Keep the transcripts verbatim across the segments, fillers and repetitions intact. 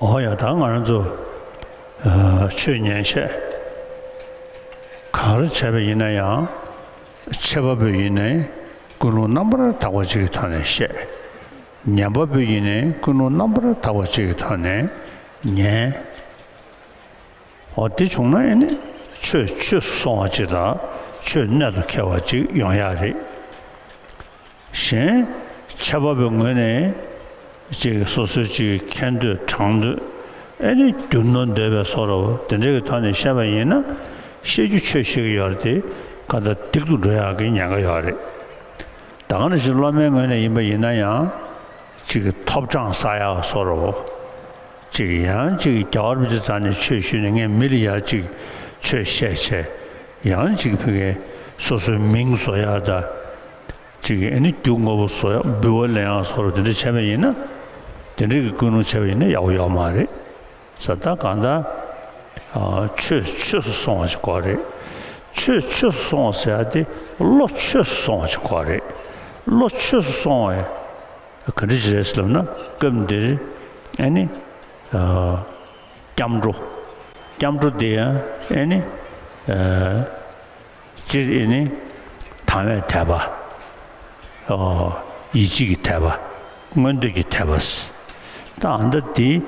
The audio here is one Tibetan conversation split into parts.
འོ་ཡ། ད་ང་རང་ཚོ་ཨ་ཆོས་ཉན་བཤད་ག་རེ་བྱས་པ་ཡིན་ན་ཡང་། འཆད་པ་པོ་ཡིན་ནའི་ཀུན་སློང་རྣམ་པར་དག་པ་ཅིག་གི་ཐོག་ནས་བཤད། ཉན་པ་པོ་ཡིན་ནའི་ཀུན་སློང་རྣམ་པར་དག་པ་ཅིག་གི་ཐོག་ནས་ཉན། འོ་དེ་བྱུང་ན་ཨེ་ནི་ཆོས་ཆོས་སུ་སོང་བ་ཅིག་དང་ཆོས་གནད་དུ་འཁེལ་བ་ཅིག་ཡོང་ཡག་རེད། གཞན་འཆད་པ་པོའི་ངོས་ནས་ཅིག་སོ་སོའི་ཅིག་མཁྱེན་འདོད་དྲང་འདོད་ཨེ་ནི་རྒྱུ་ནོར་འདོད་པའི་བཟོ་འདྲ་བོ་དེ་འདྲའི་གི་ཐོག་ནས་བཤད་པ་ཡིན་ན། བཤད་རྒྱུ་ཆོས་བཤད་ཀྱི་ཡོད་རེད་དེ། གང་ལྟར་སྡིག་ཏུ་འགྲོ་ཡག་གི་ཉེན་ཁ་ཡོད་རེད། ད་ག་ནང་བཞིན་སློབ་མའི་ངོས་ནས་ཡིན་པ་ཡིན་ན་ཡང་། ཅིག་གི་ཐོབ་གྲངས་བསགས་ཡག་བཟོ་འདྲ་བོ། ཅིག་ཡང་ཅིག་རྒྱལ་བ་རིན་པོ་ཆེའི་རྩ་ནས་ཆོས་ཞུས་ནས་ངས་མི་ལ་ཡར་ཅིག་ཆོས་བཤད་བྱས། ཡང་ཅིག་ཕ་གིའི་སོ་སོའི་མིང་བཟོ་ཡག་དང་། ཅིག་ཨེ་ནི་རྒྱུ་དངོས་པོ་བཟོ་ཡག་འབུལ་བ་ལེན་ཡག་བཟོ་འདྲ་དེ་འདྲ་བྱས་པ་ཡིན་ན། དེ་འདྲའི་གི་ཀུན་སློང་བྱས་པ་ཡིན་ན་ཡག་པོ་ཡོད་མ་རེད། ས་ད་གང་ལྟར་ཨ་ཆོས་ཆོས་སུ་སོང་བ་ཞིག་དགོས་རེད། ཆོས་ཆོས་སུ་སོང་བ་ཟེར་ཡག་དེ་བློ་ཆོས་སུ་སོང་བ་ཞིག་དགོས་རེད། བློ་ཆོས་སུ་སོང་བ་ག་འདྲ་ཞིག་རེད་ཟེར་ལབ་ན། སྐབས་འདིར་ཨེ་ནི་ཨ་སྐྱབས་འགྲོ། སྐྱབས་འགྲོ་དེ་ཡང་ཨེ་ནི་ཨ་སྤྱིར་ཨེ་ནི་དང་བའི་དད་པ། ཨོ། ཡིད་ཆེས་ཀྱི་དད་པ། མངོན་འདོད་ཀྱི་དད་པ། ད་ཨ་ད་དེ་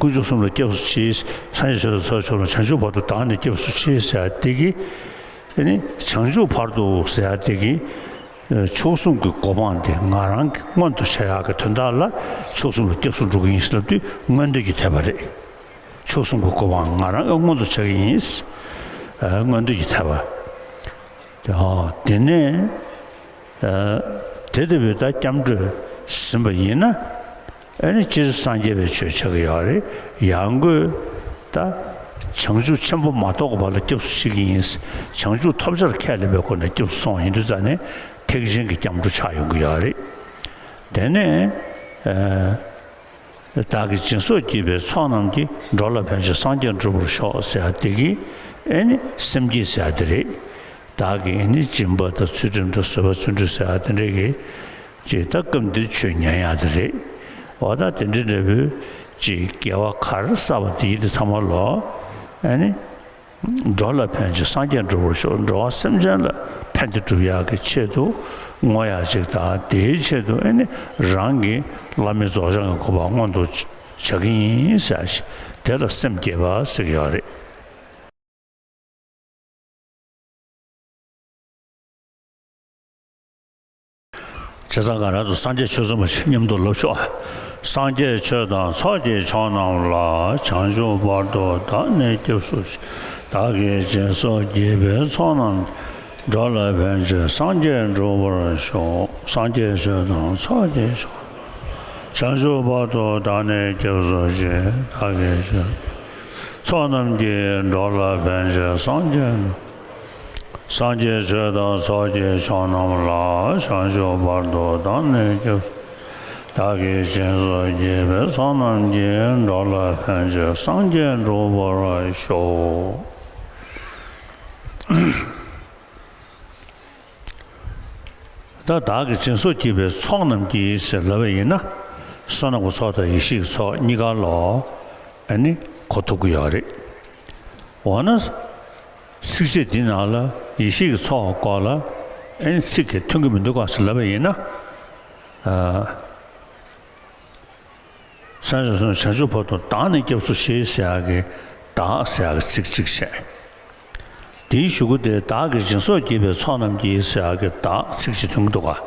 དཀོན་མཆོག་གསུམ་ལ་སྐྱབས་སུ་མཆི། སངས་རྒྱས་ཆོས་དང་ཚོགས་ཀྱི་མཆོག་ལ། བྱང་ཆུབ་བར་དུ་བདག་ནི་སྐྱབས་སུ་མཆི་ཟེར་ཡག་དེ་གི་ཨེ་ནི་བྱང་ཆུབ་བར་དུ་ཟེར་ཡག་དེ་གི་མཆོག་གསུམ་གྱི་གོ་འཕང་དེ་ང་རང་གི་མངོན་དུ་བྱ་ཡག་གི་དོན་དག་ལ་མཆོག་གསུམ་ལ་སྐྱབས་སུ་འགྲོ་གི་ཡིན་ཟེར་ལབ་དུས་མངོན་འདོད་ཀྱི་དད་པ་རེད། མཆོག་གསུམ་གྱི་གོ་འཕང་ང་རང་གིས་མངོན་དུ་བྱ་གི་ཡིན། ཨ་མངོན་འདོད་ཀྱི་དད་པ། ཨོ་དེ་ནས་ཨ་དེ་ལྟ་བུའི་ད་སྐྱབས་འགྲོས་ཟིན་པ་ཡིན་ན། ཨ་ནི་སྤྱིར་སངས་རྒྱས་པའི་ཆོས་ཆགས་ཀྱི་ཡོད་རེད། ཡང་སྒོས་ད་བྱང་ཆུབ་ཆེན་པོ་མ་ཐོབ་ཀྱི་བར་ལ་སྐྱབས་སུ་མཆི་གི་ཡིན། བྱང་ཆུབ་ཐོབ་བྱར་ཁས་ལེན་པའི་སྒོ་ནས་སྐྱབས་སུ་སོང་བ་ཡིན་དུས་ཙང་ནས་ཐེག་ཆེན་གྱི་སྐྱབས་འགྲོ་ཆགས་ཡོང་གི་ཡོད་རེད། དེ་ནས་ཨ། བདག་གིས་སྦྱིན་སོགས་བགྱིས་པའི་ཚོགས་རྣམས་ཀྱིས། འགྲོ་ལ་ཕན་ཕྱིར་སངས་རྒྱས་འགྲུབ་པར་ཤོག་ཟེར་ཡག་དེ་གིས་ཨེ་ནི་སེམས་བསྐྱེད་ཟེར་ཡག་དེ་རེད། བདག་གིས་ཨེ་ནི་སྦྱིན་པ་དང་ཚུལ་ཁྲིམས་དང་བཟོད་པ་བརྩོན་འགྲུས་ཟེར་ཡག་དེ་འདྲ་གི་ཅིག་ད་སྐབས་འདིར་ཆོས་ཉན་ཡག་དེ་རེད། འོ་ད་དེ་འདྲ་འདྲ་བོའི་ཅིག་དགེ་བ་ག་རེ་བསགས་པ་དེ་ཡི་དེ་ཚང་མ་ལོ། ཨེ་ནི། འགྲོ་ལ་ཕན་ཕྱིར་སངས་རྒྱས་འགྲུབ་པར་ཤོག། འགྲོ་བ་སེམས་ཅན་ལ་ཕན་བདེ་སྒྲུབ་ཡག་གི་ཆེད་དུ་བསྔོ་ཡག་ཅིག་དང་། དེའི་ཆེད་དུ་ཨེ་ནི་རང་གིས་བླ་མེད་རྫོགས་བྱང་གི་གོ་འཕང་མངོན་དུ་བྱ་གི་ཡིན་ཟེར་ཞིང་། དེ་ལ་སེམས་བསྐྱེད་པ་ཟེར་གྱི་ཡོད་རེད། བྱས་ཙང་ང་རང་ཚོ་སངས་རྒྱས་ཆོས་ཚོགས་མ་ཞིག་མཉམ་དུ་ལབ་ཤོག། སངས་རྒྱས་ཆོས་དང་ཚོགས་ཀྱི་མཆོག་རྣམས་ལ། བྱང་ཆུབ་བར་དུ་བདག་ནི་སྐྱབས་སུ་མཆི། བདག་གིས་སྦྱིན་སོགས་བགྱིས་པའི་ཚོགས་རྣམས། འགྲོ་ལ་ཕན་ཕྱིར་སངས་རྒྱས་འགྲུབ་པར་ཤོག། སངས་རྒྱས་ཆོས་དང་ཚོགས་ཀྱི་མཆོག། བྱང་ཆུབ་བར་དུ་བདག་ནི་སྐྱབས་སུ་མཆི། བདག་གིས་སྦྱིན་ཚོགས་རྣམས་ཀྱིས། འགྲོ་ལ་ཕན་ཕྱིར་སངས་རྒྱས། སངས་རྒྱས་ཆོས་དང་ཚོགས་ཀྱི་མཆོག་རྣམས་ལ། བྱང་ཆུབ་བར་དུ་བདག་ནི་སྐྱབས། བདག་གིས་སྦྱིན་སོགས་བགྱིས་པའི་ཚོགས་རྣམས་ཀྱིས། འགྲོ་ལ་ཕན་ཕྱིར་སངས་རྒྱས་འགྲུབ་པར་ཤོག། ད་བདག་གིས་སྦྱིན་སོགས་བགྱིས་པའི་ཚོགས་རྣམས་ཀྱིས་ཟེར་ལབ་པ་ཡིན་ན། བསོད་ནམས་ཀྱི་ཚོགས་དང་ཡེ་ཤེས་ཀྱི་ཚོགས་གཉིས་ཀ་ལ་ཨ་ནི་གོ་ཐུབ་ཀྱི་ཡོད་རེད། འོ་ན། ཚིགས་བཅད་འདི་ནང་ལ་ཡེ་ཤེས་ཀྱི་ཚོགས་སྐོར་ལ་ཨེ་ནི་ཚིག་གིས་མཐུན་གྱི་མི་འདུག་ག་ཟེར་ལབ་པ་ཡིན་ན། ཨ། སངས་རྒྱས་སོགས་བྱང་ཆུབ་བར་དུ་བདག་ནི་སྐྱབས་སུ་མཆི་ཟེར་ཡག་གི་བདག་ཟེར་ཡག་གི་ཚིག་གཅིག་བཤད། དེའི་གཞུག་གུ་དེ་བདག་གིས་སྦྱིན་སོགས་བགྱིས་པའི་ཚོགས་རྣམས་ཀྱིས་ཟེར་ཡག་གི་བདག་ཚིག་གཅིག་མཐུན་གྱི་འདུག་ག།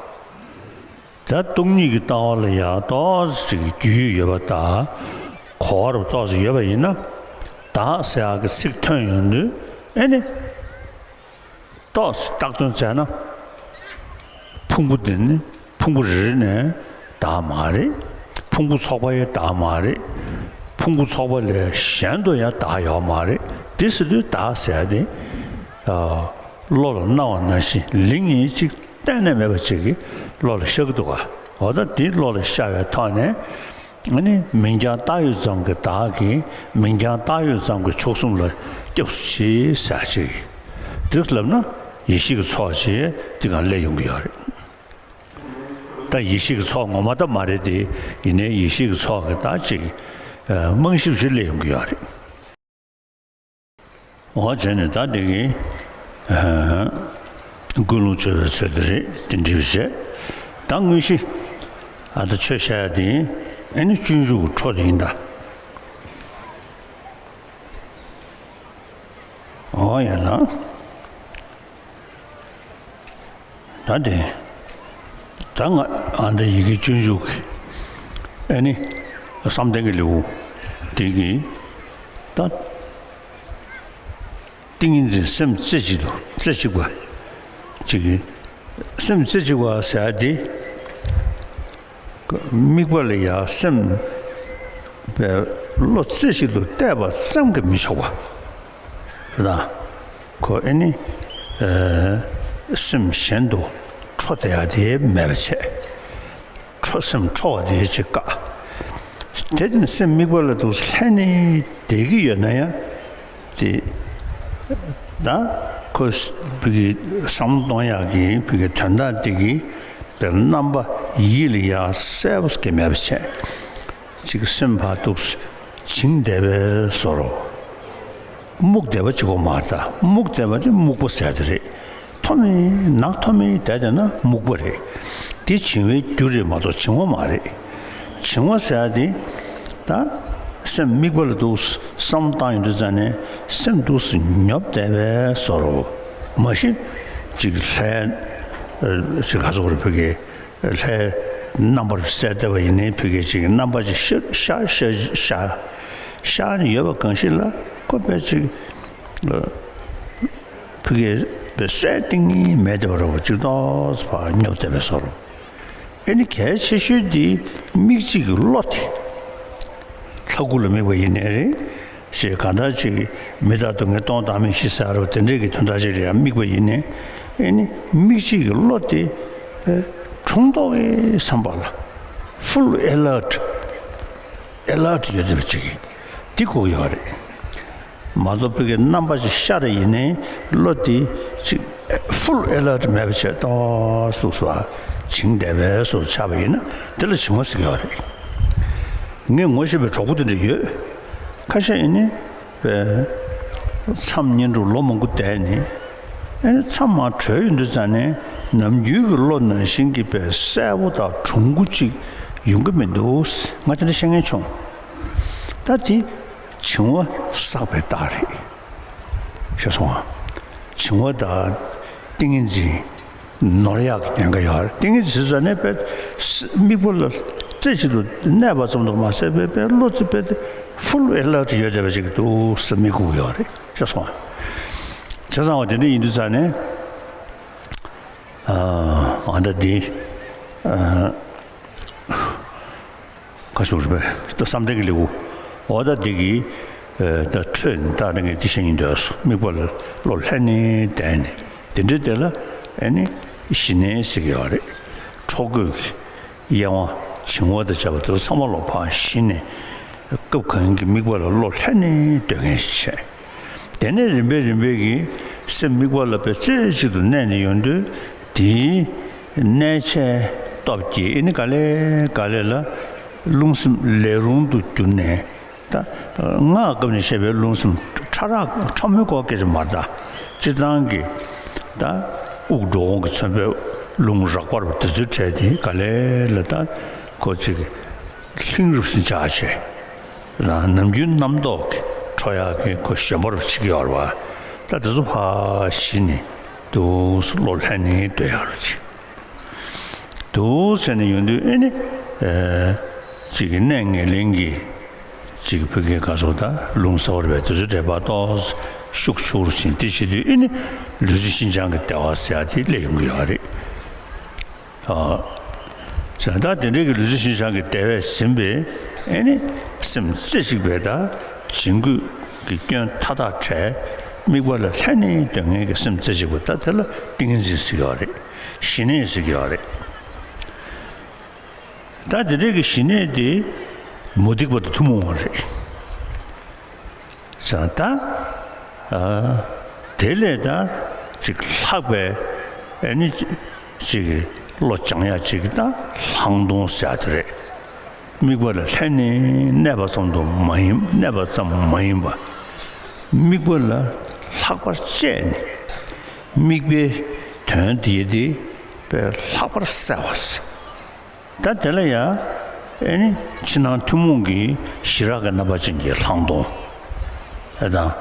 ད་སྟོང་ཉིད་ཀྱི་ལྟ་བ་ལ་ཡང་ཏོག་ཙམ་ཅིག་རྒྱུས་ཡོད་པ་དང་། གོ་བ་རུ་ཏོག་ཙམ་ཡོད་པ་ཡིན་ན། བདག་ཟེར་ཡག་གི་ཚིག་ཐོན་ཡོང་དུས་ཨེ་ནི། ཏོག་ཙམ་བཏགས་དོན་བཙལ་ན། ཕུང་པོ་འདི་ནི་ཕུང་པོ་རེ་རེ་ནས་བདག་མ་རེད། ཕུང་པོ་ཚོགས་པ་ཡང་བདག་མ་རེད། ཕུང་པོ་ཚོགས་པ་ལས་གཞན་དུ་ཡང་བདག་ཡོད་མ་རེད། དེ་ཟེར་དུས་བདག་ཟེར་ཡག་དེ། ཨ། བློ་ལ་སྣང་བ་ནང་བཞིན་ལིང་ཡིན་གཅིག་གཏན་ནས་མེད་པ་ཅིག་གི་བློ་ལ་ཤར་གྱི་འདུག་ག། འོ་ད་དེ་བློ་ལ་ཤར་བའི་ཐོག་ནས། ཨ་ནི་མིང་རྐྱང་བཏགས་ཡོད་ཙམ་གྱི་བདག་གིས་མིང་རྐྱང་བཏགས་ཡོད་ཙམ་གྱི་མཆོག་གསུམ་ལ་སྐྱབས་སུ་མཆི་ཟེར་ཅིག། འདི་ལབ་ན་ཡེ་ཤེས་ཀྱི་ཚོགས་ཅིག་འདི་ག་སླེབས་ཡོང་གི་ཡོད་རེད། ད་ཡེ་ཤེས་ཀྱི་ཚོགས་ངོ་མ་ད་མ་རེད་དེ། ཡིན་ནའི་ཡེ་ཤེས་ཀྱི་ཚོགས་ཀྱི་ད་ཅིག་ རྨང་གཞི་ཞིག་སླེབས་ཡོང་གི་ཡོད་རེད། འོ་བྱས་ནས་ད་འདི་གི་ཀུན་སློང་བཅོས་པའི་ཚུལ་དེ་རེད། དེ་འདྲ་བྱས། ད་དངོས་གཞི་ཨ་ད་ཆོས་བཤད་ཡ་དེ་ཨ་ནི་སྤྱོད་འཇུག་གི་འཕྲོ་དེ་ཡིན་ད། འོ་ཡ་ད། ད་དེ། ད་ང་ཨ་འདི་ཡི་གེ་སྤྱོད་འཇུག་གི་ཨ་ནི་བསམ་གཏན་གྱི་ལེའུ་དེ་གི་ད་ཏིང་ངེ་འཛིན་སེམས་རྩེ་གཅིག་ཏུ་རྩེ་གཅིག་པ་གཅིག་གི་སེམས་རྩེ་གཅིག་པ་ཟེར་ཡ་དེ། དམིགས་པ་ལ་ཡང་སེམས་པའི་བློ་རྩེ་གཅིག་ཏུ་གཏད་པ་ཙམ་གྱིས་མི་ཆོག་པ་དང་། ཁོ་ཨེ་ནི་སེམས་གཞན་དུ་འཕྲོ་བསྡད་ཡ་དེ་མེད་པ་བྱས། འཕྲོ་སེམས་འཕྲོ་བ་དེ་ཅིག་བཀག་དེ་ནི་སེམས་དམིགས་པ་ལ་དུ་ལྷན་ནེ་བསྡད་ཀྱི་ཡོད་ན་ཡང་། དེ་ད་ཁོ་བི་གི་བསམ་བློ་གཏོང་ཡག་གི་བི་གི་དོན་དག་དེ་གི་དེ་རྣམ་པ་ཡིད་ལ་ཡ་གསལ་པོ་སྐྱེ་མེད་པ་བྱས། ཅིག་སེམས་ཕར་འདུག་བྱིང་བསྡད་པའི་བཟོ་འདྲ། རྨུགས་བསྡད་པ་ཅིག་གོ་མ་རེད་ད། རྨུགས་བསྡད་པ་དེ་རྨུགས་པ་ཟེར་དེ་རེད། མཐོ་མི་ནག་མཐོ་མི་བསྡད་བསྡད་ན་རྨུགས་པ་རེད། དེ་བྱིང་བའི་རྒྱུ་རེད་མ་གཏོགས་བྱིང་བ་མ་རེད། བྱིང་བ་ཟེར་ཡ་དེ། ད་སེམས་དམིགས་པ་ལ་འདུག་བསམ་བཏང་ཡོང་དུས་ཙ་ནས་སེམས་འདུག་སེ་ཉོབ་བསྡད་པའི་བཟོ་འདྲ། མ་གཞི་ཅིག་ལྷའི་ཅིག་ག་ཚོད་རེ་ཕ་གི་ལྷའི་རྣམ་པར་གསལ་བསྡད་པ་ཡིན་ནའི་ཕ་གི་ཅིག་རྣམ་པ་ཅིག་ཤར་ཤར་ཤར་ཤར་ནས་ཡོད་པ་གང་ཞིག་ལ་ཁོ་དཔེ་ཅིག་ཕ་གི་དཔེ་གསལ་གཏིང་མེད་བསྡད་པ་འདྲ་པོ་ཅིག་ཏོག་ཙམ་ཕར་ཉོབ་བསྡད་པའི་བཟོ་འདྲ། ཨེ་ནི་གལ་ཆེ་ཤོས་དེ་མིག་གཅིག་གི་བློ་དེ་ལྷ་སྐུ་ལ་དམིགས་པ་ཡིན་ནའི་རེད། ཞེས་གང་ལྟར་ཅིག་མི་རྟག་སྡུག་བསྔལ་སྟོང་བདག་མེད་བཞི་ཟེར་བ་དེ་འདྲས་ཀྱི་དོན་དག་ཅིག་ལ་ཡང་དམིགས་པ་ཡིན་ནའི། ཨེ་ནི་མིག་གཅིག་གི་བློ་དེ་ཁྲུང་ཐོག་གི་བསམ་པ་ལ་ཧྥུལ་ཨེ་ལར་ཊི་ཨེ་ལར་ཊི་ཡོད་བསྡད་པ་ཅིག་དེ་དགོས་ཡོད་རེད། མ་གཏོགས་ཕ་གི་རྣམ་པ་ཅིག་ཤར་རེ་ཡིན་ནའི་བློ་དེ་ཅིག་ཧྥུལ་ཨེ་ལར་ཊི་མེད་པ་བྱས་ཏོག་ཙམ་བྱིང་བསྡད་པའི་བཟོ་ཆགས་པ་ཡིན་ན་དེ་ལ་བྱིང་བ་ཟེར་གྱི་ཡོད་རེད། ངས་ངོ་ཤེས་པའི་གྲོགས་པོ་དེ་འདྲ་ཡོད། ཁ་ཤས་ཡིན་ནའི་པའི་མཚམས་བསྙེན་སྒྲུབ་ལོ་མང་པོ་བསྡད་ནས་ཨེ་མཚམས་མར་གྲོལ་ཡོང་དུས་ཙ་ནས་ནམ་རྒྱུན་གྱི་བློ་ནང་བཞིན་གྱི་པའི་གསལ་པོ་དང་གྲུང་པོ་ཅིག་ཡོང་གི་མི་འདུག་ང་དེ་འདྲ་བཤད་མཁན་བྱུང་། ད་དེ་བྱིང་བ་བསགས་པའི་རྟགས་རེད། ཤེས་སོང་ང་། བྱིང་བ་དང་ཏིང་ངེ་འཛིན་ནོར་ཡག་གི་ཉེན་ཁ་ཡོད་རེད། ཏིང་ངེ་འཛིན་ཟེར་ནས་པའི་དམིགས་པ་ལ་རྩེ་གཅིག་ཏུ་གནས་པ་ཙམ་དུ་མ་ཟད་པའི་པའི་བློ་དེ་པའི་ཧྥུལ་ཨེ་ལར་ཊི་ཡོད་བསྡད་པ་ཅིག་འདུག་སེ་དམིགས་དགོས་ཀྱི་ཡོད་རེད། ཤེས་སོང་ང་། བྱས་ཙང་བ་དེ་འདྲ་ཡིན་དུས་ཙ་ནས་ཨ་ད་འདི་ཨ། ཁ་ཤུགས་རེད་པས། ད་བསམ་གཏན་གྱི་ལེའུ། འོ་ད་འདི་གི་ད་འཕྲོས་ནས་ད་ངས་འདི་བཤད་སྙིང་འདོད་སོང་། དམིགས་པ་ལ་བློ་ལྷན་ནེ་གཏད་ནས་དེ་འདྲའི་དེ་ལ་ཨེ་ནི་ཞི་གནས་ཟེར་གྱི་ཡོད་རེད། འཕྲོ་རྒོད་ཀྱི་གཡེང་བ་བྱིང་བ་དང་བཅས་པ་དེ་ཚོ་ཚང་མ་ལོག་ཕར་ཞི་ནས་སྐབས་གང་གི་དམིགས་པ་ལ་བློ་ལྷན་ནེ་གཏད་མཁན་ཞིག་བྱས། དེ་ནས་རིམ་པས་རིམ་པས་ཀྱིས་སེམས་དམིགས་པ་ལ་དཔེ་རྩེ་གཅིག་ཏུ་གནས་ནས་ཡོང་དུས་དེའི་གནས་ཆའི་སྟོབས་ཀྱིས་ཨེ་ནི་ག་ལེ་ག་ལེ་ལ་རླུང་སེམས་ལས་རུང་དུ་གྱུར་ནས་ད་སྔགས་སྐབས་ནས་བཤད་པའི་རླུང་སེམས་ཕྲ་རགས་ཕྲ་མོའི་སྐོར་སྐད་ཆ་མ་རེད་ད། སྤྱིར་བཏང་གི་ད་དབུགས་འགྲོ་འོང་གིས་མཚོན་པའི་རླུང་རགས་པ་རུ་དེ་ཚོའི་གྲས་དེ་ག་ལེ་ལ་ད་ཁོ་ཅིག་ལྷིང་རུབ་སེ་འཇགས་བྱས། ནམ་རྒྱུན་རྣམ་རྟོག་གི་འཕྲོ་ཡག་གི་ཁོ་ཞོན་པ་རུ་བྱེད་ཀྱི་ཡོད་རེད་བ། ད་དེ་ཚོ་ཕར་ཞི་ནས་འདུག་སེ་བློ་ལྷན་ནེ་སྡོད་ཡག་རུ་བྱེད། འདུག་སེ་བྱས་ནས་ཡོང་དུས་ཨེ་ནི་ཨེ་ཅིག་གི་གནས་ངན་ལེན་གྱི་ཅིག་ཕ་གིའི་ག་ཚོད་ད་རླུང་གསར་པ་རེད་པས། དེ་ཚོའི་འགྲེལ་པ་ཏོག་ཙམ་ཤུགས་ཆུང་རུ་ཕྱིན་དེ་བྱེད་དུས་ཨེ་ནི་ལུས་རྩལ་ཤིན་སྦྱངས་ཀྱི་བདེ་བ་ཟེར་ཡག་དེ་སླེབས་ཡོང་གི་ཡོད་རེད། ཨ། བྱས་ཙང་དེ་འདྲའི་གི་ལུས་རྩལ་ཤིན་སྦྱངས་ཀྱི་བདེ་བས་ཟིན་པའི་ཨེ་ནི་སེམས་རྩེ་གཅིག་པའི་ད་བྱིང་རྒོད་ཀྱི་སྐྱོན་མཐའ་དག་བྲལ། དམིགས་པ་ལ་ལྷན་ནེ་སྡོད་མཁན་གྱི་སེམས་རྩེ་གཅིག་པ་ད་དེ་ལ་ཏིང་ངེ་འཛིན་ཟེར་གྱི་ཡོད་རེད། ཞི་གནས་ཟེར་གྱི་ཡོད་རེད། ད་དེ་འདྲའི་གི་ཞི་གནས་དེ་མུ་སྟེགས་པ་དང་ཐུན་མོང་བ་རེད། བྱས་ཙང་ད། ཨ། དེ་ལས་ད་ཅིག་ལྷག་པའི་ཨེ་ནི་ཅིག་བློ་སྦྱང་ཡག་ཅིག་ད་ལྷག་མཐོང་ཟེར་ཡག་དེ་རེད། དམིགས་པ་ལ་ལྷན་ནེ་གནས་པ་ཙམ་དུ་མ་ཡིན། གནས་པ་ཙམ་མ་ཡིན་པ། དམིགས་པ་ལ་ལྷག་པར་བཅས་ནས་དམིགས་པའི་དོན་དེ་དེ་དཔེ་ལྷག་པར་གསལ་བ། ད་དེ་ལ་ཡང་ཨེ་ནི་ཕྱི་ནང་ཐུན་མོང་གི་ཞི་རགས་ཀྱི་རྣམ་པ་ཅན་གྱི་ལྷག་མཐོང་ཨེ་དང་།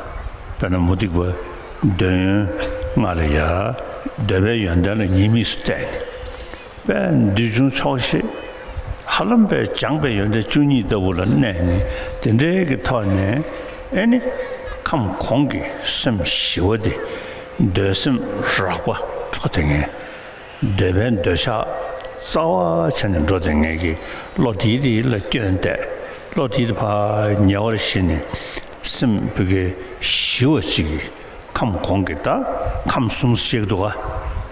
དཔེར་ན་མུ་སྟེགས་པ་འདོད་ཡོན་ལྔ་ལ་ཡང་འདོད་པའི་ཡོན་ཏན་ལ་ཉེས་དམིགས་སུ་བལྟས་ནས། དཔེ་འདོད་ཆུང་ཆོག་ཤེས། ཧ་ལམ་དཔེ་སྦྱངས་པའི་ཡོན་ཏན་བཅུ་གཉིས་ལྟ་བུ་ལ་གནས་ནས། དེ་འདྲའི་གི་ཐོག་ནས་ཨེ་ནི་ཁམས་གོང་གི་སེམས་ཞི་བ་དེ། འདོད་སེམས་རགས་པ་འཕྲོ་དེ་ངན། འདོད་པའི་འདོད་ཆགས་རྩ་བ་བྱས་ནས་འགྲོ་དེ་ངན་གྱི་བློ་དེའི་དེ་ལ་སྐྱོན་གཏད། བློ་དེའི་དེ་ཕར་ཉེ་བར་ཞི་ནས། སེམས་བུ་གའི་ཞི་བ་ཅིག་གི། ཁམས་གོང་གི་ད་ཁམས་གསུམ་ཞིག་འདུག་ག་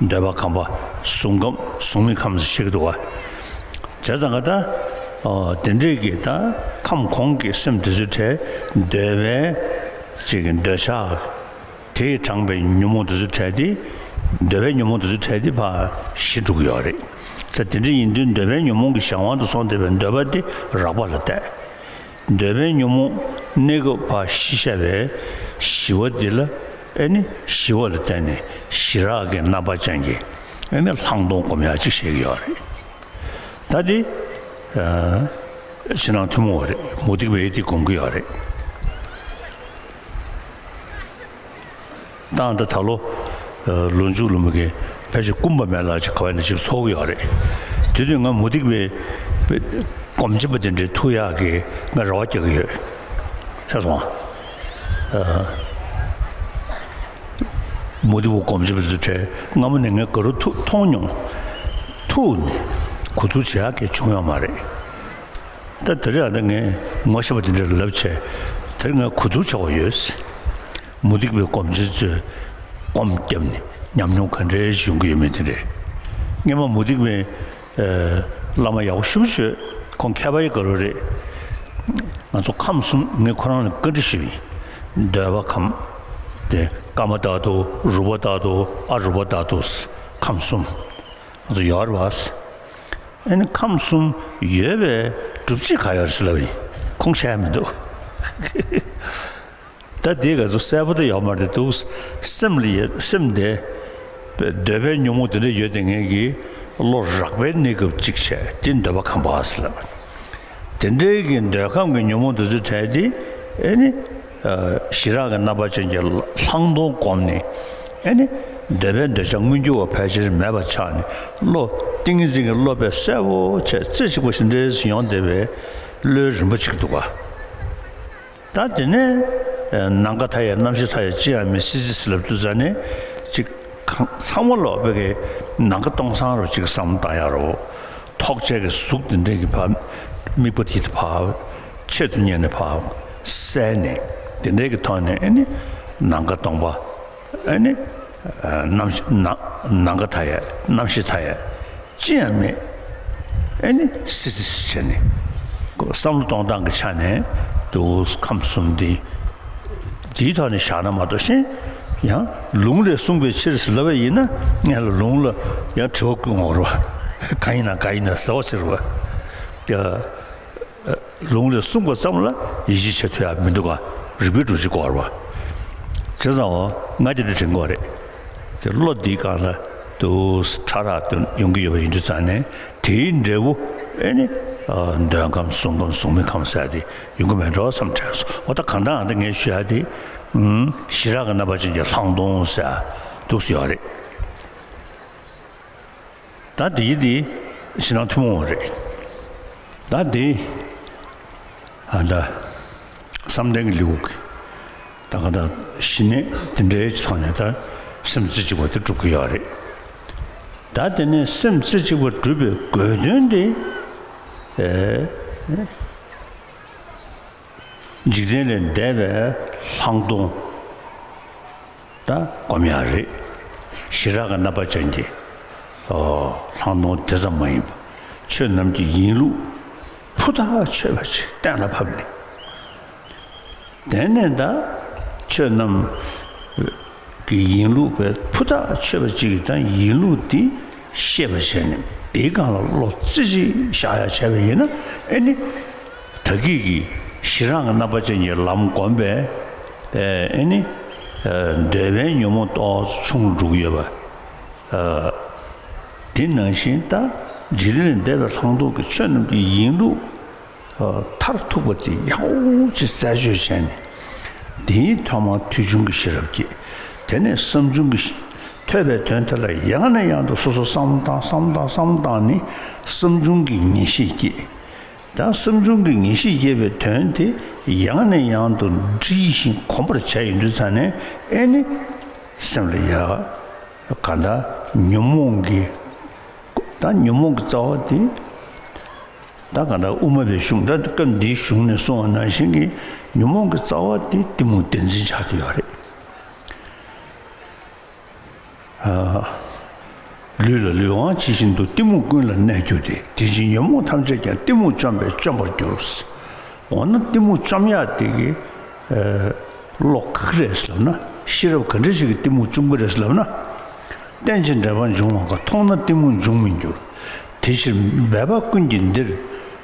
འདོད་པ་ཁམས་པ། གཟུགས་ཁམས། གཟུགས་མེད་ཁམས་ཞིག་འདུག་ག་བྱས་ཙང་ག་ད། ཨོ་དེ་འདྲས་ཀྱི་ད་ཁམས་གོང་གི་སེམས་དེ་ཚོའི་གྲས་འདོད་པའི་ཅིག་གི་འདོད་ཆགས། དེས་དྲངས་པའི་ཉོན་མོངས་དེ་ཚོའི་གྲས་དེ། འདོད་པའི་ཉོན་མོངས་དེ་ཚོའི་གྲས་དེ་ཕར་ཞི་འགྲོ་གི་ཡོད་རེད། ད་དེ་འདྲ་ཡིན་དུས་འདོད་པའི་ཉོན་མོངས་ཀྱི་གཞན་དབང་དུ་སོང་བསྡད་པའི་འདོད་པ་དེ་རགས་པ་ལ་གཏད། འདོད་པའི་ཉོན་མོངས་གནས་སྐབས་ཕར་ཞི་བྱས་པའི་ཞི་བ་འདི་ལ་ཨེ་ནི་ཞི་བ་ལ་བརྟེན་ནས་ཞི་རགས་ཀྱི་རྣམ་པ་ཅན་གྱི་ཨེ་ནི་ལྷག་མཐོང་སྒོམ་ཡག་ཅིག་བཤད་ཀྱི་ཡོད་རེད། ད་དེ་ཕྱི་ནང་ཐུན་མོང་བ་རེད། མུ་སྟེགས་པས་དེ་སྒོམ་གྱི་ཡོད་རེད། ད་ལྟ་ད་ལོ་ལོ་མཇུག་ལོ་མ་གི་ཕལ་ཆེར་སྐུམ་པ་མེད་ལ་ཅིག་ག་བ་ནས་ཅིག་ཚོགས་ཀྱི་ཡོད་རེད། དེ་དུས་ང་མུ་སྟེགས་པའི་སྒོམ་བྱེད་པ་དེ་འདྲའི་ཐུག་ཡག་གི་ང་རེ་བ་རྒྱག་གི་ཡོད། ཤེས་སོང་ཨ། མུ་སྟེགས་པ་སྒོམ་བྱེད་པ་ཚོའི་གྲས་སྔ་མོ་ནས་ངས་ག་རུ་ཐུག་མཐོང་མྱོང་། ཐུག་ནས་གོ་བསྡུར་བྱེད་ཡག་གི་བྱུང་ཡོད་མ་རེད། ད་དེ་རིང་ཨ་ད་ངས་ངོ་ཤེས་པ་དེ་འདྲ་ལབ་བྱས། དེ་རིང་ངས་གོ་བསྡུར་བྱ་བ་ཡོད། མུ་སྟེགས་པའི་སྒོམ་བྱེད་ཚོས་སྒོམ་བརྒྱབ་ནས་ཉམས་མྱོང་ག་འདྲའི་ཞིག་ཡོང་གི་ཡོད་མེད་དེ་རེད། སྔན་མ་མུ་སྟེགས་པའི་ཨ་བླ་མ་ཡག་པོ་ཞེ་པོ་ཅིག་ཡོད། ཁོང་མཁས་པ་ཡི་ག་རུ་རེད། ང་ཚོ་ཁམས་གསུམ་ངས་ཁོ་རང་ལ་བཀའ་འདྲི་ཞུས་པ་ཡིན། འདོད་པ་ཁམས་དེ་ཀ་མ་ཏ་ཏུ། རུ་པ་ཏ་ཏུ། ཨ་རུ་པ་ཏ་ཏུ། ཁམས་གསུམ་ང་ཚོ་ཡོད་རེད་པ། ཨ་ནི་ཁམས་གསུམ་ཡོད་པའི་སྒྲུབ་བྱེད་ག་ཡོད་རེད་ཟེར་ལབ་པ་ཡིན། ཁོང་བཤད་ཡ་མི་འདུག་ད་དེ་ག་ཚོད་གསལ་པོ་དེ་ཡོད་མ་རེད་འདུག་སེམས་ལ་ཡོད། སེམས་དེ་འདོད་པའི་ཉོན་མོངས་དེ་འདྲ་ཡོད་དེ་ངེད་ཀྱི་བློ་རགས་པའི་གནས་སྐབས་གཅིག་བྱས། དེ་འདོད་པ་ཁམས་པ་ཟེར་ལབ། དེ་འདྲའི་གི་འདོད་ཁམས་ཀྱི་ཉོན་མོངས་དེ་ཚོའི་གྲས་དེ་ཨེ་ནི་ཞི་རགས་ཀྱི་རྣམ་པ་ཅན་གྱི་ལྷག་མཐོང་བསྒོམས་ནས། ཨེ་ནི་འདོད་པའི་འདོད་ཆགས་མངོན་གྱུར་བ་ཕལ་ཆེར་མེད་པ་ཆགས་ནས། བློ་ཏིང་ངེ་འཛིན་གྱི་བློ་དཔེ་གསལ་པོ་བྱས། རྩེ་གཅིག་པ་ཞིག་འདྲེས་སུ་ཡོང་བསྡད་པའི་བློའི་རིམ་པ་གཅིག་འདུག་ག་ད་དེ་ནས་ནམ་མཁའ་མཐའ་ཡས། རྣམ་ཤེས་མཐའ་ཡས། ཅི་ཡང་མེད། སྲིད་རྩེ་ཟེར་ལབ་དུས་ཙ་ནས་ཅིག་གང་ཚང་མ་ལོག་པའི་གི་ནམ་མཁའ་སྟོང་སང་རུ་ཅིག་བསམ་བློ་བཏང་ཡག་རུ། ཐོགས་བཅས་ཀྱི་གཟུགས་དེ་འདྲའི་གི་ཕར་དམིགས་པ་དེ་ཕར་ཆེད་དུ་གཉེར་ནས་ཕར་བསལ་ནས། དེ་འདྲའི་གི་ཐོག་ནས་ཨེ་ནི་ནམ་མཁའ་སྟོང་པ། ཨེ་ནི་རྣམ་ཤེས་ནམ་ནམ་མཁའ་མཐའ་ཡས། རྣམ་ཤེས་མཐའ་ཡས། ཅི་ཡང་མེད། ཨེ་ནི་སྲིད་རྩེ་བྱས་ནས་བསམ་བློ་གཏོང་སྟངས་ཀྱི་ཆ་ནས་དུ་ཁམས་གསུམ་འདི་དེའི་ཐོག་ནས་བཞག་ན་མ་གཏོགས། གཞན་ཡང་ལུང་ལས་གསུངས་པའི་ཕྱིར་ཟེར་ལབ་པ་ཡིན་ན། ངས་ལ་ལུང་ལ་ཡང་དྲི་བ་བཀོད་འོང་རོགས། གང་ཡིན་ན་གང་ཡིན་ན་ཟེར་བ་ཕྱིར་བ། ལུང་ལས་གསུངས་པ་ཙམ་ལ་ཡིད་ཆེས་བྱེད་ཐུབ་ཡག་མི་འདུག་ག་རིགས་པའི་སྒྲུབ་བྱེད་སྐོར་བ། བྱས་ཙང་འོ་ང་དེ་འདྲ་དྲན་གྱི་ཡོད་རེད། དེ་བློ་འདིའི་སྒང་ལ་དུ་ཕྲ་རགས་དུ་ཡོང་གི་ཡོད་པ་ཡིན་དུས་ཙང་ནས། དེའི་འབྲས་བུ་ཨེ་ནི་འདོད་ཁམས། གཟུགས་ཁམས། གཟུགས་མེད་ཁམས་ཟེར་ཡག་དེ་ཡོང་གི་མེད་འགྲོ་བསམ་དྲན་སོང་། འོ་ད་གང་ལྟར་ཡང་ད་ངས་ཞུ་ཡག་དེ་ཞི་རགས་ཀྱི་རྣམ་པ་ཅན་གྱི་ལྷག་མཐོང་ཟེར་ཡག་འདུག་སེ་ཡོད་རེད། ད་འདི་འདི་ཕྱི་ནང་ཐུན་མོང་བ་རེད། ད་འདི་ཨ་ད་བསམ་གཏན་གྱི་ལེའུ་གི་ད་ག་ད་ཞི་གནས་དེ་འདྲའི་ཐོག་ནས་ད་སེམས་རྩེ་གཅིག་པ་དེ་སྒྲུབ་ཀྱི་ཡོད་རེད། ད་དེ་ནས་སེམས་རྩེ་གཅིག་པ་སྒྲུབ་པའི་དགོས་དོན་དེ་ཨེ། འཇིག་རྟེན་ལས་འདས་པའི་ལྷག་མཐོང་ད་སྒོམ་ཡག་རེད། ཞི་རགས་ཀྱི་རྣམ་པ་ཅན་གྱི་ལྷག་མཐོང་དེ་ཙམ་མ་ཡིན་པ། ཆོས་རྣམས་ཀྱི་ཡིན་ལུགས་ཕུ་ཐག་ཆོད་པ་ཅིག་གཏན་ལ་ཕབ་ནས། དེ་ནས་ད་ཆོས་རྣམས་ཀྱི་ཡིན་ལུགས་པའི་ཕུ་ཐག་ཆོད་པ་ཅིག་གི་ད་ཡིན་ལུགས་དེ་ཤེས་པ་བྱས་ནས། དེའི་སྒང་ལ་བློ་རྩེ་གཅིག་བཞག་ཡ་བྱས་པ་ཡིན་ན། ཨེ་ནི་ད་གིན་གྱི་གཞི་རང་གི་རྣམ་པ་ཅན་གྱི་ལམ་བསྒོམས་པས། ཨེ་ནི་འདོད་པའི་ཉོན་མོངས་ཏོག་ཙམ་ཆུང་རུ་འགྲོ་གི་ཡོད་པ། དེ་ནང་བཞིན་ད་འཇིག་རྟེན་ལས་འདས་པའི་ལྷག་མཐོང་གི་ཆོས་རྣམས་ཀྱི་ཡིན་ལུགས་མཐར་ཐུག་པ་དེ་ཡག་པོ་ཅིག་རྩད་གཅོད་བྱས་ནས། དེའི་ཐོག་མར་ཐོས་བྱུང་གི་ཤེས་རབ་སྐྱེས། དེ་ནས་བསམ་བྱུང་གི་ཤེས། ཐོས་པའི་དོན་དེ་ལ་ཡང་ནས་ཡང་དུ་སོ་སོ་བསམ་བློ་བཏང་བསམ་བློ་བཏང་བསམ་བློ་བཏང་ནས་བསམ་བྱུང་གི་ངེས་ཤེས་སྐྱེས། ད་བསམ་བྱུང་གི་ངེས་ཤེས་སྐྱེས་པའི་དོན་དེ་ཡང་ནས་ཡང་དུ་འདྲིས་ཤིང་གོམས་པར་བྱས་ཡོང་དུས་ཙ་ནས། ཨེ་ནི་སེམས་ལ་ཡ་ག་ད་ཉོན་མོངས་ཀྱི། ད་ཉོན་མོངས་ཀྱི་རྩ་བ་དེ། ད་གང་ལྟར་དབུ་མ་པའི་གཞུང་། ད་སྐབས་འདིའི་གཞུང་ནས་གསུངས་པ་ནང་བཞིན་གྱི་ཉོན་མོངས་ཀྱི་རྩ་བ་དེ་གཏི་མུག་བདེན་འཛིན་ཆགས་ཀྱི་ཡོད་རེད། ཨ། ལུས་ལ་ལུས་དབང་ཇི་བཞིན་དུ། གཏི་མུག་ཀུན་ལ་གནས་གྱུར་ཏེ། དེ་ཕྱིར་ཉོན་མོངས་ཐམས་ཅད་ཀྱང་། གཏི་མུག་བཅོམ་པས་བཅོམ་པར་འགྱུར། འོ་ན་གཏི་མུག་བཅོམ་ཡག་དེ་གི་ཨ་བློ་ག་གི་རེད་ཟེར་ལབ་ན། ཤེས་རབ་ག་འདྲ་ཞིག་གིས་གཏི་མུག་བཅོམ་གྱི་རེད་ཟེར་ལབ་ན། རྟེན་ཅིང་འབྲེལ་པར་འབྱུང་བ་འགའ། མཐོང་ན་གཏི་མུག་འབྱུང་མི་འགྱུར། དེ་ཕྱིར་འབད་པ་ཀུན་གྱིས་འདིར།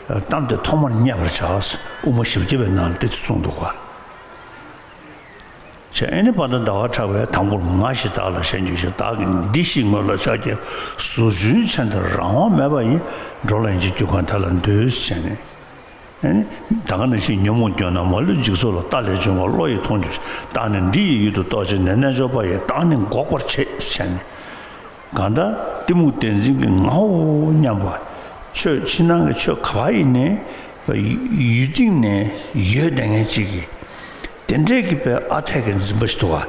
གཏམས་ཏེ་ཐོག་མར་བརྙས་པར་བྱ། དབུ་མ་བཞི་བརྒྱ་པའི་ནང་ལ་དེ་ཚོ་གསུངས་འདུག་ག། ཅེས། ཨེ་ནི་དཔལ་ལྡན་ཟླ་བ་གྲགས་པས། དང་པོར་ང་ཞེས་བདག་ལ་ཞེན་གྱུར་ཅིང་། བདག་གི་འདི་ཞེས་ངོ་ལ་ཆགས་ཀྱང་། ཟོ་ཆུན་ཆེན་དང་རང་དབང་མེད་པ་ཡིས། འགྲོ་ལ་ཡིན་ཕྱིར་རྒྱུ་གང་དེ་ལ་འདུད། ཞེས་ནས། ཨེ་ནི་ད་ག་ནང་བཞིན་ཉོན་མོངས་སྐྱོ་ན་མ་ལུས་འཇིག་ཚོགས་ལ། རྟ་ལས་བྱུང་བ་བློ་ཡིས་མཐོང་གྱུར་ཅིང་། བདག་ནི་འདི་ཡི་ཡུལ་དུ་གཏོགས་ཕྱིར་ན། རྣལ་འབྱོར་པ་ཡིས་བདག་ནི་འགོག་པར་བྱེད། ཞེས་ནས། གང་ལྟར་གཏི་མུག་བདེན་འཛིན་གྱི་ངའོ་སྙམ་པ། ཆོས་ཕྱི་ནང་གི་ཆོས་ག་པར་ཡིན་ནའི་ཡུལ་སྟེང་ནས་ཡོད་བསྡད་མཁན་ཅིག་གིས། དེ་འདྲའི་གི་པའི་ཨ་འཐས་ཀྱི་འཛིན་པ་ཞིག་འདུག་ག།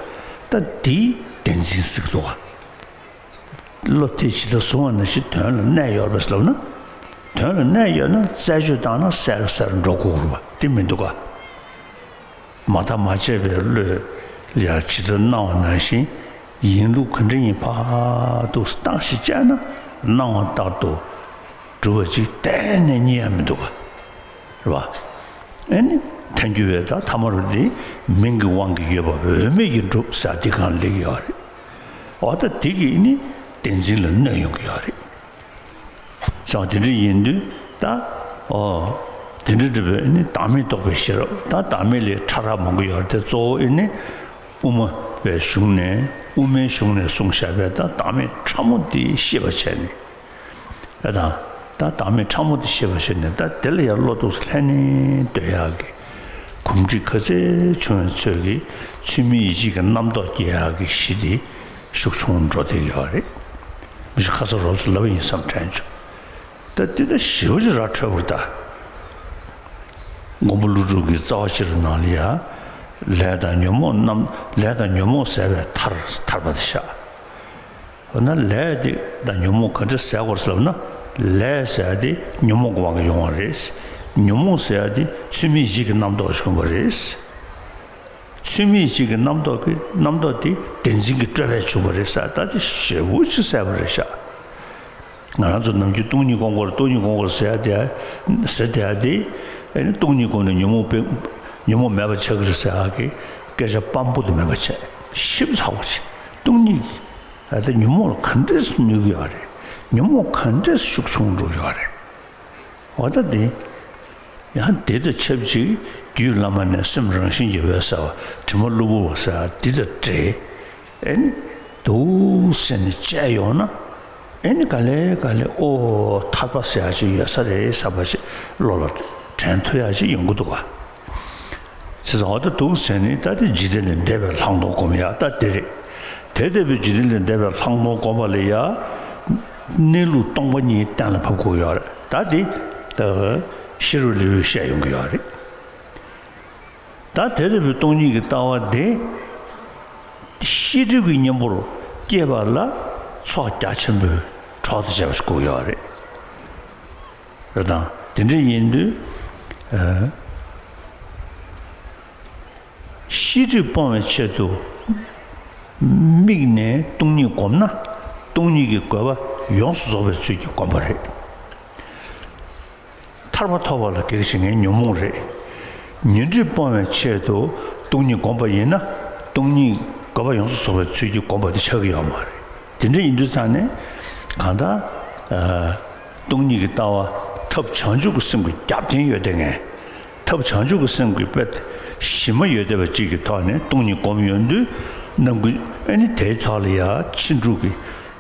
ད་དེའི་བདེན་འཛིན་ཟེར་གྱི་འདུག་ག། བློ་དེ་ཇི་ལྟར་བཟུང་བ་ནང་བཞིན་དོན་ལ་གནས་ཡོད་པས་ལབ་ན། དོན་ལ་གནས་ཡོད་ན་རྩད་གཅོད་བཏང་ན་གསལ་རུ་གསལ་རུ་འགྲོ་དགོས་རེད་པ། དེ་མི་འདུག་ག། མ་བརྟགས་མ་དཔྱད་པའི་བློས་ཡང་ཇི་ལྟར་སྣང་བ་ནང་བཞིན་ཡིན་ལུགས་ག་འདྲ་ཡིན་ཕར་དུ་བརྟགས་ཤིང་དཔྱད་ན། སྣང་བ་ལྟར་དུ་གྲུབ་པ་ཅིག་གཏན་ནས་རྙེད་ཡ་མི་འདུག་ག། རེད་པ། ཨེ་ནི་ཐལ་འགྱུར་བའི་ད་ཐ་མ་རུ་དེ་མིང་གི་དབང་གིས་ཡོད་པ་འོས་མེད་ཀྱིས་གྲུབ་ཟེར་དེ་གང་ལེགས་ཡོད་རེད། འོ་ད་དེ་གིས་ནི་བདེན་འཛིན་ལ་གནོད་ཡོང་གི་ཡོད་རེད། བྱས་ཙང་དེ་འདྲ་ཡིན་དུས་ད། ཨོ། དེ་འདྲ་འདྲ་བའི་ནི་བདག་མེད་རྟོགས་པའི་ཤེས་རབ། ད་བདག་མེད་ལས་ཕྲ་རགས་མང་པོ་ཡོད་རེད་དེ། གཙོ་བོ་ཨེ་ནི་དབུ་མ་པའི་གཞུང་ནས། དབུ་མའི་གཞུང་ནས་གསུངས་བཞག་པའི་ད་བདག་མེད་ཕྲ་མོ་དེ་ཤེས་པ་བྱས་ནས། ཨེ་དང་། ད་བདག་མེད་ཕྲ་མོ་དེ་ཤེས་པ་བྱས་ནས། ད་དེ་ལ་ཡང་བློ་ཏོག་ཙམ་ལྷན་ནེ་སྡོད་ཡག་གི་གོམས་འདྲིས་ག་ཚད་བྱུང་བའི་ཚོད་ཀྱིས། ཚུལ་མིན་ཡིད་བྱེད་ཀྱི་རྣམ་རྟོག་སྐྱེ་ཡག་གི་གཞི་དེ་ཤུགས་ཆུང་འགྲོ་བསྡད་ཡོད་རེད། མི་ཤི་ཁ་ས་རོབ་ཙམ་ལབ་པ་ཡིན་བསམ་དྲན་བྱུང་། ད་འདི་ད་ཞེ་པོ་ཅིག་ར་འཕྲོད་པོ་རེད་ད། མགོན་པོ་ཀླུ་སྒྲུབ་ཀྱི་རྩ་བ་བཞི་རུ་ནང་ལ་ཡ། ལས་དང་ཉོན་མོངས་རྣམ། ལས་དང་ཉོན་མོངས་ཟད་པས་ཐར། ཐར་པ་དེ་བཞག། འོ་ན་ལས་དེ་དང་ཉོན་མོངས་ག་འདྲ་ཟད་དགོས་ཟེར་ལབ་ན། ལས་ཟེར་ཡ་དེ་ཉོན་མོངས་ཀྱི་དབང་གིས་ཡོང་བ་རེད། ཉོན་མོངས་ཟེར་ཡ་དེ་ཚུལ་མིན་ཡིད་བྱེད་ཀྱི་རྣམ་རྟོག་བྱུང་བ་རེད། ཚུལ་མིན་ཡིད་བྱེད་ཀྱི་རྣམ་རྟོག་གི་རྣམ་རྟོག་དེ་བདེན་འཛིན་གྱི་སྤྲོས་པས་བྱུང་བ་རེད་ཟེར། ད་དེ་ཞེ་པོ་ཅིག་གསལ་པོ་རེད་ཤག། ང་རང་ཚོ་ནམ་རྒྱུན་སྟོང་ཉིད་སྒོམ་དགོས་རེད། སྟོང་ཉིད་སྒོམ་དགོས་རེད་ཟེར་ཡ་དེ། ཟེར་བསྡད་ཡ་དེ། ཨེ་ནི་སྟོང་ཉིད་སྒོམ་ནས་ཉོན་མོངས་པའི། ཉོན་མོངས་མེད་པ་ཆགས་ཀྱི་རེད་ཟེར་ཡ་གི་སྐད་ཆ་དཔང་པོ་དེ་མེད་པ་བྱས། ཞིབ་ཚགས་པོ་བྱས། སྟོང་ཉིད་ཀྱིས་ཨ་ད་ཉོན་མོངས་ལ་ག་འདྲས་སེ་གནོད་ཀྱི་ཡོད་རེད། ཉོན་མོངས་ག་འདྲས་སེ་ཤུགས་ཆུང་འགྲོ་གི་ཡོད་རེད། འོ་ད་དེ། ཡང་དེ་དང་ཆབས་ཅིག་རྒྱུད་བླ་མ་ནས་སེམས་རང་བཞིན་གྱིས་འོད་གསལ་བ། དྲི་མ་གློ་བུར་བ་ཟེར་བ་འདི་དང་འདྲེས། ཨེ་ནི་འདུག་སེ་ནས་དཔྱད་ཡོང་ན། ཨེ་ནི་ག་ལེ་ག་ལེ་ཨོ་ཐར་པ་ཟེར་ཡ་ཅིག་ཡོད་ས་རེད་བསམ་པ་ཞིག་བློ་ལ་དྲན་ཐུབ་ཡ་ཅིག་ཡོང་གི་འདུག་ག། བྱས་ཙང་འོ་ད་འདུག་སེ་ནས་ད་དེ་འཇིག་རྟེན་ལས་འདས་པའི་ལྷག་མཐོང་སྒོམ་ཡ་ད་དེ་རེད། དེ་ལྟ་བུའི་འཇིག་རྟེན་ལས་འདས་པའི་ལྷག་མཐོང་སྒོམ་པ་ལ་ཡ། གནས་ལུགས་སྟོང་པ་ཉིད་གཏན་ལ་ཕབ་དགོས་ཡོད་རེད། ད་དེ་ད་ཤེས་རབ་ལེའུས་བཤད་ཡོང་གི་ཡོད་རེད། ད་དེ་ལྟ་བུའི་སྟོང་ཉིད་ཀྱི་ལྟ་བ་དེ་ཤེས་སྒྲིབ་ཀྱི་གཉེན་པོར་སྐྱེས་པ་ལ་ཚོགས་རྒྱ་ཆེན་པོའི་གྲོགས་དང་བཅས་པ་ཞིག་དགོས་ཡོད་རེད། རེད་དང་། དེ་འདྲ་ཡིན་དུས། ཨ། ཤེས་སྒྲིབ་སྤོང་བའི་ཆེད་དུ་དམིགས་ནས་སྟོང་ཉིད་བསྒོམས་ན། སྟོང་ཉིད་ཀྱི་དགོས་པ་ཡོངས་སུ་རྫོགས་པའི་ཚུལ་གྱིས་བསྒོམས་པ་རེད། ཐར་པ་ཐོབ་པ་ལ་གེགས་བྱེད་མཁན་ཉོན་མོངས་རེད། ཉོན་སྒྲིབ་སྤོང་བའི་ཆེད་དུ་སྟོང་ཉིད་བསྒོམས་པ་ཡིན་ན། སྟོང་ཉིད་དགོས་པ་ཡོངས་སུ་རྫོགས་པའི་ཚུལ་གྱིས་བསྒོམས་པ་དེ་ཆགས་ཀྱི་ཡོད་མ་རེད། དེ་འདྲ་ཡིན་དུས་ཙང་ནས་གང་ལྟར། ཨ། སྟོང་ཉིད་ཀྱི་ལྟ་བ་ཐབས་བྱང་ཆུབ་ཀྱི་སེམས་ཀྱི་རྒྱབ་རྟེན་ཡོད་དེ་ངས། ཐབས་བྱང་ཆུབ་ཀྱི་སེམས་ཀྱི་དཔེ་གཞི་མ་ཡོད་བསྡད་པ་གཅིག་གི་ཐོག་ནས་སྟོང་ཉིད་སྒོམ་ཡོང་དུས་རྣམ་ཀུན་ཨ་ནི་དེའི་ཐོག་ལ་ཡ་ཕྱིན་དྲུག་གི་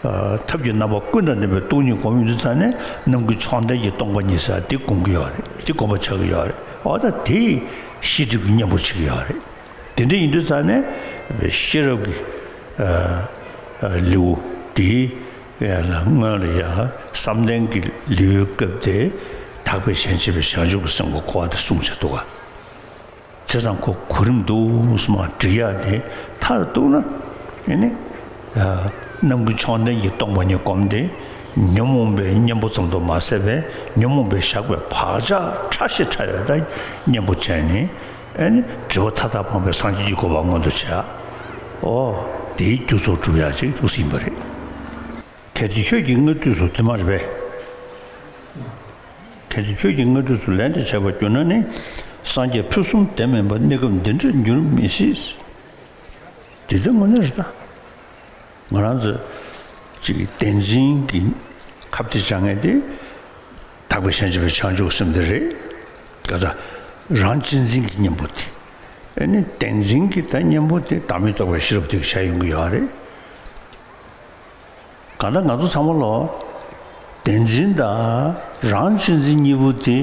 ཐབས་ཀྱི་རྣམ་པ་ཀུན་དང་ལྡན་པའི་སྟོང་ཉིད་སྒོམ་ཡོང་དུས་ཙང་ནས་རྣམ་ཀུན་མཆོག་ལྡན་གྱི་སྟོང་པ་ཉིད་ཟེར་དེ་སྒོམ་གྱི་ཡོད་རེད། དེ་སྒོམ་པ་ཆགས་ཀྱི་ཡོད་རེད། འོ་ད་དེ་ཤེས་སྒྲིབ་ཀྱི་གཉེན་པོ་བྱེད་ཀྱི་ཡོད་རེད། དེ་འདྲ་ཡིན་དུས་ཙང་ནས་ཤེས་རབ་ཀྱི་ལེའུ་དེའི་ཡ་ལ་སྔོན་ལ་ཡ་བསམ་གཏན་གྱི་ལེའུའི་སྐབས་དེ་དག་པའི་ཞེན་བྱེད་པའི་བྱང་ཆུབ་ཀྱི་སེམས་ཀྱི་གོ་བ་དེ་གསུངས་བྱས་འདུག་ག་བྱས་ཙང་ཁོ་གོ་རིམ་འདུག་སེ་མར་སྒྲིག་ཡག་དེ་མཐར་གཏུགས་ན་ཨེ་ནི་རྣམ་ཀུན་མཆོག་ལྡན་གྱི་སྟོང་པ་ཉིད་སྒོམ་སྟེ་ཉོན་མོངས་པའི་གཉེན་པོ་ཙམ་དུ་མ་ཟད་པའི་ཉོན་མོངས་པའི་ཞགས་པའི་བག་ཆགས་ཕྲ་ཞིང་ཕྲ་བའི་ད་གཉེན་པོ་བྱས་ནས། ཨེ་ནི་སྒྲིབ་པ་མཐའ་དག་སྤངས་པའི་སངས་རྒྱས་ཀྱི་གོ་འཕང་མངོན་དུ་བྱས། ཨོ། དེའི་རྒྱུ་ཚོགས་སྒྲུབ་ཡག་ཅིག་འདུག་སེ་ཡིན་པ་རེད། གལ་ཏེ་ཁྱོད་ཀྱིས་སྔ་དུས་སུ་དེ་མ་རེད་པས། གལ་ཏེ་ཁྱོད་ཀྱིས་སྔ་དུས་སུ་ལན་དུ་བྱས་པར་གྱུར་ན་ནི། སངས་རྒྱས་ཕུན་སུམ་བདེ་མིན་པ་གནས་སྐབས་འདི་འདྲར་འགྱུར་མི་སྲིད། དེ་ལྟ་དངོས་གནས་རེད་ད། ང་རང་ཚོ་ཅིག་བདེན་འཛིན་གྱི་ཁ་གཏད་བཅག་མཁན་དེ་དག་པའི་ཞེན་བྱེད་པའི་བྱང་ཆུབ་སེམས་དེ་རེད། ག་ད་རང་གཅེས་འཛིན་གྱི་གཉེན་པོ་དེ། ཨེ་ནི་བདེན་འཛིན་གྱི་ད་གཉེན་པོ་དེ་བདག་མེད་རྟོགས་པའི་ཤེས་རབ་དེ་གི་བྱ་ཡོང་གི་ཡོད་རེད། གང་ལྟར་ང་ཚོ་ཚང་མ་ལོ། བདེན་འཛིན་དང་རང་གཅེས་འཛིན་གཉིས་པོ་དེ་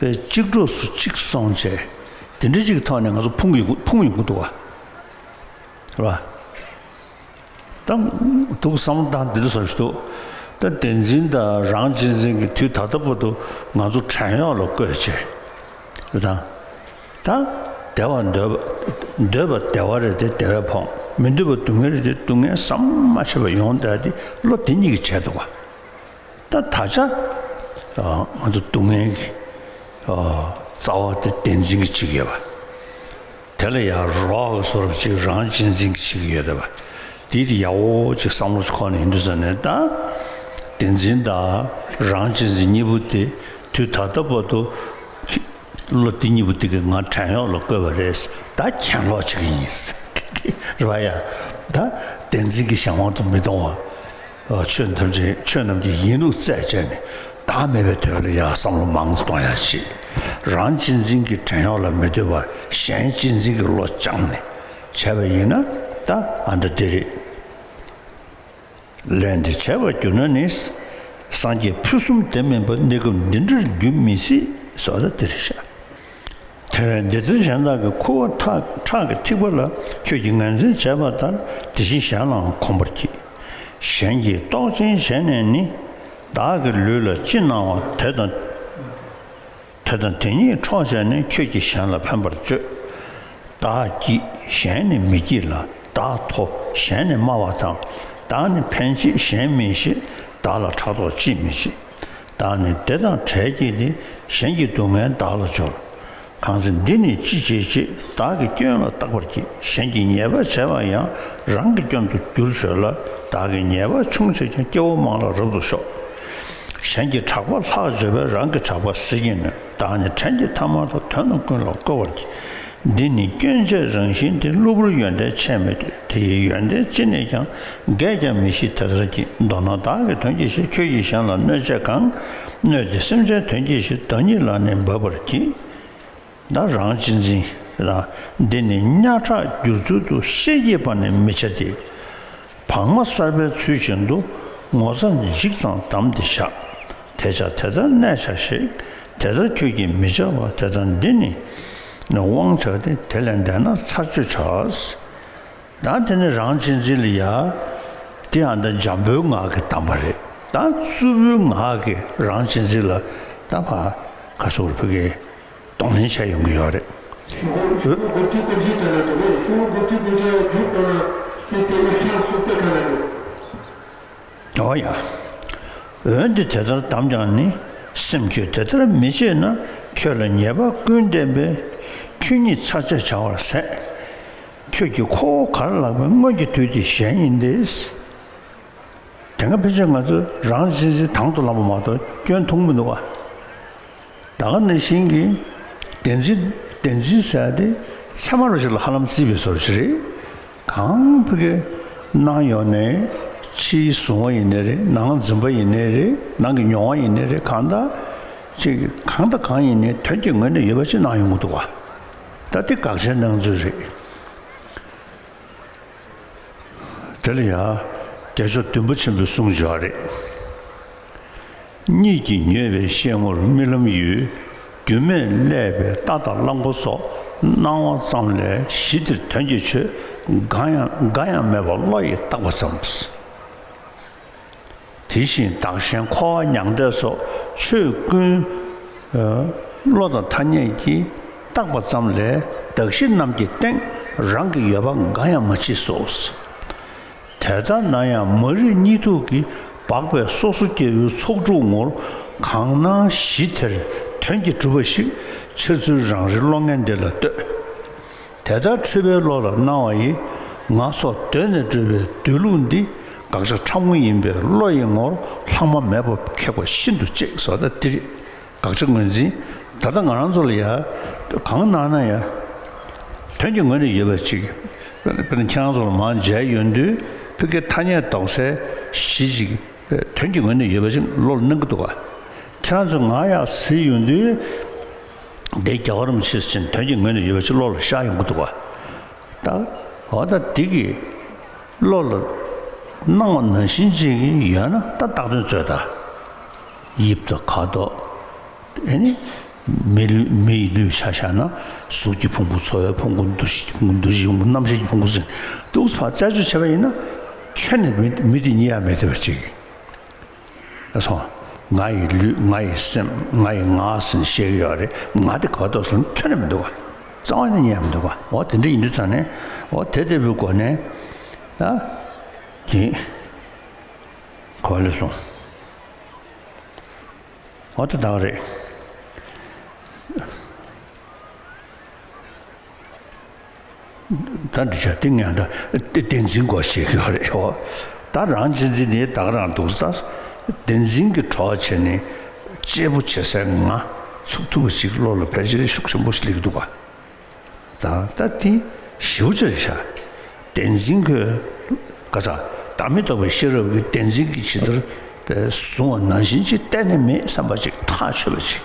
དཔེ་གཅིག་གྲོགས་སུ་གཅིག་སོང་བྱས། དེ་འདྲ་གཅིག་གི་ཐོག་ནས་ང་ཚོ་ཕུང་གི་ཕུང་ཡོང་གི་འདུག་བ། རེད་བ། ད་འདུག་བསམ་བློ་བཏང་འདི་འདྲ་བཟོ་ཞིག་འདུག་ད་བདེན་འཛིན་དང་རང་གཅེས་འཛིན་གྱི་དུས་ད་ལྟ་བར་དུ་ང་ཚོ་བྲན་གཡོག་ལ་བཀོལ་བྱས། རེད་དང་། ད་བདེ་བ་འདོད་པ་འདོད་པ་བདེ་བ་རེད་དེ་བདེ་བས་ཕོངས། མི་འདོད་པ་སྡུག་བསྔལ་རེད་དེ་སྡུག་བསྔལ་བསམ་མ་ཤེས་པ་ཡོང་བསྡད་དེ་བློ་དེ་གཉིས་ཀྱིས་བྱས་འདུག་བ། ད་ད་ཆ་ང་ཚོ་སྡུག་བསྔལ་གྱི་རྩ་བ་དེ་བདེན་འཛིན་གྱིས་བྱེད་ཀྱི་ཡོད་པ། དེ་ལ་ཡང་རོགས་ཀྱི་བཟོ་འདྲ་ཅིག་རང་གཅེས་འཛིན་གྱིས་བྱེད་ཀྱི་ཡོད་རེད་པ། དེ་དེ་ཡག་པོ་ཅིག་བསམ་བློ་ཅིག་འཁོར་ནས་ཡིན་དུས་ཙང་ནས་ད། བདེན་འཛིན་དང་རང་གཅེས་འཛིན་གཉིས་པོ་དེ་དུས་ད་ལྟ་བར་དུ་བློ་དེ་གཉིས་པོ་དེ་གིས་ང་བྲན་གཡོག་ལ་བཀོལ་བ་རེད། ད་གྱེན་ལོག་བྱེད་ཀྱི་ཡིན། རེད་པ་ཡ། ད་བདེན་འཛིན་གྱི་གཞན་དབང་དུ་མི་གཏོང་བ། ཆོས་ཐམས་ཅད་ཆོས་རྣམས་ཀྱི་ཡིན་ལུགས་རྩད་བཅད་ནས་བདག་མེད་པའི་དོན་ལ་ཡང་བསམ་བློ་མང་ཙམ་གཏོང་ཡག་བྱེད། རང་གཅེས་འཛིན་གྱི་བྲན་གཡོག་ལ་མི་ལྟོས་པར་གཞན་གཅེས་འཛིན་གྱི་བློ་བཅངས་ནས་བྱས་པ་ཡིན་ན་ད་ཨ་འདྲ་དེ་རེད། ལན་འདི་བྱས་པར་གྱུར་ན་ནི། སངས་རྒྱས་ཕུན་སུམ་བདེ་མིན་པ་གནས་སྐབས་འདི་འདྲར་འགྱུར་མི་སྲིད་ཟེར་བ་ད་དེ་རེད་ཤག་དེ་བས་འདི་ལྟར་གཞན་དག་གི་ཁུ་བ་ཁྲག་ཁྲག་གི་ཐིགས་པ་ལ་ཁྱོད་ཀྱིས་ངོས་འཛིན་བྱས་པ་ལྟར་དེ་བཞིན་གཞན་ལའང་གོམས་པར་གྱིས། གཞན་གྱིས་རྟོག་ཅན་བྱས་ནས་ནི། བདག་གི་ལུས་ལ་ཅི་སྣང་བ་དེ་དང་། དེ་དང་དེ་ཉིད་འཕྲོག་བྱས་ནས་ཁྱོད་ཀྱིས་གཞན་ལ་ཕན་པར་སྤྱོད། བདག་སྐྱིད་གཞན་ནི་མི་སྐྱིད་ལ། བདག་མཐོ་གཞན་ནི་དམའ་བ་དང་། བདག་ནི་ཕན་ཆེད་གཞན་མི་ཤེས། བདག་ལ་ཕྲག་དོག་ཅིས་མི་བྱེད། བདག་ནི་བདེ་དང་བྲལ་སྐྱེས་ཏེ། གཞན་གྱི་སྡུག་བསྔལ་བདག་ལ་སྦྱོར། གང་ཚེ་འདི་ནི་ཅི་བྱེད་ཅེས། བདག་གི་སྐྱོན་ལ་བརྟག་པར་གྱིས། གཞན་གྱིས་ཉེས་པ་བྱས་པ་ཡང་། རང་གི་སྐྱོན་དུ་འགྱུར་བྱོས་ལ། བདག་གིས་ཉེས་པ་ཆུང་བྱས་ཀྱང་། སྐྱེ་བོ་མང་ལ་རབ་ཏུ་ཤོག་གཞན་གྱི་གྲགས་པ་ལྷག་བརྗོད་པས། རང་གི་གྲགས་པ་ཟད་ཀྱིས་ནོན། བདག་ནི་བྲན་གྱི་ཐ་མལ་དང་། དོན་རྣམས་ཀུན་ལ་བཀོལ་བར་གྱིས། འདི་ནི་སྐྱོན་བྱས་རང་བཞིན་ཏེ། གློ་བུར་ཡོན་ཏན་ཆེས་མི་འདོད། དེ་ཡི་ཡོན་ཏན་ཅི་ནས་ཀྱང་། བརྒལ་ཀྱང་མི་ཤེས་དེ་ལྟར་གྱིས། མདོར་ན་བདག་གི་དོན་གྱིས་ཤིག་ཁྱོད་ཀྱིས་གཞན་ལ་གནོད་བྱས་གང་། གནོད་དེ་སེམས་ཅན་དོན་གྱིས་ཤིག་བདག་ཉིད་ལ་ནི་འབབ་པར་གྱིས། ད་རང་གཅེས་འཛིན་དང་། འདི་ནི་གཉའ་ཁྲག་བསྒྱུར་ཚུལ་དུ། ཤེས་ཀྱི་བར་ནས་མི་བྱ་སྟེ། བག་མ་གསར་པའི་ཚུལ་བཞིན་དུ། ངོ་ཚ་འཇིགས་དང་བསྡམས་ཏེ་བཞག་དེ་བྱ་དེ་ལྟར་གནས་བྱ་ཞིག་དེ་ལྟར་ཁྱོད་ཀྱིས་མི་བྱ་བ། དེ་ལྟར་འདི་ནི་དབང་བྱ་སྟེ། དེ་ལས་འདས་ན་ཚར་གཅོད་བྱ། ད་དེ་ནི་རང་གཅེས་འཛིན་ལ་ཡ། དེ་ཡང་ད་འཇམ་པོའི་ངག་གི་གདམས་པ་རེད། ད་རྩུབ་པོའི་ངག་གི་རང་གཅེས་འཛིན་ལ་ད་ཕར་ཁ་སོར་ཕུ་གེ་གདོང་ལེན་བྱས་ཡོང་གི་ཡོད་རེད། ཤོག་བུ་དེ་དེ་བཞིན་ལྟར་ན་འདུག་ལས། ཤོག་བུ་དེ་དེ་འདྲའི་རྒྱུ་གཏོང་ན་དེ་དེ་ནི་ཤེས་སུ་དེ་ག་ན་འདུག་འོ་ཡ། འོན་ཏེ་དེ་ལྟར་གདམས་ཀྱང་ནི། སེམས་ཁྱོད་དེ་ལྟར་མི་བྱེད་ན། ཁྱོད་ལ་ཉེས་པ་ཀུན་བསྟན་པས། ཁྱོད་ཉིད་ཚར་གཅོད་བྱ་བར་ཟད། ཁྱོད་ཀྱི་ཁོ་བོ་ག་རེ་ལགས་པའི། སྔོན་གྱི་དུས་དེ་གཞན་ཡིན་ཏེ། དེ་སྔ་ཕལ་ཆེར་ང་ཚོས་རང་གཅེས་འཛིན་དང་དུ་བླངས་པ་མ་གཏོགས་སྐྱོན་མཐོང་མི་འདུག་བ། ད་ག་ནང་བཞིན་གྱི་བདེན་འཛིན། བདེན་འཛིན་ཟེར་ཡ་དེ་ཚད་མ་རུ་ཞིག་ལ་ཧ་ལམ་བརྩིས་པའི་བཟོ་ཞིག་རེད། གང་ཕ་གི་སྣང་ཡོང་ནས་ ཕྱིའི་གཟུང་བ་ཡིན་ནའི་རེད། ནང་འཛིན་པ་ཡིན་ནའི་རེད། ནང་གི་མྱོང་བ་ཡིན་ནའི་རེད། གང་ལྟར་ཅིག་གང་དང་གང་ཡིན་ནའི་དོན་གྱི་ངོས་ནས་ཡོད་པ་ཅིག་སྣང་ཡོང་གི་འདུག་བ། ད་དེ་དགག་བྱའི་སྣང་ཚུལ་རེད། དེ་ལ་ཡང་རྒྱལ་མཆོག་བདུན་པོ་ཆེན་པོས་གསུངས་ཡོད་རེད། གཉིད་ཀྱིས་མྱོས་པའི་ཤེལ་ངོར་རྨི་ལམ་ཡོད། རྒྱུ་མེད་བསླད་པའི་རྟ་དང་གླང་པོ་སོགས། སྣང་བ་ཙམ་ལས་གཞི་དེར་དོན་གྱི་ཆོས་འགའ་ཡང་འགའ་ཡང་མེད་པ་བློ་ཡིས་བཏགས་པ་ཙམ། དེ་བཞིན་བདག་གཞན་འཁོར་བ་མྱང་འདས་སོགས་ཆོས་ཀུན་བློ་དང་ཐ་སྙད་ཀྱིས་བཏགས་པ་ཙམ་ལས་གདགས་གཞི་རྣམས་ཀྱི་སྟེང་རང་གི་ཡོད་པ་འགའ་ཡང་མ་མཆིས་སོ། དེ་ལྟར་ན་ཡང་མ་རིག་གཉིད་འཐུག་གིས་སྦགས་པའི་སོ་སོ་སྐྱེ་བོའི་ཚོགས་དྲུག་ངོར་གང་སྣང་གཞི་དེར་དོན་གྱིས་གྲུབ་པ་ཞིག་འཆར་ཚུལ་རང་རེའི་བློ་ངན་འདི་ལ་ལྟོས། དེ་ལྟར་འཁྲུལ་པའི་བློ་ལ་སྣང་བ་ཡིས་ང་སོགས་གདོད་ནས་གྲུབ་པའི་སྡོད་ལུགས་འདི་དགག་བྱ་ཕྲ་མོ་ཡིན་པས་བློ་ཡི་ངོར་ལྷག་མ་མེད་པར་ཁེགས་པ་ཤིན་ཏུ་གཅེས་སོ། ད་འདིར་དགག་བྱ་ངོས་འཛིན། ད་ལྟ་ང་རང་ཚོ་ལ་ཡང་གང་སྣང་ན་ཡང་དོན་གྱི་ངོས་ནས་ཡོད་པ་ཅིག་དཔེར་ན་ཁྱེད་རང་ཚོ་ལ་མར་མཇལ་ཡོང་དུས་ཕ་གིའི་ཐ་སྙད་འདོགས་སའི་གཞི་ཅིག་དོན་གྱི་ངོས་ནས་ཡོད་པ་ཅིག་བློ་ལ་སྣང་གི་འདུག་ག་ཁྱེད་རང་ཚོ་ང་ཡར་གཟིགས་ཡོང་དུས་དེ་རྒྱལ་བ་རིན་པོ་ཆེ་ཟེར་མཁན་དོན་གྱི་ངོས་ནས་ཡོད་པ་ཅིག་བློ་ལ་ཤར་ཡོང་གི་འདུག་ག་ད་འོ་ད་འདི་གི་བློ་ལ་སྣང་བ་ནང་བཞིན་ཅིག་ཡོད་ན་ད་བཏགས་དོན་རྩོད་ད། དབྱིབས་དང་ཁ་དོག་ཨེ་ནི། མི་ལུས་མི་ཡི་ལུས་ཆ་བཞག་ན་གཟུགས་ཀྱི་ཕུང་པོ། ཚོར་བའི་ཕུང་པོ། འདུ་ཤེས་ཀྱི་ཕུང་པོ། འདུ་བྱེད་ཀྱི་ཕུང་པོ། རྣམ་ཤེས་ཀྱི་ཕུང་པོ་ཟེར་འདུག་ཕར་རྩད་གཅོད་བྱས་པ་ཡིན་ན་ཁྱོན་ནས་མི་མི་དེ་རྙེད་ཡ་མེད་བསྡད་པ་ཅིག་ཨ་སོང་། ང་ཡི་ལུས། ང་ཡི་སེམས། ང་ཡི་ང་ཟེར་བཤད་ཀྱི་ཡོད་རེད། ང་དེ་ག་པར་འདུག་ཟེར་ན་ཁྱོན་ནས་མི་འདུག་ག་རྩ་བ་ནས་རྙེད་མི་འདུག་ག་འོ་དེ་འདྲ་ཡིན་དུས་ཙང་ནས་འོ་དེ་ལྟ་བུའི་སྒོ་ནས་ད་གིན་ག་པར་སླེབས་སོང་། འོ་ད་ད་ག་རེད། ད་འདི་ཆ་དེ་ངས་ད་བདེན་འཛིན་སྐོར་བཤད་ཀྱི་ཡོད་རེད། འོ་ད་རང་གཅེས་འཛིན་དེ་ད་ག་རང་འདུག་ད་བདེན་འཛིན་གྱི་གྲོགས་བྱས་ནས་གཅེས་པོ་བྱེད་སའི་ངང་ཚུགས་ཐུབ་པ་ཞིག་བློ་ལ་ཕལ་ཆེར་ཤུགས་ཆེན་པོ་ཞིག་སླེབས་ཀྱི་འདུག་ག་ད་ལྟ་དེ་ཞེ་པོ་ཅིག་རེད་ཤག་བདེན་འཛིན་ཁོས་ག་ས་བདག་མེད་རྟོགས་པའི་ཤེས་རབ་ཀྱིས་བདེན་འཛིན་གྱིས་ཇི་ལྟར་བཟུང་བ་ནང་བཞིན་ཅིག་གཏན་ནས་མེད་བསམ་པ་ཅིག་ཐག་ཆོད་པ་ཅིག་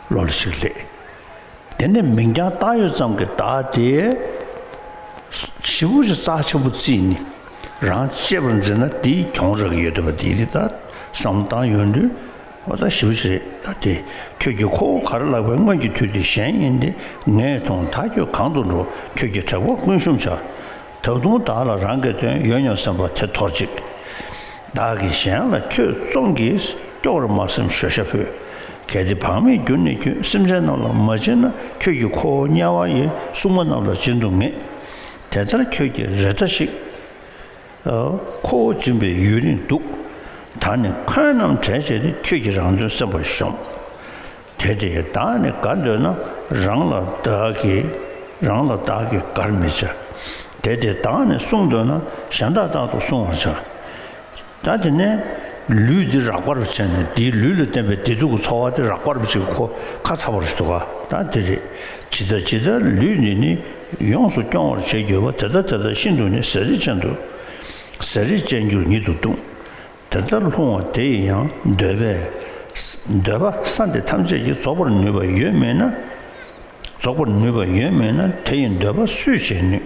བློ་ལ་ཅིག་སླེབས། དེ་ནས་མིང་རྐྱང་བཏགས་ཡོད་ཙམ་གྱི་བདག་དེ་ཞེ་པོ་ཅིག་རྩ་ཆེན་པོ་བརྩིས་ནས་རང་གཅེས་པར་འཛིན་ན་དེས་གྱོང་རག་གི་ཡོད་འདུག་པ་དེ་རེད། ད་བསམ་བློ་བཏང་ཡོང་དུས། འོ་ད་ཞེ་པོ་ཅིག་རེད། ད་དེ་ཁྱོད་ཀྱིས་ཁོ་བོ་ག་རེ་ལབ་པའི་སྔོན་གྱི་དུས་དེ་གཞན་ཡིན་ཏེ། ངས་མཐོང་ད་ཁྱོད་གང་དུ་འགྲོ། ཁྱོད་ཀྱི་དྲེགས་པ་ཀུན་ཞུམ་བྱ། ད་དུང་བདག་ལ་རང་གི་དོན། ཡོད་སྙམ་སེམས་པ་དེ་དོར་ཅིག་བདག་གིས་གཞན་ལ་ཁྱོད་བཙོང་གིས། སྐྱོ་བར་མ་སེམས་ཞོ་ཤ་ཕུལ། གལ་ཏེ་བག་མེད་གྱུར་ནས་ཁྱོད། སེམས་ཅན་རྣམས་ལ་མ་བྱིན་ན། ཁྱོད་ཀྱིས་ཁོ་བོ་དམྱལ་བ་ཡི། སྲུང་མ་རྣམས་ལ་སྦྱིན་དུ་ངེས། དེ་ལྟར་ཁྱོད་ཀྱིས་རེ་ད་ཞིག་ཁོ་བོ་སྦྱིན་པའི་ཡུན་རིང་འདུག་ད་ནི་འཁོན་རྣམས་བྲལ་བྱས་ཏེ། ཁྱོད་ཀྱིས་རང་དོན་སེམས་པར་ཞོམ། དེ་སྟེ་བདག་ནི་དགའ་འདོད་ན། རང་ལ་བདག་གིས་རང་ལ་བདག་གིས་དགར་མི་བྱ། དེ་སྟེ་བདག་ནི་སྲུང་འདོད་ན། གཞན་དག་རྟག་ཏུ་སྲུང་བར་བྱ། ད་དེ་ནས་ལུས་འདི་རགས་པ་རུ་བྱས་ནས། འདིའི་ལུས་ལ་བརྟེན་པའི་བདེ་སྡུག་གི་ཚོར་བ་དེ་རགས་པ་རུ་ཅིག་ཁོ་ཁ་ཚ་བ་རུ་འདུག་ག་ད་དེ་རེད། ཇི་ལྟར་ཇི་ལྟར་ལུས་འདི་ནི། ཡོངས་སུ་སྐྱོང་བར་བྱེད་གྱུར་པ། དེ་ལྟ་དེ་ལྟ་ཤིན་ཏུ་ནི། ཟས་རིགས་ཅན་དུ། ཟས་རིགས་ཅན་གྱུར་ཉིད་དུ་ལྟུང་། དེ་ལྟར་ལྷུང་བ་དེ་ཡི་ཡང་། འདོད་པས། འདོད་པ་ས་འདི་ཐམས་ཅད་ཀྱིས། རྫོགས་པར་ནུས་པ་ཡོད་མིན་ན། རྫོགས་པར་ནུས་པ་ཡོད་མིན་ན། དེ་ཡི་འདོད་པ་སུས་བྱེད་ནུས།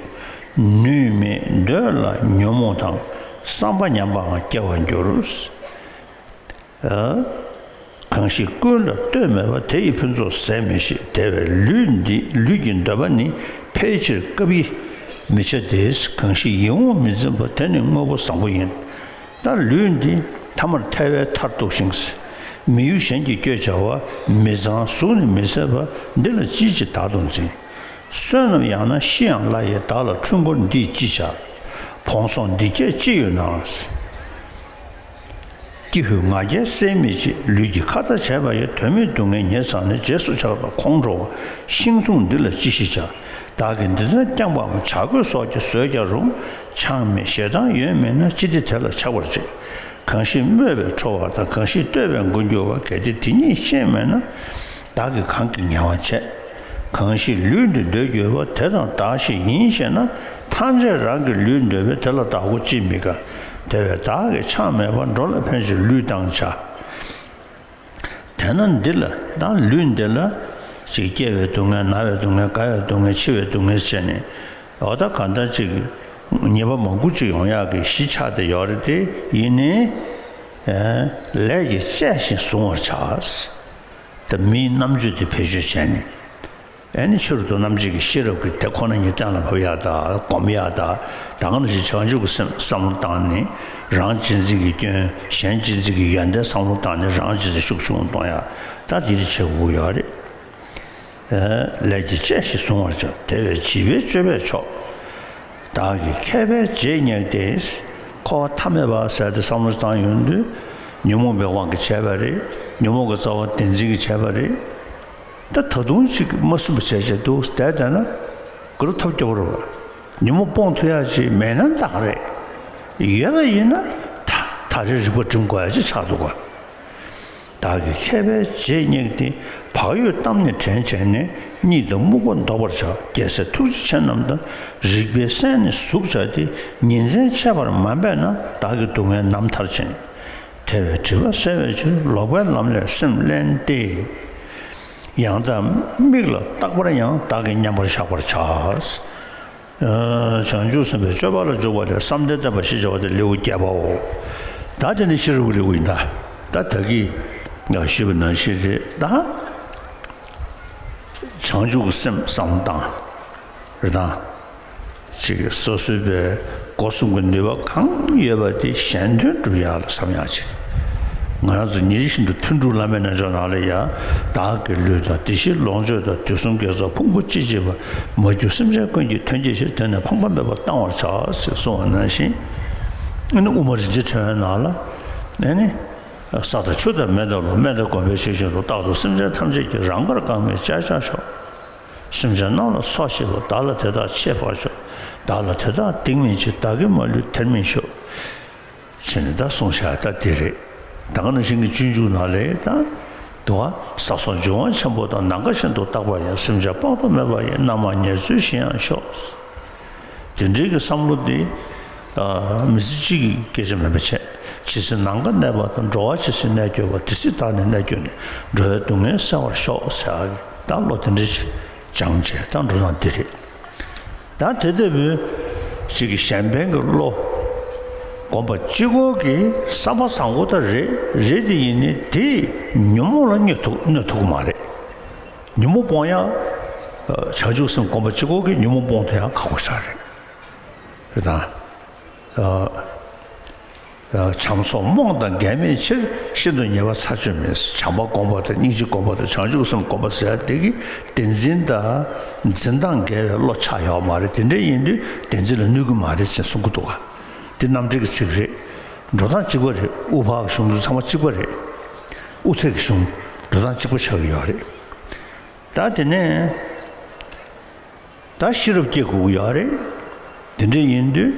ནུས་མེད་འདོད་ལ་ཉོན་མོངས་དང་། བསམ་པ་ཉམས་པའང་སྐྱེ་བར་འགྱུར། གང་ཞིག་ཀུན་ལ་ལྟོས་མེད་པ། དེ་ཡི་ཕུན་ཚོགས་ཟད་མི་ཤེས། དེ་བས་ལུས་འདི་ལུས་ཀྱི་འདོད་པ་ནི། ཕལ་ཆེར་སྐབས་ཡིད་མི་བྱ་སྟེ། གང་ཞིག་ཡིད་འོང་མི་འཛིན་པ། དེ་ནི་དངོས་པོ་བཟང་པོ་ཡིན། ད་ལུས་འདི་ཐ་མར་ཐལ་བའི་མཐར་གཏུགས་ཤིང་། མི་ཡུལ་གཞན་གྱིས་བསྐྱོད་བྱ་བ། མི་གཙང་གཟུགས་ནི་མི་བཟད་པ། འདི་ལ་ཅིས་ཅིག་བདག་ཏུ་འཛིན། བསོད་ནམས་ཡང་ན་ཤི་ཡང་སླ་ཡི། བདག་ལ་འཁྲུལ་འཁོར་འདིས་ཅི་བྱ། བོང་སོགས་འདི་སྐད་ཅི་ཡོད་ན། ཀྱི་ཧུད་ང་རྒྱལ་སེལ་མི་བྱེད། ལུས་ཀྱི་ཁ་ཏ་བྱས་པ་ཡི། དོན་མེད་སྡུག་བསྔལ་ཉེར་བཟང་ནི། རྗེས་སུ་ཆགས་པ་ཁོང་ཁྲོ་བ། ཤིང་མཚུངས་འདི་ལ་ཅི་ཞིག་བྱ། བདག་གིས་འདི་ཙམ་བསྐྱངས་པའམ། བྱ་རྒོད་སོགས་ཀྱིས་ཟོས་ཀྱང་རུང་། ཆགས་མེད་ཞེ་སྡང་ཡོད་མིན་ན། ཅི་སྟེ་དེ་ལ་ཆགས་པར་བྱེད། གང་ཞིག་སྨོད་པས་ཁྲོ་བ་དང་། གང་ཞིག་བསྟོད་པས་མགོ་འགྱུར་བ། གལ་ཏེ་དེ་ཉིད་ཤེས་མེད་ན། བདག་གིས་གང་གིས་ངལ་བ་བྱས། གང་ཞིག་ལུས་འདི་འདོད་གྱུར་པ། དེ་དང་བདག་བཞི་ཡིན་ཤེས་ན། ཐམས་ཅད་རང་གི་ལུས་འདོད་པས། དེ་ལ་བདག་པོ་ཅིས་མི་དགའ། དེ་བས་བདག་གིས་ཆགས་མེད་པར། འགྲོ་ལ་ཕན་ཕྱིར་ལུས་བཏང་བྱ། དེས་ན་འདི་ལ་ད་ལུས་འདི་ལ་ཅིག་སྐྱེ་བའི་སྡུག་བསྔལ། ན་བའི་སྡུག་བསྔལ། རྒ་བའི་སྡུག་བསྔལ། འཆི་བའི་སྡུག་བསྔལ་བྱས་ནས། འོ་ད་གང་ལྟར་ཅིག་ཉེས་པ་མང་པོ་ཅིག་ཡོང་ཡག་གི་གཞི་ཆགས་བསྡད་ཡོད་རེད། དེ་ཡིན་ནའི་ལས་ཀྱིས་བཅད་ཅིང་གཟུང་བར་བྱ། ད་མིའི་རྣམ་དཔྱོད་དེ་བེད་སྤྱོད་བྱས་ནས། ཨེ་ནི་ཕྱི་རོལ་དུ་རྣམ་འབྱེད་ཀྱི་ཤེས་རབ་ཀྱིས་དེ་ཁོ་ན་ཉིད་གཏན་ལ་ཕབ་ཡག་དང་སྒོམ་ཡག་དང་། ད་ག་ནང་བཞིན་བྱང་ཆུབ་ཀྱི་སེམས་བསམ་བློ་བཏང་ནས་རང་གཅེས་འཛིན་གྱི་སྐྱོན། གཞན་གཅེས་འཛིན་གྱི་ཡོན་ཏན་བསམ་བློ་བཏང་ནས་རང་གཅེས་འཛིན་ཤུགས་ཆུང་གཏོང་ཡག་ད་དེ་འདྲ་བྱེད་དགོས་ཡོད་རེད། ལས་ཀྱིས་བཅད་ཅིང་གཟུང་བར་བྱ། དེ་བས་བྱིས་པའི་སྤྱོད་པས་ཆོག། བདག་གི་མཁས་པས་རྗེས་བསྙེགས་ཏེ། འཁོར་བ་མཐའ་མེད་པ་ཟེར་ཏེ་བསམ་བློ་བཏང་ཡོང་དུས། ཉོན་མོངས་པའི་དབང་གིས་བྱས་པ་རེད། ཉོན་མོངས་ཀྱི་རྩ་བ་བདེན་འཛིན་གྱིས་བྱས་པ་རེད། ད་ད་དུང་ཅིག་མ་བསྲུན་པ་བྱས་བྱས་འདུག་བསྡད་བསྡད་ན་ག་རེ་ཐབས་སྐྱོ་པོ་རེད་བ། ཉོན་མོངས་སྤོང་ཐུབ་ཡག་ཅིག་མེད་ན་ད་ག་རེད། ཡོད་པ་ཡིན་ན་ད་ད་རེས་རིག་པ་སྒྲིམ་དགོས་ཡག་ཅིག་ཆགས་འདུག་ག། བདག་གི་མཁས་པས་རྗེས་བསྙེགས་ཏེ། བག་ཡོད་གཏམ་ནི་དྲན་བྱས་ནས། གཉིད་དང་རྨུགས་པ་བཟློག་པར་བྱ། རྒྱལ་སྲས་ཐུགས་རྗེ་ཆེ་རྣམས་དང་། རིག་པའི་སྲན་ནི་ཟུག་བྱ་སྟེ། ཉིན་མཚན་ཆད་པར་མ་འབད་ན། བདག་གི་སྡུག་བསྔལ་ནམ་མཐར་ཕྱིན། དེ་བས་སྒྲིབ་པ་བསལ་བའི་ཕྱིར། ལོག་པའི་ལམ་ལས་སེམས་བསླན་ཏེ། ཡང་དག་མིག་ལ་རྟག་པར་ཡང་། བདག་གིས་མཉམ་པར་བཞག་པར་བྱ། བྱང་ཆུབ་སེམས་དཔའི་སྤྱོད་པ་ལ་འཇུག་པ་ལས་བསམ་གཏན་བསྟན་པ་ཞེས་བྱ་བ་སྟེ་ལེའུ་བརྒྱད་པའོ། ད་དེ་ནི་ཤེས་རབ་ཀྱི་ལེའུ་ཡིན་ད། ད་ད་གིན་ཞུས་པ་ནང་བཞིན་རེད་ད། བྱང་ཆུབ་ཀྱི་སེམས་བསམ་བློ་བཏང་། རེད་ད། ཅིག་སོ་སོའི་པའི་སྒོ་གསུམ་གྱི་ནུས་པ་གང་ཡོད་པ་དེ་གཞན་དོན་སྒྲུབ་ཡག་ལ་བསམ་ཡག་ཅིག། ང་རང་ཚོ་ཉིན་རེ་བཞིན་དུ་ཐུན་དྲུག་བླ་མའི་རྣལ་འབྱོར་ནང་ལ་ཡང་། བདག་གི་ལུས་དང་། དེ་བཞིན་ལོངས་སྤྱོད་དང་། དུས་གསུམ་དགེ་ཚོགས་ཕུང་པོ་ཅི་མཆིས་པ། མ་གྱུར་སེམས་ཅན་ཀུན་གྱི་དོན་བགྱི་ཕྱིར། དེ་ནི་ཕངས་པ་མེད་པར་བཏང་བར་བྱ། ཞེས་གསུངས་པ་ནང་བཞིན། ཨ་ནི་དབུ་མ་རིན་ཆེན་ཕྲེང་བའི་ནང་ལ་ཨ་ནི། ས་དང་ཆུ་དང་མེ་དང་རླུང་། མེ་དང་གོམས་པའི་ཤེས་བཞིན་དུ། རྟག་ཏུ་སེམས་ཅན་ཐམས་ཅད་ཀྱི། རང་དགར་གང་མེད་བྱས་ཀྱང་ཆོག། སེམས་ཅན་རྣམས་ལ་སོགས་བྱེད་པ། བདག་ལ་དེ་དག་ཕྱེད་པར་ཤོག། བདག་ལ་དེ་དག་སྡིག་མི་བྱེད། བདག་གིས་མ་ལུས་དེར་མི་ཤོག། ཞེས་ནས་ད་གསུངས་བཞག་ད་འདི་རེད། ད་ག་ནང་བཞིན་གྱི་སྤྱོད་འཇུག་ནང་ལས་ད། དུ་བ། ས་སོགས་འབྱུང་བ་ཆེན་པོ་དང་། ནམ་མཁའ་བཞིན་དུ་རྟག་པར་ཡང་། སེམས་ཅན་དཔག་ཏུ་མེད་པ་ཡི། རྣམ་མང་ཉེར་འཚོའི་ཞིང་ཡང་ཤོག། དེ་འདྲའི་གི་བསམ་བློ་དེ། ཨ། མི་ཚེ་གཅིག་གི་སྐད་ཆ་མིན་པ་བྱས། ཇི་སྲིད་ནམ་མཁའ་གནས་པ་དང་། འགྲོ་བ་ཇི་སྲིད་གནས་གྱུར་པ། དེ་སྲིད་བདག་ནི་གནས་གྱུར་ནས། འགྲོ་བའི་སྡུག་བསྔལ་བསལ་བར་ཤོག་ཟེར་ཡག་གི་ད་བློ་དེ་འདྲ་ཅིག་སྦྱངས་བྱས་ད་འགྲོ་སྟངས་འདི་རེད། ད་དེ་ལྟ་བུའི་ཅིག་གི་གཞན་ཕན་གྱི་བློ། སྒོམ་པ་གཅིག་པོ་གི་བསམ་པ་བཟང་པོ་ད་རེད། རེད་དེ་ཡིན་ནའི་དེས་ཉོན་མོངས་ལ་གནོད་ཐུབ་གནོད་ཐུབ་ཀྱི་མ་རེད། ཉོན་མོངས་སྤོང་ཡག། བྱང་ཆུབ་སེམས་སྒོམ་པ་གཅིག་པོ་གིས་ཉོན་མོངས་སྤོང་ཐུབ་ཡག་ཁག་པོ་ཞིག་རེད། རེད་དང་། བྱམས་སོགས་རྨོངས་དང་འགལ་མེད་ཕྱིར། ཤིན་ཏུ་ཉེས་པ་ཚར་གཅོད་མིན། བྱམས་པ་སྒོམ་པ་དང་། སྙིང་རྗེ་སྒོམ་པ་དང་། བྱང་ཆུབ་སེམས་སྒོམ་པ་ཟེར་ཡག་དེ་གིས་བདེན་འཛིན་དང་འཛིན་སྟངས་འགལ་བའི་བློ་ཆགས་ཡོད་མ་རེད། དེ་འདྲ་ཡིན་དུས་བདེན་འཛིན་ལ་གནོད་ཀྱི་མ་རེད་ཅེས་གསུང་གི་འདུག་ག། འདི་རྣམ་འགྲེལ་གྱི་ཚིག་རེད། འགྲོ་སྟངས་གཅིག་པ་རེད། དབུ་ཕར་གྱི་གཞུང་དེ་ཚང་མ་གཅིག་པ་རེད། དབུ་ཚད་ཀྱི་གཞུང་འགྲོ་སྟངས་གཅིག་པ་ཆགས་ཀྱི་ཡོད་རེད། ད་དེ་ནས་ད་ཤེས་རབ་སྐྱེ་དགོས་ཀྱི་ཡོད་རེད། དེ་འདྲ་ཡིན་དུས་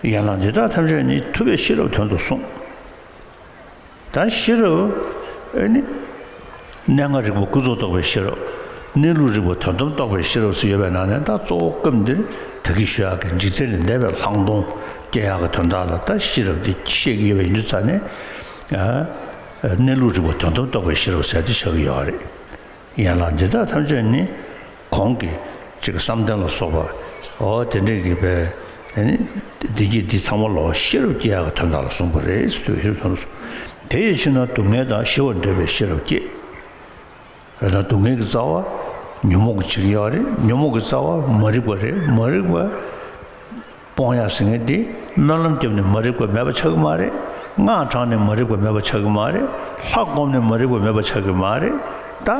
ཡན་ལག་འདི་དག་ཐམས་ཅད་ནི་ཐུབ་པས་ཤེས་རབ་དོན་དུ་གསུངས། ད་ཤེས་རབ་ཨ་ནི་གནས་ལྔ་རིག་པ་ཀུན་རྫོབ་རྟོགས་པའི་ཤེས་རབ། གནས་ལུགས་རིག་པ་དོན་དམ་རྟོགས་པའི་ཤེས་རབ་ཟེར་ཡོད་པའི་ནང་ནས་ད་གཙོ་བོ་སྐབས་འདིར་ད་གིན་ཞུ་ཡག་གི་འཇིག་རྟེན་ལས་འདས་པའི་ལྷག་མཐོང་སྐྱེ་ཡག་གི་དོན་དག་ལ་ད་ཤེས་རབ་འདི་བཤད་ཀྱི་ཡོད་པ་ཡིན་དུས་ཙང་ནས། ཨ། གནས་ལུགས་རིག་པ་དོན་དམ་རྟོགས་པའི་ཤེས་རབ་ཟེར་དེ་ཆགས་ཀྱི་ཡོད་རེད། ཡན་ལག་འདི་དག་ཐམས་ཅད་ནི་གོང་གི་ཅིག་བསམ་གཏན་ལ་སོགས་པ། འོ་དེ་འདྲས་ཀྱི་པའི་ཨ་ནི་བདེ་སྐྱིད་འདི་ཚང་མ་ལོ་ཤེས་རབ་སྐྱེ་ཡག་གི་དོན་དག་ལ་གསུངས་པ་རེད་ཟེར་དུས་ཤེས་རབ་དོན་ལ་གསུངས། དེ་ཡི་ཕྱིར་ན་སྡུག་བསྔལ་དང་ཞི་བར་འདོད་པའི་ཤེས་རབ་བསྐྱེད། རེད་ད། སྡུག་བསྔལ་གྱི་རྩ་བ་ཉོན་མོངས་ཀྱི་ཕྱིར་ཡོད་རེད། ཉོན་མོངས་ཀྱི་རྩ་བ་མ་རིག་པ་རེད། མ་རིག་པ་སྤོང་ཡག་ཟེར་མཁན་དེ་སྨོན་ལམ་བརྒྱབ་ནས་མ་རིག་པ་མེད་པ་ཆགས་ཀྱི་མ་རེད། སྔགས་བགྲངས་ནས་མ་རིག་པ་མེད་པ་ཆགས་ཀྱི་མ་རེད། ལྷ་བསྒོམས་ནས་མ་རིག་པ་མེད་པ་ཆགས་ཀྱི་མ་རེད། ད་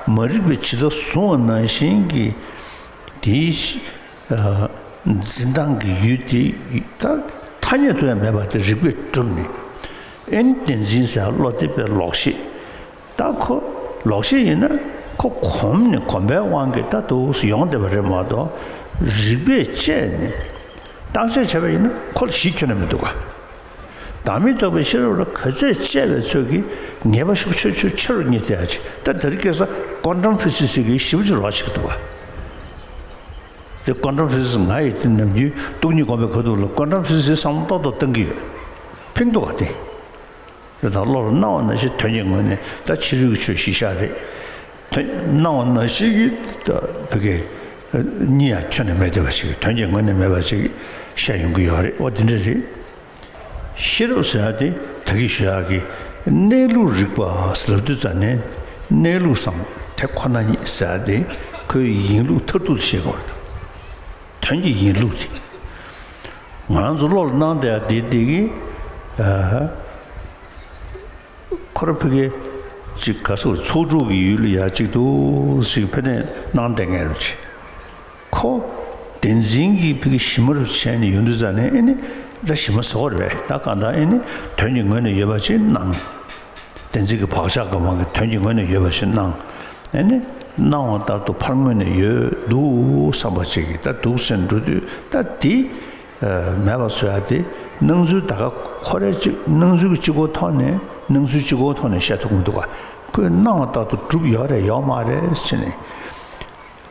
མ་རིག་པས་ཇི་ལྟར་བཟུང་བ་ནང་བཞིན་གྱི་དེའི་ཨ་འཛིན་སྟངས་ཀྱི་ཡུལ་དེ་ད་ཐ་སྙད་དུ་ཡང་མེད་པ་དེ་རིག་པས་གྲུབ་ནས། ཨེ་ནི་བདེན་འཛིན་ཟེར་བློ་དེ་དཔེ་ལོག་ཤེས། ད་ཁོ་ལོག་ཤེས་ཡིན་ན་ཁོ་གོམས་ནས་གོམས་པའི་དབང་གིས་ད་འདུག་སེ་ཡོང་བསྡད་པ་རེད་མ་གཏོགས། རིག་པས་དཔྱད་ནས་བརྟག་དཔྱད་བྱས་པ་ཡིན་ན་ཁོ་ལ་གཞི་ཁྱོན་ནས་མི་འདུག་ག། བདག་མེད་རྟོགས་པའི་ཤེས་རབ་ལ་ག་ཚད་དཔྱད་པའི་ཚོད་ཀྱིས་ངེས་པ་ཤུགས་ཆེ་ཆེ་ཆེ་རུ་རྙེད་བསྡད་ཡ་ཅིག། ད་དེ་རིང་ཁ་སང་ཀོན་ཊམ་ཕི་སིག་སི་ཟེར་གྱི་ཞེ་པོ་ཅིག་རོགས་བྱེད་ཀྱི་འདུག་ག། དེ་ཀོན་ཊམ་ཕི་སིག་སི་ང་ཡི་དེ་ནམ་རྒྱུན་སྟོང་ཉིད་སྒོམ་པའི་ཁ་ཐུག་ལ་ཀོན་ཊམ་ཕི་སིག་སི་བསམ་བློ་ཏོག་ཏོག་བཏང་གི་ཡོད། ཕིང་འདུག་བ་དེ། རེད་དང་བློ་ལ་སྣང་བ་ནང་བཞིན་དོན་གྱི་ངོས་ནས་ད་ཕྱི་རོལ་གྱི་ཆོས་གཞི་བཞག་རེད། དོན་སྣང་བ་ནང་བཞིན་གྱི་ད་བོད་སྐད་གཉིས་ཡང་ཁྱོན་ནས་མེད་བསྡད་པ་ཞིག་དོན་གྱི་ངོས་ནས་མེད་པ་ཞིག་བཤད་ཡོང་གི་ཡོད་རེད། འོ་དེ་འདྲ་རེད། ཤེས་རབ་ཟེར་ཡག་དེ་ད་གིན་ཞུ་ཡག་གི་གནས་ལུགས་རིག་པ་ཟེར་ལབ་དུས་ཙ་ནས་གནས་ལུགས་སམ་དེ་ཁོ་ན་ཉིད་ཟེར་ཡག་དེ་ཁོའི་ཡིན་ལུགས་མཐར་ཐུག་ཏུ་ཤེས་དགོས་རེད། དོན་གྱི་ཡིན་ལུགས་དེ། ང་རང་ཚོ་བློ་ལ་སྣང་བསྡད་ཡག་དེ་དེ་གི་ཨ། ཁོ་ར་ཕ་གི་ཅིག་ག་སོ་ཚོགས་དྲུག་གི་ཡུལ་ལ་ཡ་གཅིག་ཏུ་ཞིག་ཕེ་ནས་སྣང་བསྡད་མཁན་རུ་ཆེ། ཁོ་བདེན་འཛིན་གྱི་ཕ་གི་གཞི་མ་རུ་བྱས་ནས་ཡོང་དུས་ཙ་ནས་ཨེ་ནི་ད་གཞི་མ་ཟེར་བ་རེད་པས། ད་གང་ལྟར་ཨེ་ནི་དོན་གྱི་ངོས་ནས་ཡོད་པ་ཅིག་སྣང་། བདེན་འཛིན་གྱི་བག་ཆགས་ཀྱི་དབང་གིས་དོན་གྱི་ངོས་ནས་ཡོད་པ་ཞིག་སྣང་། ཨེ་ནི་སྣང་བ་ལྟར་དུ་ཕར་མངོན་ནས་ཡོད་འདུག་བསམ་པ་ཅིག་གིས་ད་འདུག་ཟེར་འགྲོ་དུས་ད་དེ་མེད་པ་བཟོ་ཡ་དེ་སྣང་ཚུལ་ད་ག་ཁོ་རེ་གཅིག་སྣང་ཚུལ་གྱི་གཅིག་པོ་ཐོག་ནས་སྣང་ཚུལ་གཅིག་པོ་ཐོག་ནས་བཤད་ཐུབ་མི་འདུག་ག་ཁོས་སྣང་བ་ལྟར་དུ་གྲུབ་ཡོད་རེད་ཡོད་མ་རེད་ཟེར་ནས་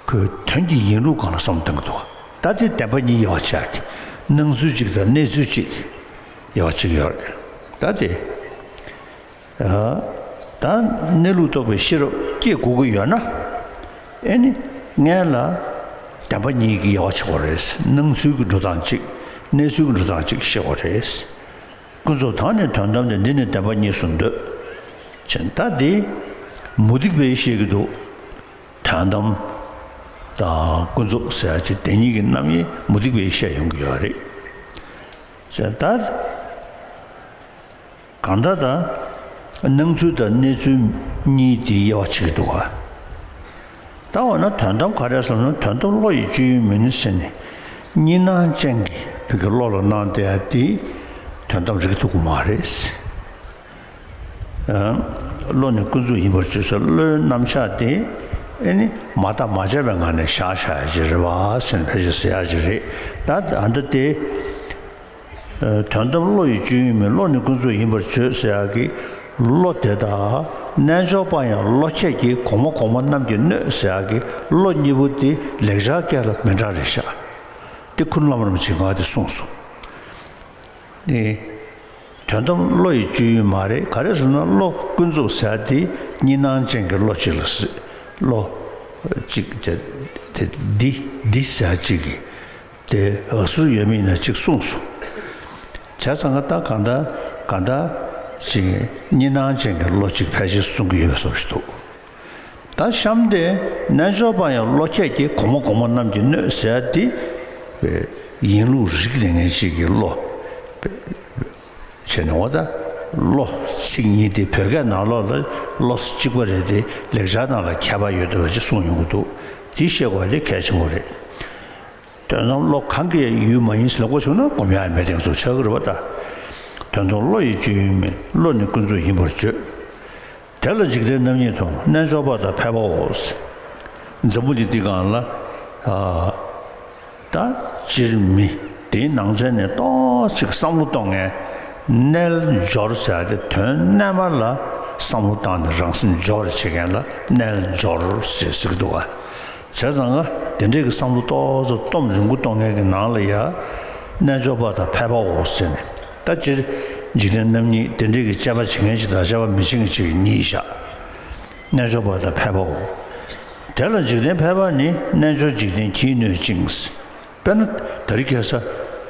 ཁོས་དོན་གྱི་ཡིན་ལུགས་སྒང་ལ་བསམ་བཏང་གི་འདུག་ད་དེ་བདེན་པ་གཉིས་དབྱེ་བ་ཕྱེ་ཡ་དེ་སྣང་ཚུལ་གཅིག་དང་གནས་ཚུལ་གཅིག་དབྱེ་བ་ཕྱེ་གི་ཡོད་རེད། ད་དེ། ད་གནས་ལུགས་རྟོགས་པའི་ཤེས་རབ་སྐྱེ་དགོས་ཀྱི་ཡོད་ན། ཨེ་ནི་སྔོན་ལ་བདེན་པ་གཉིས་ཀྱི་དབྱེ་བ་ཕྱེ་དགོས་རེད། སྣང་ཚུལ་གྱི་འགྲོ་སྟངས་གཅིག་གནས་ཚུལ་གྱི་འགྲོ་སྟངས་གཅིག་ཤེས་དགོས་རེད། ཀུན་རྫོབ་དང་ནི་དོན་དམ་སྟེ། འདི་ནི་བདེན་པ་གཉིས་སུ་འདོད། ཅེས་ད་འདི་མུ་སྟེགས་པས་བཤད་ཀྱི་འདུག་དོན་དམ་དང་ཀུན་རྫོབ་ཟེར་ཡ་ཅིག་དེ་གཉིས་ཀྱི་རྣམ་དབྱེ་མུ་སྟེགས་པས་བཤད་ཡོང་གི་ཡོད་རེད། ཅེས་ད། གང་ལྟར་ད། སྣང་ཚུལ་དང་གནས་ཚུལ་གཉིས་དེ་དབྱེ་བ་ཕྱེ་གི་འདུག་ག་ད་འོ་ན་དོན་དམ་ག་རེ་ཟེར་ན་དོན་དམ་བློ་ཡི་སྤྱོད་ཡུལ་མིན་ཟེར་ནས་གཉིས་སྣང་ཅན་གྱི་བོད་ཀྱི་བློ་ལ་སྣང་བསྡད་ཡ་དེ་དོན་དམ་རིག་ཐུབ་ཀྱི་མ་རེད། ཨ། བློ་ནི་ཀུན་རྫོབ་ཡིན་པར་བརྗོད་ཟེར་བློའི་རྣམ་གཞག་དེ་ཨེ་ནི་མ་བརྟགས་མ་དཔྱད་པའི་ངང་ནས་བཞག་བཞག་ཡ་ཅིག་རེད་པ་ཟེར་ནས་ཕལ་ཆེར་ཟེར་ཡ་ཅིག་རེད། ད་ཨ་འདི་དེ། དོན་དམ་བློ་ཡི་སྤྱོད་ཡུལ་མིན། བློ་ནི་ཀུན་རྫོབ་ཡིན་པར་བརྗོད་ཟེར་ཡག་གི་བློ་དེ་དག་རྣལ་འབྱོར་པ་ཡང་བློ་ཁྱད་ཀྱིས། གོང་མ་གོང་མ་རྣམས་ཀྱིས་གནོད་ཟེར་ཡག་གི་བློ་གཉིས་པོ་དེ་ལེགས་སྦྱར་སྐད་ལ་མི་འདྲ་རེད་ཤག་དེ་ཁུ་ནུ་བླ་མ་རིན་པོ་ཆེས་ང་དེ་གསུངས་སོང་། ནི། དོན་དམ་བློ་ཡི་སྤྱོད་ཡུལ་མ་རེད། ག་རེ་ཟེར་ན་བློ་ཀུན་རྫོབ་ཟེར་ཡག་དེ་གཉིས་སྣང་ཅན་གྱི་བློ་གཅིག་ལ་ཟེར། བློ་གཅིག་དེ་དེ་འདི་འདི་ཟེར་ཡག་གཅིག་གིས། དེ་འུ་ཚོར་ཡོད་མིན་ན་གཅིག་གསུངས་སོང་། བྱས་ཙང་ང་ད་གང་ལྟར་གང་ལྟར་ཅིག་གཉིས་སྣང་ཅན་གྱི་བློ་གཅིག་ཕལ་ཆེར་གསུང་གི་ཡོད་པའི་བཟོ་ཞིག་འདུག་ད་གཤམ་དེ་རྣལ་འབྱོར་པ་ཡང་བློ་ཁྱད་ཀྱིས། གོང་མ་གོང་མ་རྣམས་ཀྱིས་གནོད་ཟེར་དེ་ཡིན་ལུགས་རིག་ལས་ངན་ཅིག་གི་བློ། བྱས་ནས་འོ་ད་བློ་ཚིག་གཉིས་དེ་བོད་སྐད་ནང་ལོགས་ལ་བློ་གཅིག་པ་རེད་དེ་ལེགས་སྦྱར་ནང་ལ་ཁྱད་པར་ཡོད་འདུག་པ་ཅིག་གསུངས་ཡོང་གི་འདུག་དེ་ཤེས་དགོས་དེ་གལ་ཆེན་པོ་རེད། དོན་དམ་བློ་གང་གི་ཡུལ་མ་ཡིན་ལབ་དགོས་བྱུང་ན་སྒོམ་ཡག་མེད་དེ་ཚོ་ཆགས་ཀྱི་རེད་པ་ད། དོན་དམ་བློ་ཡི་སྤྱོད་ཡུལ་མིན། བློ་ནི་ཀུན་རྫོབ་ཡིན་པར་བརྗོད། དེ་ལ་འཇིག་རྟེན་རྣམ་གཉིས་མཐོང་། རྣལ་འབྱོར་པ་དང་ཕལ་པའོ། འཛམ་བུ་གླིང་འདི་སྒང་ལ། ཨ། ད་སྤྱིར་མི་དེའི་ནང་ཚན་ནས་ཏོག་ཙམ་བསམ་བློ་གཏོང་མཁན་རྣལ་འབྱོར་ཟེར་ཡག་དེ་དོན་རྣལ་མ་ལ་བསམ་བློ་བཏང་ནས་རང་སེམས་འབྱོར་བ་བྱེད་མཁན་ལ་རྣལ་འབྱོར་ཞེས་ཟེར་གྱི་འདུག་ག་བྱས་ཙང་ང་དེ་འདྲའི་གི་བསམ་བློ་ཏོག་ཙམ་སྟོབས་རིང་པོ་གཏོང་མཁན་གྱི་ནང་ལ་ཡ། རྣལ་འབྱོར་པ་དང་ཕལ་པའོ་ཟེར་ནས། ད་སྤྱིར་འཇིག་རྟེན་རྣམ་གཉིས་དེ་འདྲའི་གི་དཔྱད་པ་བྱེད་མཁན་ཅིག་དང་དཔྱད་པ་མི་བྱེད་མཁན་ཅིག་གཉིས་བཞག་རྣལ་འབྱོར་པ་དང་ཕལ་པའོ། དེ་ལ་འཇིག་རྟེན་ཕལ་པ་ནི། རྣལ་འབྱོར་འཇིག་རྟེན་གྱིས་གནོད་ཅིང་། དཔེར་ན་དེ་རིང་ཁ་སང་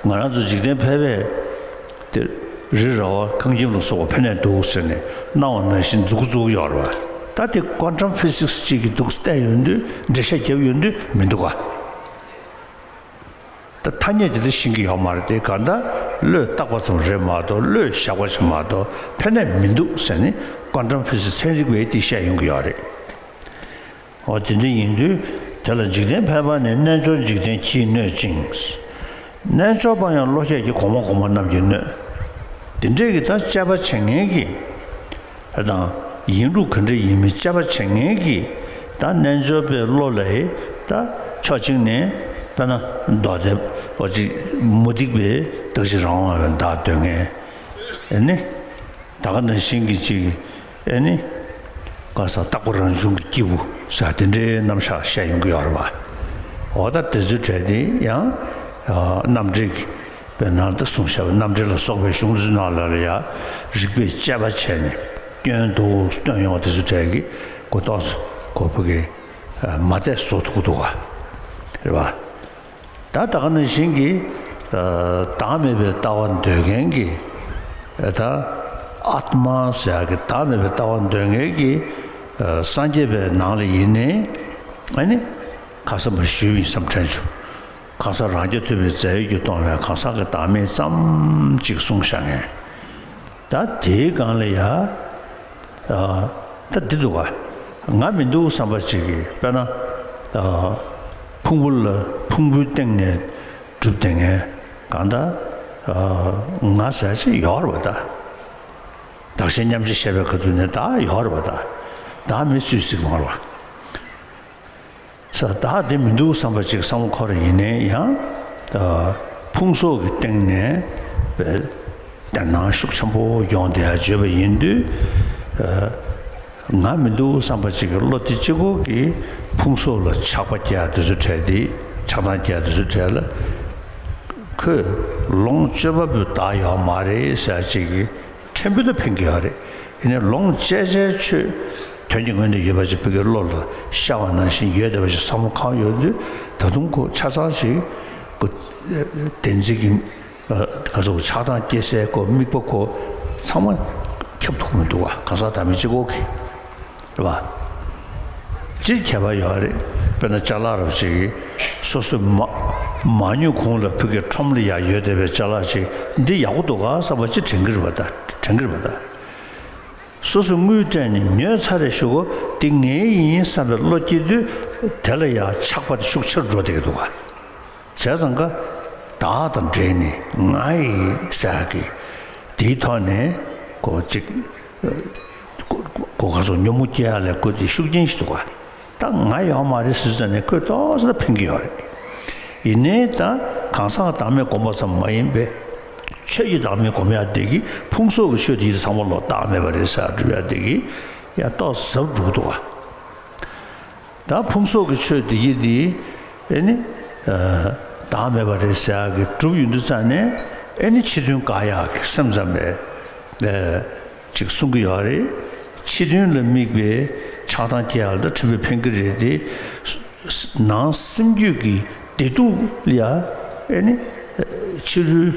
ང་རང་ཚོ་འཇིག་རྟེན་ཕལ་པས་དེ་རི་ར་བ་ཁང་ཁྱིམ་ལ་སོགས་པ་ཕལ་ནས་འདུག་ཟེར་ནས་སྣང་བ་ནང་བཞིན་མཛུབ་གུ་བཙུགས་ཡོད་རེད་པ། ད་དེ་ཀོན་ཊམ་ཕི་སིག་སི་ཅིག་གིས་འདུག་བལྟས་ཡོང་དུས་འགྲེལ་བཤད་བརྒྱབ་ཡོང་དུས་མི་འདུག་ག་ད་ཐ་སྙད་དེ་འདྲ་ཤེས་ཀྱི་ཡོད་མ་རེད་དེ། གང་ལྟར་བློས་བཏགས་པ་ཙམ་རེད་མ་གཏོགས་བློས་བཞག་པ་ཞིག་མ་གཏོགས་ཕལ་ནས་མི་འདུག་ཟེར་ནས་ཀོན་ཊམ་ཕི་སིག་སི་ཚན་རིག་པས་དེ་བཤད་ཡོང་གི་ཡོད་རེད། འོ་དེ་འདྲ་ཡིན་དུས་དེ་ལ་འཇིག་རྟེན་ཕལ་པ་ནི། རྣལ་འབྱོར་འཇིག་རྟེན་གྱིས་གནོད་ཅིང་། རྣལ་འབྱོར་པ་ཡང་བློ་ཁྱད་ཀྱིས། གོང་མ་གོང་མ་རྣམས་ཀྱིས་གནོད། དེ་འདྲའི་གི་ད་དཔྱད་པ་བྱེད་མཁན་གྱི་དང་ཡིན་ལུགས་ག་འདྲ་ཡིན་མིན་དཔྱད་པ་བྱེད་མཁན་གྱི་ད་རྣལ་འབྱོར་པའི་བློ་ལ་ད་ཕྱོགས་གཅིག་ནས་དཔེར་ན་མདོ་སྡེ་པ་ཅིག་མུ་སྟེགས་པའི་བདག་གཞན་རང་དབང་བའི་བདག་འདོད་མཁན་ཨེ་ནི། ད་ག་ནང་བཞིན་གྱི་ཅིག་ཨེ་ནི། ག་ས་རྟག་པ་རང་བྱུང་གི་སྐྱེས་བུ་ཟེར་དེ་འདྲའི་རྣམ་གཞག་བཤད་ཡོང་གི་ཡོད་རེད་པ། འོ་ད་དེ་ཚོའི་གྲས་དེ་ཡང་རྣམ་འགྲེལ་གྱི་ པའི་ནང་དུ་གསུངས་བཞག་པའི་རྣམ་འགྲེལ་ལ་སོགས་པའི་གཞུང་ཚོའི་ནང་ལ་ཡང་རིགས་པས་དཔྱད་པ་བྱས་ནས་སྐྱོན་འདུག་སྟོན་ཡོང་བ་དེ་ཚོ་གྲས་ཀྱི་གོ་རྟོགས་སུ་གོ་བུ་གི་མ་བལྟས་བཟོ་ཐུབ་འདུག་ག། རེད་བ། ད་ད་ག་ནང་བཞིན་གྱི་བདག་མེད་པའི་ལྟ་བ་འདོད་མཁན་གྱི་ད་ཨཱཏྨ་ཟེར་ཡག་གི་བདག་མེད་པའི་ལྟ་བ་འདོད་མཁན་གྱི་སངས་རྒྱས་པའི་ནང་ལ་ཡིན་ནའི་ཨ་ནི་ཁ་སང་མ་ཞུས་པ་ཡིན་བསམ་དྲན་བྱུང་། གང་ཟག་རང་རྐྱ་ཐུབ་པའི་རྫས་ཡོད་ཀྱིས་སྟོང་བའི་གང་ཟག་གི་བདག་མེད་ཙམ་ཅིག་གསུངས་བཞག་མཁན། ད་དེའི་སྒང་ལ་ཡ། ད་འདི་འདུག་ག། ང་མི་འདུག་བསམ་པ་ཅིག་གིས་དཔེར་ན། ཕུང་པོ་ལ་ཕུང་པོའི་སྟེང་ནས་གྲུབ་བསྡད་མཁན་གང་ལྟར། ང་ཟེར་ཅིག་ཡོད་རེད་པ་ད། བདག་གཞན་མཉམ་བརྗེ་བྱས་པའི་ཁ་ཐུག་ནས་ད་ཡོད་རེད་པ་ད། བདག་མེད་སུས་གཟིགས་མ་རེད་པ། ས་བདག་དེ་མི་འདུག་བསམ་པ་ཅིག་བསམ་བློ་འཁོར་ཡིན་ནའི་ཡང་། ཕུང་སོགས་ཀྱི་སྟེང་ནས་བདེན་སྣང་ཤུགས་ཆེན་པོ་ཡོང་བསྡད་ཡ་བརྗོད་པ་ཡིན་དུས། ང་མི་འདུག་བསམ་པ་ཅིག་གི་བློ་དེ་གཅིག་པོ་གིས་ཕུང་སོགས་ལ་ཆགས་པ་སྐྱེ་ཡ་དེ་ཚོ་བྲལ་ཏེ་ཆགས་སྡང་སྐྱེ་ཡ་དེ་ཚོ་བྲལ་ལ། ཁོས་ལོངས་སྤྱོད་པ་པོའི་བདག་ཡོད་མ་རེད་ཟེར་ཅིག་གིས། ཕྲན་བུ་དུ་ཕན་གྱི་ཡོད་རེད། ཡིན་ནའི་ལོངས་སྤྱད་བྱའི་ཆོས་དོན་གྱི་ངོས་ནས་ཡོད་པ་ཞིག་བོད་ཀྱི་བློ་ལ་ཤར་བ་ནང་བཞིན་ཡོད་བསྡད་པ་ཞིག་བསམ་བློ་གང་ཡོད་དུས་ད་དུང་ཁོ་ཆ་ཚང་ཞིག་ཁོ་བདེན་འཛིན་གྱི་ག་ཚོད་ཆགས་སྡང་སྐྱེ་སའི་ཁོ་དམིགས་པ་ཁོ་ཚང་མ་ཁྱབ་ཐུབ་མི་འདུག་བ། གང་ཟག་བདག་མེད་གཅིག་པོ་གིས། རེད་བ། སྤྱིར་ཁྱད་པར་ཡོད་རེད། དཔེར་ན་ཅ་ལག་རབ་ཅིག་སོ་སོའི་མ་མ་ཉོས་གོང་ལ་ཕུག་གི་ཁྲོམ་ལ་ཡར་ཡོད་བསྡད་པའི་ཅ་ལག་ཅིག་འདི་ཡག་པོ་འདུག་ག་བསམ་པ་ཅིག་དྲན་གྱི་རེད་བ་ད། དྲན་གྱི་རེད་བ་ད། སོ་སོས་དངུལ་སྤྲད་ནས་ཉོས་ཚར་རེད་ཞུ་གོ། འདི་ངའི་ཡིན་བསམ་པའི་བློ་སྐྱེ་དུས་དེ་ལ་ཡང་ཆགས་པ་དེ་ཤུགས་ཆེར་འགྲོ་བསྡད་ཀྱི་འདུག་ག། བྱས་ཙང་ཀ། བདག་དང་འབྲེལ་ནས་ང་ཡི་ཟེར་གི། དེའི་ཐོག་ནས་ཀོ་གཅིག་ཀོ་ཀོ་ག་ཚོད་ཉོན་མོངས་སྐྱེ་ཡག་ལས་ཀོ་དེ་ཤུགས་རྐྱེན་ཞིག་འདུག་ག། ད་ང་ཡོད་མ་རེད་ཟེར་ཙང་ནས་ཁོས་ཏོག་ཙམ་ཕན་གྱི་ཡོད་རེད། ཡིན་ནའི་ད་གང་ཟག་བདག་མེད་སྒོམ་པ་ཙམ་མ་ཡིན་པའི་ཆོས་ཀྱི་བདག་མེད་སྒོམ་ཡག་དེ་གི་ཕུང་སོགས་ཀྱི་ཆོས་དེ་ཡི་ཚང་མ་ལོ་བདག་མེད་པ་རེད་ཟེར་སྒྲུབ་ཡག་དེ་གི་ཡང་ཏོག་ཙམ་འགྲུབ་འདུག་ག། ད་ཕུང་སོགས་ཀྱི་ཆོས་འདི་ཡིན་འདི། ཨེ་ནི། བདག་མེད་པ་རེད་ཟེར་ཡག་གི་གྲུབ་ཡོང་དུས་ཙང་ནས། ཨེ་ནི་ཕྱི་དོན་དགག་ཡག་གི་སེམས་ཙམ་པས། ཅིག་གསུང་གི་ཡོད་རེད། ཕྱི་དོན་ལ་དམིགས་པའི་ཆགས་སྡང་སྐྱེ་ཡག་ལ་ཕྲན་བུ་ཕན་གྱི་རེད་དེ། ནང་སེམས་རྒྱུད་ཀྱི་བདེ་སྡུག་ལ་ཡ། ཨེ་ནི། ཕྱི་རོལ།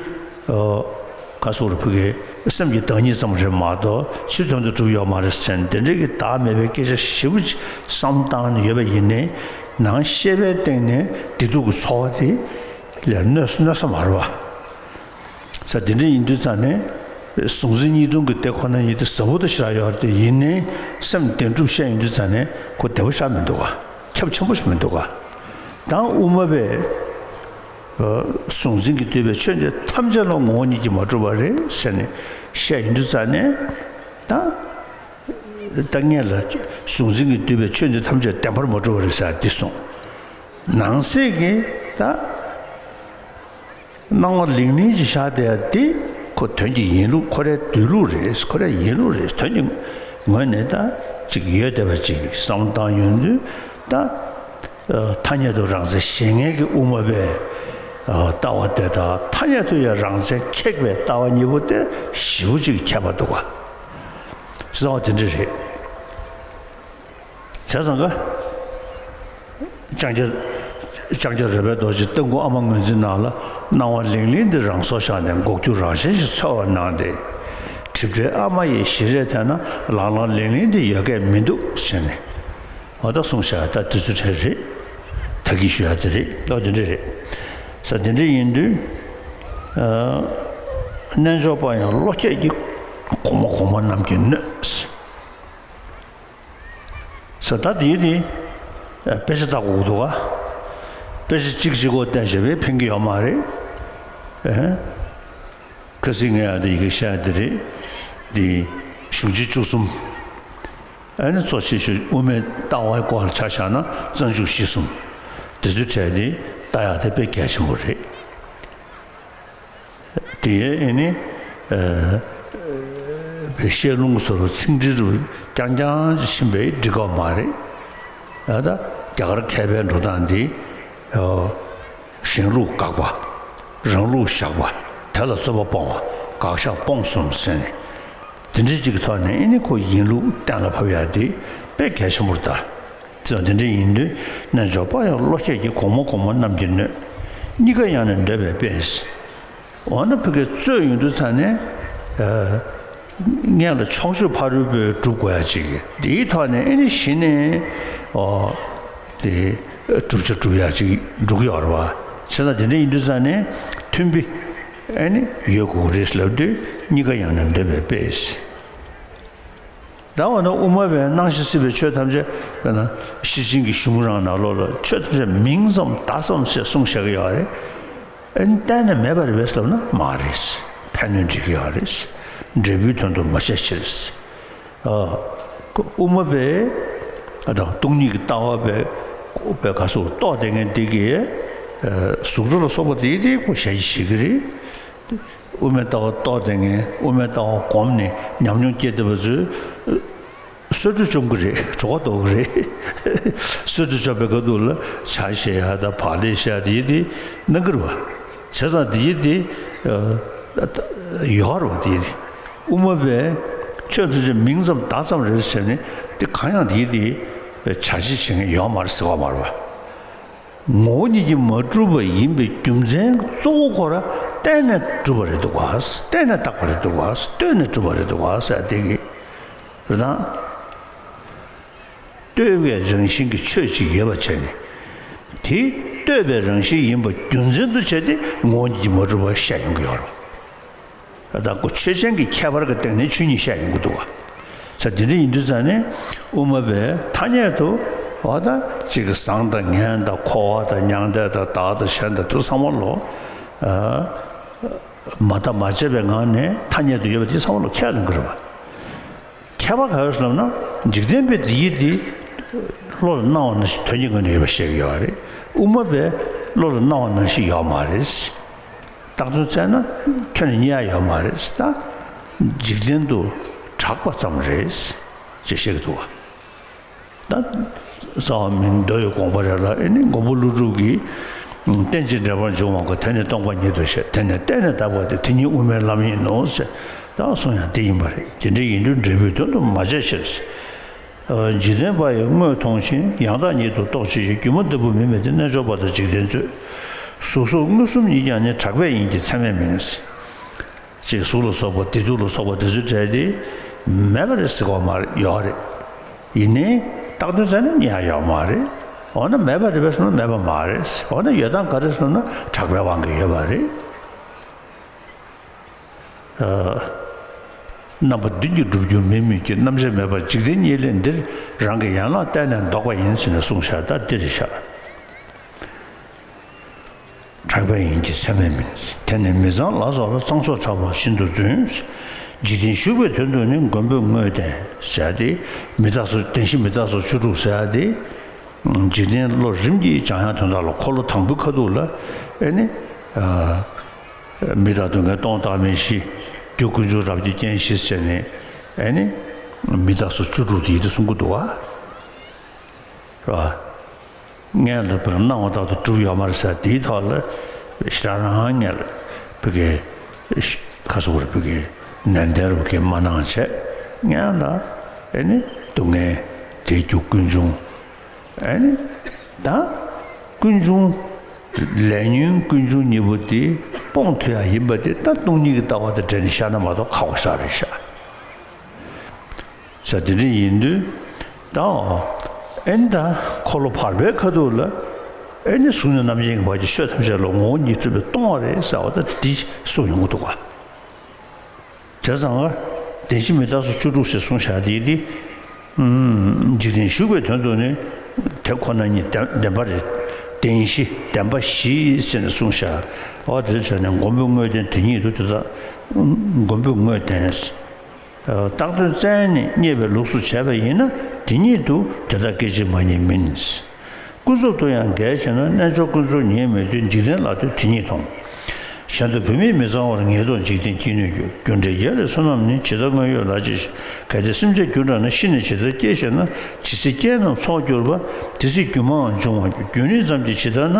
ག་སོགས་ལ་ཕུག་གི་སེམས་ཀྱི་བདག་ཉིད་ཙམ་རེད་མ་གཏོགས་ཕྱིར་དོན་དུ་གྲུབ་ཡོད་མ་རེད་ཟེར་ནས་དེ་འདྲའི་གི་བདག་མེད་པའི་སྐད་ཆ་ཞེ་པོ་ཅིག་བསམ་བཏང་ནས་ཡོད་པ་ཡིན་ནའི་ནང་ཤེས་པའི་སྟེང་ནས་བདེ་སྡུག་གི་ཚོར་བ་དེ་ལས་གནོད་གནོད་ས་མ་རེད་བ། ས་དེ་འདྲ་ཡིན་དུས་ཙང་ནས་གཟུང་འཛིན་གཉིས་སྟོང་གི་དེ་ཁོ་ན་ཡིན་དེ་ཟབ་པོ་དུ་ཞེ་དྲག་ཡོད་རེད་དེ་ཡིན་ནའི་སེམས་བདེན་གྲུབ་བཤད་ཡོང་དུས་ཙང་ནས་ཁོ་བདེ་པོ་ཞིག་མི་འདུག་ག། ཁྱབ་ཆེན་པོ་ཞིག་མི་འདུག་ག། དང་དབུ་མ་པས། གཟུང་འཛིན་གྱིས་བསྡུས་པའི་ཆོས་འདི་ཐམས་ཅད་ལ་ངོ་བོ་ཉིད་ཀྱིས་མ་གྲུབ་པ་རེད་ཟེར་ནས་བཤད་ཡོང་དུས་ཙང་ནས་ད། ད་ངས་ལ་གཟུང་འཛིན་གྱིས་བསྡུས་པའི་ཆོས་འདི་ཐམས་ཅད་བདེན་པར་མ་གྲུབ་པ་རེད་ཟེར་འདི་གསུངས། ནང་གསེས་ཀྱི་ད། སྣང་བ་ལིང་ལིང་ཅིག་བཞག་བསྡད་ཡ་འདི་ཁོ་དོན་གྱི་ཡིན་ལུགས་ཁོ་རའི་སྡོད་ལུགས་རེད། ཁོ་རའི་ཡིན་ལུགས་རེད། དོན་གྱི་ངོས་ནས་ད་ཅིག་ཡོད་བསྡད་པ་ཅིག་བསམ་བཏང་ཡོང་དུས་ད། ཐ་སྙད་དུ་རང་མཚན་ཞེས་ངེས་ཀྱི་དབུ་མ་པའི་ལྟ་བ་དེ་དང་ཐ་སྙད་དུ་ཡང་རང་མཚན་ཁེགས་པའི་ལྟ་བ་གཉིས་པོ་དེ་ཞེ་པོ་ཅིག་ཁྱད་པར་འདུག་ག། རྩ་བ་དེ་འདྲ་རེད། བྱས་ཙང་ཀ། ལྕང་སྐྱ། ལྕང་སྐྱ་རོལ་པའི་རྡོ་རྗེ་རྟ་མགོ་ཨ་མ་ངོས་འཛིན་ནང་ལ་སྣང་བ་ལིང་ལིང་འདི་རང་སོར་བཞག་ནས་འགོག་རྒྱུ་རང་བཞིན་ཞིག་འཚོལ་བར་གནང་སྟེ། གྲིབ་བྲལ་ཨ་མ་ཡི་ཞལ་རས་དེ་ན་ལང་ལང་ལིང་ལིང་འདི་ཡོད་སྐད་མི་འདུག་ཟེར་ནས། འོ་ད་གསུངས་བཞག་ད་དུས་ཚོད་བྲལ་རེད། ད་གིན་ཞུ་ཡ་དེ་རེད། ཨོ་དེ་འདྲ་རེད། ས་དེ་འདྲ་ཡིན་དུས། རྣལ་འབྱོར་པ་ཡང་བློ་སྐྱེད་ཀྱི་གོང་མ་གོང་མ་རྣམས་ཀྱིས་གནོད། ས་ད་དེའི་དེ། དཔེ་ཆ་ལྟ་དགོས་འདུག་ག། དཔེ་ཆ་གཅིག་གཅིག་པོ་བལྟས་བྱས་པས་ཕན་གྱི་ཡོད་མ་རེད། ཨེ། ཁ་སང་ངས་ཡ་དེ་ཡི་གེ་བཤད་དེ་རེད། དེ་གཞུང་ཆེན་བཅུ་གསུམ། ཨ་ནི་གཙོ་ཆེ་ཤོས་དབུ་མའི་ལྟ་བའི་སྐོར་ལ་ཆ་བཞག་ན་རྩ་འཇུག་གཞི་གསུམ། དེ་ཚོའི་གྲས་དེ་ལྟ་ཡག་དེ་དཔེ་གལ་ཆེན་པོ་རེད། དེ་ཨེ་ནི། བཤད་ལུང་སོགས་ཚིག་འགྲེལ་རུ་རྐྱང་རྐྱང་ཅིག་ཕྱིན་པའི་འགྲིག་གི་མ་རེད། ད་ལྟ་རྒྱ་གར་མཁས་པའི་འགྲོ་སྟངས་འདི། གཞན་ལུགས་དགག་པ། རང་ལུགས་བཞག་པ། དེ་ལ་རྩོད་པ་སྤོང་བ། དགག་བཞག་སྤོང་གསུམ་ཟེར་ནས། དེ་འདྲའི་ཅིག་གི་ཐོག་ནས་ཨེ་ནི་ཁོ་ཡིན་ལུགས་གཏན་ལ་ཕབ་ཡ་དེ་དཔེ་གལ་ཆེན་པོ་རེད་ད། ཙང་དེ་འདྲ་ཡིན་དུས་རྣལ་འབྱོར་པ་ཡང་བློ་ཁྱད་ཀྱིས། གོང་མ་གོང་མ་རྣམས་ཀྱིས་གནོད། གཉིས་ཀ་ཡང་ནི་འདོད་པའི་དཔེས། འོ་ན་ཕ་གི་རྩོད་ཡོང་དུས་ཙང་ནས། ཨ། སྔོན་ལ་ཕྱོགས་ཆོས་ཕ་རོལ་པོས་སྒྲུབ་དགོས་ཡ་ཅིག་དེའི་ཐོག་ནས་ཨེ་ནི་གཞི་ནས། ཨོ། དེ་བསྒྲུབ་བྱ་སྒྲུབ་ཡ་ཅིག་འགྲོ་གི་ཡོད་རེད་བ། བྱས་ཙང་དེ་འདྲ་ཡིན་དུས་ཙང་ནས་མཐུན་པའི་ཨེ་ནི་ཡོད་དགོས་རེད་ལབ་དུས་གཉིས་ཀ་ཡང་ནི་འདོད་པའི་དཔེས། ད་འོ་ན་དབུ་མ་པས་སྣང་ཞིང་སྲིད་པའི་ཆོས་ཐམས་ཅད། དཔེར་ན་ཤེར་ཕྱིན་གྱི་གཞུང་རང་ནང་ལོགས་ལ་ཆོས་ཐམས་ཅད་མིང་ཙམ་བརྡ་ཙམ་ཞེས་གསུངས་བཞག་གི་ཡོད་རེད། ཨ་ནི་གཏན་ནས་མེད་པ་རེད་པས་ལབ་ན་མ་རེད། ཕན་གནོད་འབྲེལ་གྱི་ཡོད་རེད། འབྲས་བུའི་དོན་དུ་མ་བྱས་ཕྱིར། ཨ། དབུ་མ་པས། ཨ། དང་སྟོང་ཉིད་ཀྱི་ལྟ་བ་པས། པས་ག་སོགས་རྟོགས་བསྡད་མཁན་དེ་གིས། ཨ། གཟུགས་སྒྲ་ལ་སོགས་པ་དེ་དེ་ཁོ་ཞལ་གྱིས་བཞེས་ཀྱི་རེད། དབུ་མའི་ལྟ་བ་རྟོགས་བསྡད་མཁན། དབུ་མའི་ལྟ་བ་སྒོམ་ནས་ཉམས་མྱོང་སྐྱེས་བསྡད་པ་ཚོས་གསོད་ཁྲི་བཅོམ་གྱི་རེད། གྲོད་ཁོག་ལྟོགས་ཀྱི་རེད། གསོད་ཁྲི་བཅོམ་པའི་སྐབས་དུས་ལ་ཕྱག་བཞེས་ཡ་དང་བག་ལེབ་བཞེས་ཡ་དེ་དེ་གནང་གི་རེད་བ། བྱས་ཙང་དེ་དེ་ཡོད་རེད་བ། དེ་དབུ་མ་པས་ཆོས་ཐམས་ཅད་མིང་ཙམ་བརྡ་ཙམ་རེད་ཟེར་ནས་དེ་གང་ཡང་དེ་དེ་བྱ་བྱེད་བྱེད་མཁན་ཡོད་མ་རེད་ཟེར་བ་མ་རེད་བ། ངོ་བོ་ཉིད་ཀྱིས་མ་གྲུབ་པ་ཡིན་པའི་རྒྱུ་མཚན་གཙོ་བོ་ཁོ་ར་གཏན་ནས་གྲུབ་པ་རེད་འདུག་ག་གཏན་ནས་བཏགས་པ་རེད་འདུག་ག་ལྟོས་ནས་གྲུབ་པ་རེད་འདུག་ག་ཟེར་དེ་གི་རེད་དང་། ལྟོས་པའི་རང་བཞིན་གྱི་ཆོས་ཅིག་ཡོད་པ་བྱས་ནས། དེ་ལྟོས་པའི་རང་བཞིན་ཡིན་པ་རྒྱུ་མཚན་དུ་བྱས་ཏེ་ངོ་བོ་ཉིད་ཀྱིས་མ་གྲུབ་པ་བཤད་ཡོང་གི་ཡོད་རེད། ད་ཁོ་ཆོས་ཅན་གྱི་ཁྱད་པར་གྱི་སྟེང་ནས་ཆོས་ཉིད་བཤད་ཡོང་གི་འདུག་བ། ས་དེ་འདྲ་ཡིན་དུས་ཙང་ནས་དབུ་མ་པས་ཐ་སྙད་དུ་འོ་ད་ཅིག་གི་བཟང་དང་ངན་དང་འཁོར་བ་དང་མྱང་འདས་དང་བདག་དང་གཞན་དང་དེ་ཚང་མ་ལོ། ཨ། མ་བརྟགས་མ་དཔྱད་པའི་ངང་ནས་ཐ་སྙད་དུ་ཡོད་པ་དེ་ཚང་མ་ལོ་ཁས་ལེན་གྱི་རེད་བ། ཁྱད་པར་ག་རེ་ཟེར་ལབ་ན། འཇིག་རྟེན་པའི་འདི་ཡིད་དེ་བློ་ལ་སྣང་བ་ནང་བཞིན་དོན་གྱི་ངོས་ནས་ཡོད་པ་བཤད་ཀྱི་ཡོད་རེད། དབུ་མ་པས་བློ་ལ་སྣང་བ་ནང་བཞིན་ཡོད་མ་རེད། བཏགས་དོན་བཙལ་ན་ཁྱོན་ནས་རྙེད་ཡ་ཡོད་མ་རེད། ད་འཇིག་རྟེན་དུ་གྲགས་པ་ཙམ་རེད་ཅེས་བཤད་ཀྱི་འདུག་བ། ད་རྩ་བ་མིན་མདོ་ཡི་དགོངས་པ་རེད་ལ། ཨེ་ནི་མགོན་པོ་ཀླུ་སྒྲུབ་ཀྱིས། རྟེན་ཅིང་འབྲེལ་པར་འབྱུང་བ་ཀུན། དེ་ནི་སྟོང་པ་ཉིད་དུ་ཤེས། དེ་ནི་གཏན་ནས་བཏགས་པ་སྟེ། དེ་ཉིད་དབུ་མའི་ལམ་ཡིན་ནོ་ཟེར། ད་གསུང་ཡང་དེ་ཡིན་པ་རེད། དེ་འདྲ་ཡིན་དུས་འབྲས་བུའི་དོན་དུ་མ་བྱས་ཕྱིར། ཨ། འཇིག་རྟེན་པ་ཡི་དངོས་མཐོང་ཞིང་། ཡང་དག་ཉིད་དུ་རྟོག་བྱེད་ཅིང་། སྒྱུ་མ་ལྟ་བུ་མི་མེད་དེ། རྣལ་འབྱོར་པ་དང་འཇིག་རྟེན་རྩོད། གཟུགས་སོགས་མངོན་སུམ་ཉིད་ཀྱང་ནི། གྲགས་པས་ཡིན་གྱི་ཚད་མས་མིན། ཅེས་གཟུགས་ལ་སོགས་པ་བདེ་སྡུག་ལ་སོགས་པ་དེ་ཚོའི་གྲས་དེ་མེད་པ་རེད་ཟེར་གོ་མ་རེད། ཡོད་རེད། ཡིན་ནའི་བཏགས་དོན་བཙལ་ན་རྙེད་ཡ་ཡོད་མ་རེད། འོ་ན་མེད་པ་རེད་པས་ཟེར་ན་མེད་པ་མ་རེད། འོ་ན་ཡོད་སྟངས་ག་རེ་ཟེར་ན་གྲགས་པའི་དབང་གིས་ཡོད་པ་རེད། ཨ། རྣམ་པ་བདུན་གྱིས་གྲུབ་གྱུར་མིའི་མིག་གིས། རྣམ་ཤེས་མེད་པར་འཇིག་རྟེན་རྙེད་ལས་འདིར། རང་གི་ཡན་ལག་གཏན་ནས་ལྡོག་པ་ཡིན། ཟེར་ནས་གསུངས་ཤག་ད་འདི་རེད་ཤག་གྲགས་པས་ཡིན་གྱི་ཚད་མས་མིན། དེ་ནི་མི་གཙང་ལ་སོགས་ལ། གཙང་སོགས་གྲགས་པ་བཞིན་དུ་བརྫུན། འཇིག་རྟེན་ཞུགས་པའི་དོན་དུ་ནི། མགོན་པོས་དངོས་བསྟན་ཟེར་ཏེ། མི་རྟག་སོགས་བདེན་བཞི་མི་རྟག་སོགས་བཅུ་དྲུག་ཟེར་ཏེ། འཇིག་རྟེན་བློ་རིམ་གྱིས་སྦྱང་ཡག་དོན་དག་ལ་འཁོར་ལོ་དང་པོའི་ཁ་ཐུག་ལ། ཨེ་ནི། ཨ། མི་རྟག་སྡུག་བསྔལ་སྟོང་བདག་མེད་བཞི། རྒྱུ་ཀུན་འབྱུང་རབ་ཀྱི་རྐྱེན་བཞི་ཟེར་ནས། ཨེ་ནི། མི་རྟག་སོགས་བཅུ་དྲུག་དེ་ཡིད་དུ་གསུང་གི་འདུག་བ། རེད་བ། སྔོན་ལ་བར་སྣང་བ་ལྟར་དུ་གྲུབ་ཡོད་མ་རེད་ཟེར། དེའི་ཐོག་ལ་ཞེ་དྲག་རང་སྔོན་ལ་བུ་གའི་ཁ་སོ་བར་བུ་གའི་ནན་ཏན་རུ་གའི་མ་གནང་བྱས། སྔོན་ལ་ཨེ་ནི་སྡུག་བསྔལ་དེ་རྒྱུ་ཀུན་འབྱུང་། ཨེ་ནི་ད་ཀུན་འབྱུང་། ལས་ཉོན་ཀུན་འབྱུང་གཉིས་པོ་དེ་སྤོང་ཐུབ་ཡ་ཡིན་པ་དེ་ད་སྟོང་ཉིད་ཀྱི་ལྟ་བ་དང་འབྲེལ་ནས་བཤད་ན་མ་གཏོགས་ཁག་པོ་ཞེ་དྲག་རེད་ཤག་ས་དེ་འདྲ་ཡིན་དུས། ད་ཨེ་ནི་ད་འཁོར་ལོ་བར་པའི་ཁ་ཐུག་ལ། ཨེ་ནི་གཟུགས་ནས་རྣམ་མཁྱེན་གྱི་བར་གྱི་ཆོས་ཐམས་ཅད་ལ་ངོ་བོ་ཉིད་གྲུབ་པས་སྟོང་བ་རེད་ཟེར་བ་ད་འདི་གསུངས་ཡོང་གི་འདུག་ག་བྱས་ཙང་ང་བདེན་བཞི་མི་རྟག་སོགས་བཅུ་དྲུག་ཞེས་གསུངས་བཞག་དེ་དེ། ཨུམ། འཇིག་རྟེན་ཞུགས་པའི་དོན་དུ་ནི། དེ་ཁོ་ན་ཉིད་བདེན་བདེན་པ་རེད། བདེན་བཞི་བདེན་པ་བཞི་ཟེར་ནས་གསུངས་བཞག་འོ་དེ་བྱས་ནས་མགོན་པོའི་དངོས་བསྟན་དེ་ཉིད་དུ་དེ་དག་མགོན་པོའི་དངོས་བསྟན། བཏགས་དོན་བཙལ་ནས་རྙེད་པའི་ལུགས་སུ་བྱས་པ་ཡིན་ན། དེ་ཉིད་དུ་དེ་དག་སྐད་ཅིག་མ་ཉིད་མིན། ཀུན་རྫོབ་ཏུ་ཡང་འགལ་ཞེ་ན། རྣལ་འབྱོར་ཀུན་རྫོབ་ཉིད་མེད་དུས། འཇིག་རྟེན་ལ་ལྟོས་དེ་ཉིད་མཐོང་། གཞན་དུ་བུད་མེད་མི་གཙང་བར། ངེས་རྟོགས་འཇིག་རྟེན་སྐྱེ་ནུས་འགྱུར། རྒྱུ་འབྲས་རྒྱལ་བའི་བསོད་ནམས་ནི། ཇི་ལྟར་དངོས་ཡོད་ལ་ཅི་ཞིག་གལ་ཏེ་སེམས་ཅན་རྒྱུ་འབྲང་ན། ཤི་ནས་ཇི་ལྟར་སྐྱེ་ཞེ་ན། ཇི་སྲིད་སྐྱེས་རྣམས་ཚོགས་གྱུར་པ། དེ་སྲིད་སྒྱུ་མའང་འབྱུང་བར་འགྱུར། རྒྱུ་ནི་ཙམ་གྱིས་ཇི་ལྟར་ན།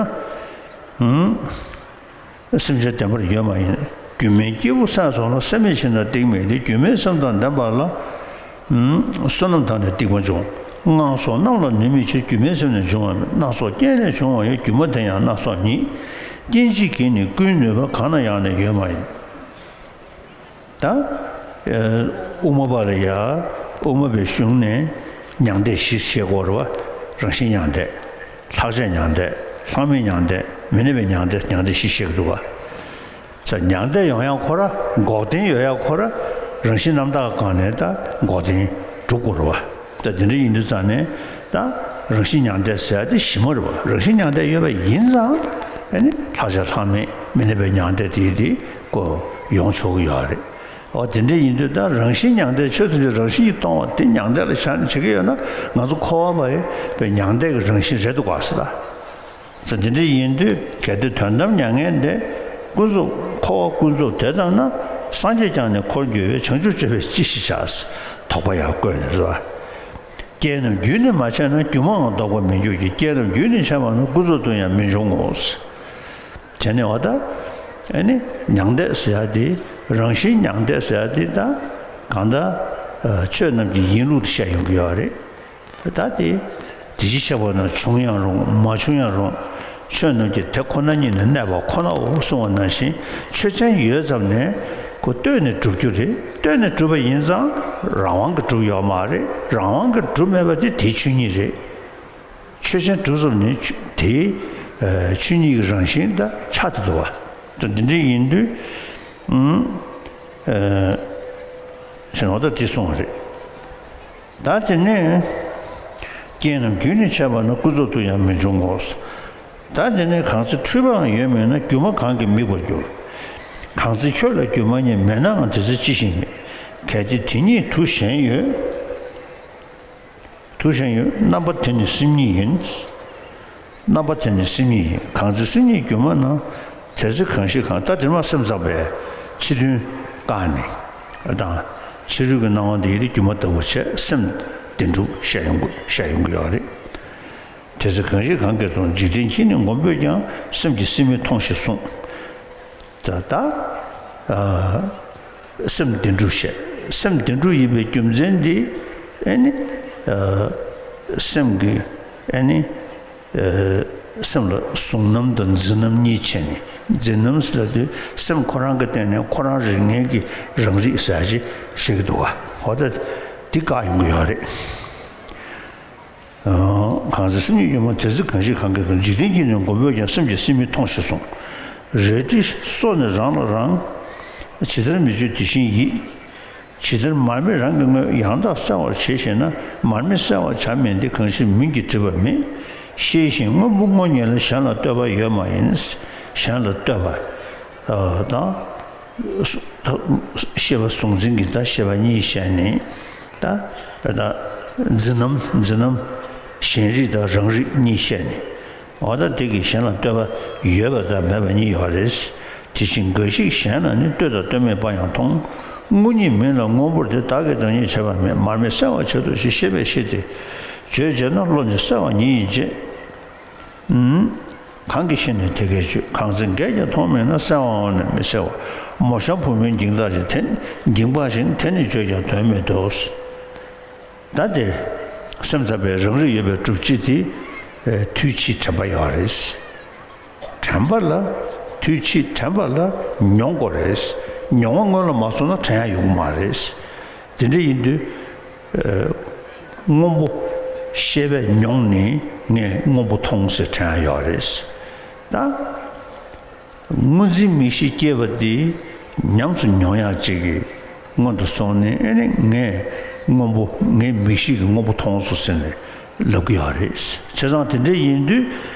ཧུམ། སེམས་ཅན་བདེན་པར་ཡོད་མ་ཡིན། སྒྱུ་མའི་སྐྱེས་བུ་སེམས་སོགས་ལ། སེམས་མེད་ཕྱིར་ན་སྡིག་མེད་དེ། སྒྱུ་མའི་སེམས་དང་ལྡན་པ་ལ། ཨུམ། བསོད་ནམས་དག་ནི་སྡིག་པ་འབྱུང་། སྔགས་སོགས་རྣམས་ལ་ནུས་མེད་ཕྱིར། སྒྱུ་མའི་སེམས་ནི་འབྱུང་བ་མེད། སྣ་ཚོགས་རྐྱེན་ལས་བྱུང་བ་ཡི། སྒྱུ་མ་དེ་ཡང་སྣ་ཚོགས་ཉིད། རྐྱེན་གཅིག་གིས་ནི་ཀུན་ནུས་པ། གང་ན་ཡང་ནི་ཡོད་མ་ཡིན། ད། ཨ། དབུ་མ་པ་ལ་ཡ། དབུ་མ་པའི་གཞུང་ནས་མྱང་འདས་བཞི་བཤད་ཀྱི་ཡོད་རེད་པ། རང་བཞིན་མྱང་འདས། ལྷག་བཅས་མྱང་འདས། ལྷག་མེད་མྱང་འདས། མི་གནས་པའི་མྱང་འདས། མྱང་འདས་བཞི་བཤད་ཀྱི་འདུག་པ། ས། མྱང་འདས་ཡོང་ཡག་ཁོ་ར། འགོག་བདེན་ཡོང་ཡག་ཁོ་ར། རང་བཞིན་རྣམ་དག་སྒང་ནས་ད་འགོག་བདེན་སྒྲུབ་དགོས་རེད་པ། ད་དེ་འདྲ་ཡིན་དུས་ཙང་ནས་ད་རང་བཞིན་མྱང་འདས་ཟེར་ཡག་དེ་གཞི་མ་རེད་པ། རང་བཞིན་མྱང་འདས་ཡོད་པ་ཡིན་ཙང་། ཨ་ནི་ལྷག་བཅས་ལྷག་མེད། མི་གནས་པའི་མྱང་འདས་དེ་དེ་ཀོ་ཡོང་ཆོག་གི་ཡོད་རེད། འོ། དེ་འདྲ་ཡིན་དུས་ད་རང་བཞིན་མྱང་འདས། ཆོས་ཐམས་ཅད་རང་བཞིན་གྱིས་སྟོང་བ་དེ་མྱང་འདས་ལ་ཆགས་ནས་བྱེད་ཀྱི་ཡོད་ན། ང་ཚོ་འཁོར་བ་པ་ཡི་པའི་མྱང་འདས་ཀྱི་རང་བཞིན་རེད་འདུག་ག་ཟེར་ད། ས། འདི་འདྲ་ཡིན་དུས་གལ་ཏེ་དོན་དམ་མྱ་ངན་འདས་ཀུན་རྫོབ། འཁོར་བ་ཀུན་རྫོབ་དེ་ལྟར་ན། སངས་རྒྱས་ཀྱང་ནི་འཁོར་འགྱུར་བས། བྱང་ཆུབ་སྤྱོད་པས་ཅི་ཞིག་བྱ། དོགས་པ་ཡང་བཀོད་ནས་ཟེར་བ། རྐྱེན་རྣམས་རྒྱུད་ནི་མ་ཆད་ན། སྒྱུ་མའང་ལྡོག་པར་མི་འགྱུར་གྱི། རྐྱེན་རྣམས་རྒྱུད་ནི་ཆད་པ་ན། ཀུན་རྫོབ་ཏུ་ཡང་མི་འབྱུང་ངོ་། བྱས་ནས་འོ་ད། ཨ་ནི་མྱང་འདས་ཟེར་ཡག་དེ། རང་བཞིན་མྱང་འདས་ཟེར་ཡག་དེ་ད་གང་ལྟར། ཨ། ཆོས་རྣམས་ཀྱི་ཡིན་ལུགས་དེ་བཤད་ཡོང་གི་ཡོད་རེད། ད་དེ། དེ་ཕྱིར་གཤེགས་པ་རྣམས་བྱུང་ཡང་རུང་། མ་བྱུང་ཡང་རུང་། ཆོས་རྣམས་ཀྱི་དེ་ཁོ་ན་ཉིད་ནི་གནས་པ་ཁོ་ནའོ་གསུངས་པ་ནང་བཞིན། ཆོས་ཅན་ཡོད་ཙམ་ནས་ཁོ་ལྟོས་ནས་གྲུབ་རྒྱུ་རེད། ལྟོས་ནས་གྲུབ་པ་ཡིན་ཙང་རང་དབང་གིས་གྲུབ་ཡོད་མ་རེད། རང་དབང་གིས་གྲུབ་མེད་པ་དེ་དེའི་ཆོས་ཉིད་རེད། ཆོས་ཅན་གྲུབ་ཙམ་ནས་ཆོས་དེའི། ཨ། ཆོས་ཉིད་ཀྱི་རང་བཞིན་ད་ཆགས་བསྡད་འདུག་པ། ད་འདི་འདྲ་ཡིན་དུས། ཨུམ། ཨ། ཞེས་ནོ་ད་དེ་གསུངས་པ་རེད། ད་དེ་ནས། རྐྱེན་རྣམས་རྒྱུད་ནི་ཆད་པ་ན། ཀུན་རྫོབ་ཏུ་ཡང་མི་འབྱུང་ངོ་། ད་དེ་ནས་གང་ཚེ་འཁྲུལ་པའང་ཡོད་མིན་ན། སྒྱུ་མ་གང་གིས་དམིགས་པར་འགྱུར། གང་ཚེ་ཁྱོད་ལ་སྒྱུ་མ་ཉིད། མེད་ནའང་དེ་ཚེ་ཅི་ཞིག་མེད། གལ་ཏེ་དེ་ཉིད་དུ་ཞེན་ཡོད། དུ་ཞེན་ཡོད། རྣམ་པ་དེ་ནི་སེམས་ཉིད་ཡིན། རྣམ་པ་དེ་ནི་སེམས་ཉིད་ཡིན། གང་ཚེ་སེམས་ཉིད་སྒྱུ་མ་ན། དེ་ཚེ་གང་ཞིག་གང་། ད་དེར་མ་སེམས་ཙམ་པས་ཕྱི་དོན་བཀག་ནས་དང་། ཕྱི་རོལ་གྱི་སྣང་བ་འདི་ཡི་སྒྱུ་མ་ལྟ་བུ་བྱས། སེམས་བདེན་གྲུབ་བཤད་ཡོང་གི། བཤད་ཡོང་གི་ཡོད་རེད། དེ་ཚེ་གང་ཞིག་གང་གིས་མཐོང་། འཇིག་རྟེན་གྱིས་ནི་མགོན་པོས་ཀྱང་། སེམས་ཀྱིས་སེམས་མི་མཐོང་ཞེས་གསུངས། ད་ལྟ། ཨ། སེམས་བདེན་གྲུབ་བཤད། སེམས་བདེན་གྲུབ་ཡིན་པའི་རྒྱུ་མཚན་འདི། ཨ་ནི། ཨ། སེམས་ཀྱི། ཨ་ནི། ཨ། སེམས་ལ་གཟུང་རྣམ་དང་འཛིན་རྣམ་གཉིས་ཕྱེ་ནས། འཛིན་རྣམ་ཟེར་དུས་སེམས་ཁོ་རང་གི་སྟེང་ནས་ཁོ་རང་རིག་ངེས་ཀྱི་རང་རིག་ཟེར་ཅིག་བཤད་ཀྱི་འདུག་ག། འོ་ད་འདི་བཀག་ཡོང་གི་ཡོད་རེད། གང་ཚེ་སེམས་ཉིད་སྒྱུ་མ། དེ་ཚེ་གང་ཞིག་གང་གིས་མཐོང་། འཇིག་རྟེན་གྱིས་ནི་མགོན་པོས་ཀྱང་། སེམས་ཀྱིས་སེམས་མི་མཐོང་ཞེས་གསུངས། རལ་གྲི་སོ་ནི་རང་ལ་རང་། ཇི་ལྟར་མི་བརྗོད་དེ་བཞིན་ཡིད། ཇི་ལྟར་མར་མེ་རང་གི་དངོས། ཡང་དག་གསལ་བར་བྱེད་ཞེ་ན། མར་མེ་གསལ་བར་བྱ་མིན་ཏེ། གང་ཕྱིར་མིང་གིས་བྲིས་པ་མེད། ཤེས་བཞིན་སྔོན་པོ་སྔོ་ཉིད་ལ། གཞན་ལ་ལྟོས་པ་ཡོད་མ་ཡིན། གཞན་ལ་ལྟོས་པ་དང་། ཤེས་པ་གཟུང་འཛིན་གྱི་ད་ཤེས་པ་གཉིས་བཤད་ནས། ད་ད་འཛིན་རྣམ། འཛིན་རྣམ་གཞན་རིག་དང་རང་རིག་གཉིས་བཤད་ནས། འོ་ད་དེ་གིས་གཞན་ལ་ལྟོས་པ་ཡོད་པ་དང་མེད་པ་གཉིས་ཡོད་རེད། དེ་བཞིན་འགའ་ཞིག་གཞན་ལ་ནི། ལྟོས་དང་ལྟོས་མེད་པ་ཡང་མཐོང་། སྔོ་ཉིད་མིང་ལ་སྔོན་པོར་དེ། བདག་གིས་བདག་ཉིད་བྱས་པ་མེད། མར་མེ་གསལ་བར་བྱེད་དོ་ཞེས། ཤེས་པས་ཤེས་ཏེ་བརྗོད་བྱས་ན། བློ་ནི་གསལ་བ་ཉིད་ཡིན་བྱས། གང་གིས་ཤེས་ནས་དེ་སྐད་བརྗོད། གང་ཚེ་འགས་ཀྱང་མཐོང་མིན་ན། གསལ་བའང་ནི་མི་གསལ་བ། མོ་གཤམ་བུ་མོའི་འགྱིང་བདག་བཞིན། དེ་འགྱིང་བག་བཞིན། དེ་ནི་བརྗོད་ཀྱང་དོན་མེད་དོ། ད་དེ་སེམས་ཙམ་པའི་རང་རིག་ཡོད་པའི་སྒྲུབ་བྱེད་དེ། ཨེ། དུས་ཕྱིས་དྲན་པ་ཡོད་རེད། དྲན་པ་ལ། དུས་ཕྱིས་དྲན་པ་ལ་མྱོང་དགོས་རེད། མྱོང་བ་སྔོན་ལ་མ་སོང་ན་དྲན་ཡ་ཡོང་གི་མ་རེད། དེ་འདྲ་ཡིན་དུས། ཨེ། སྔོན་པོ་ཤེས་པས་མྱོང་ནས་ངས་སྔོན་པོ་མཐོང་ཟེར་དྲན་ཡ་ཡོད་རེད། ད། སྔོ་འཛིན་མིག་ཤེས་སྐྱེས་པ་འདི་ཉམས་སུ་མྱོང་ཡག་ཅིག་གི་སྔོན་དུ་སོང་ནས། ཨེ་ནི་ངས་སྔོན་པོ། ངའི་མིག་ཤེས་ཀྱིས་སྔོན་པོ་མཐོང་སོང་ཟེར་ནས་ལབ་ཀྱི་ཡོད་རེད། བྱས་ཙང་དེ་འདྲ་ཡིན་དུས།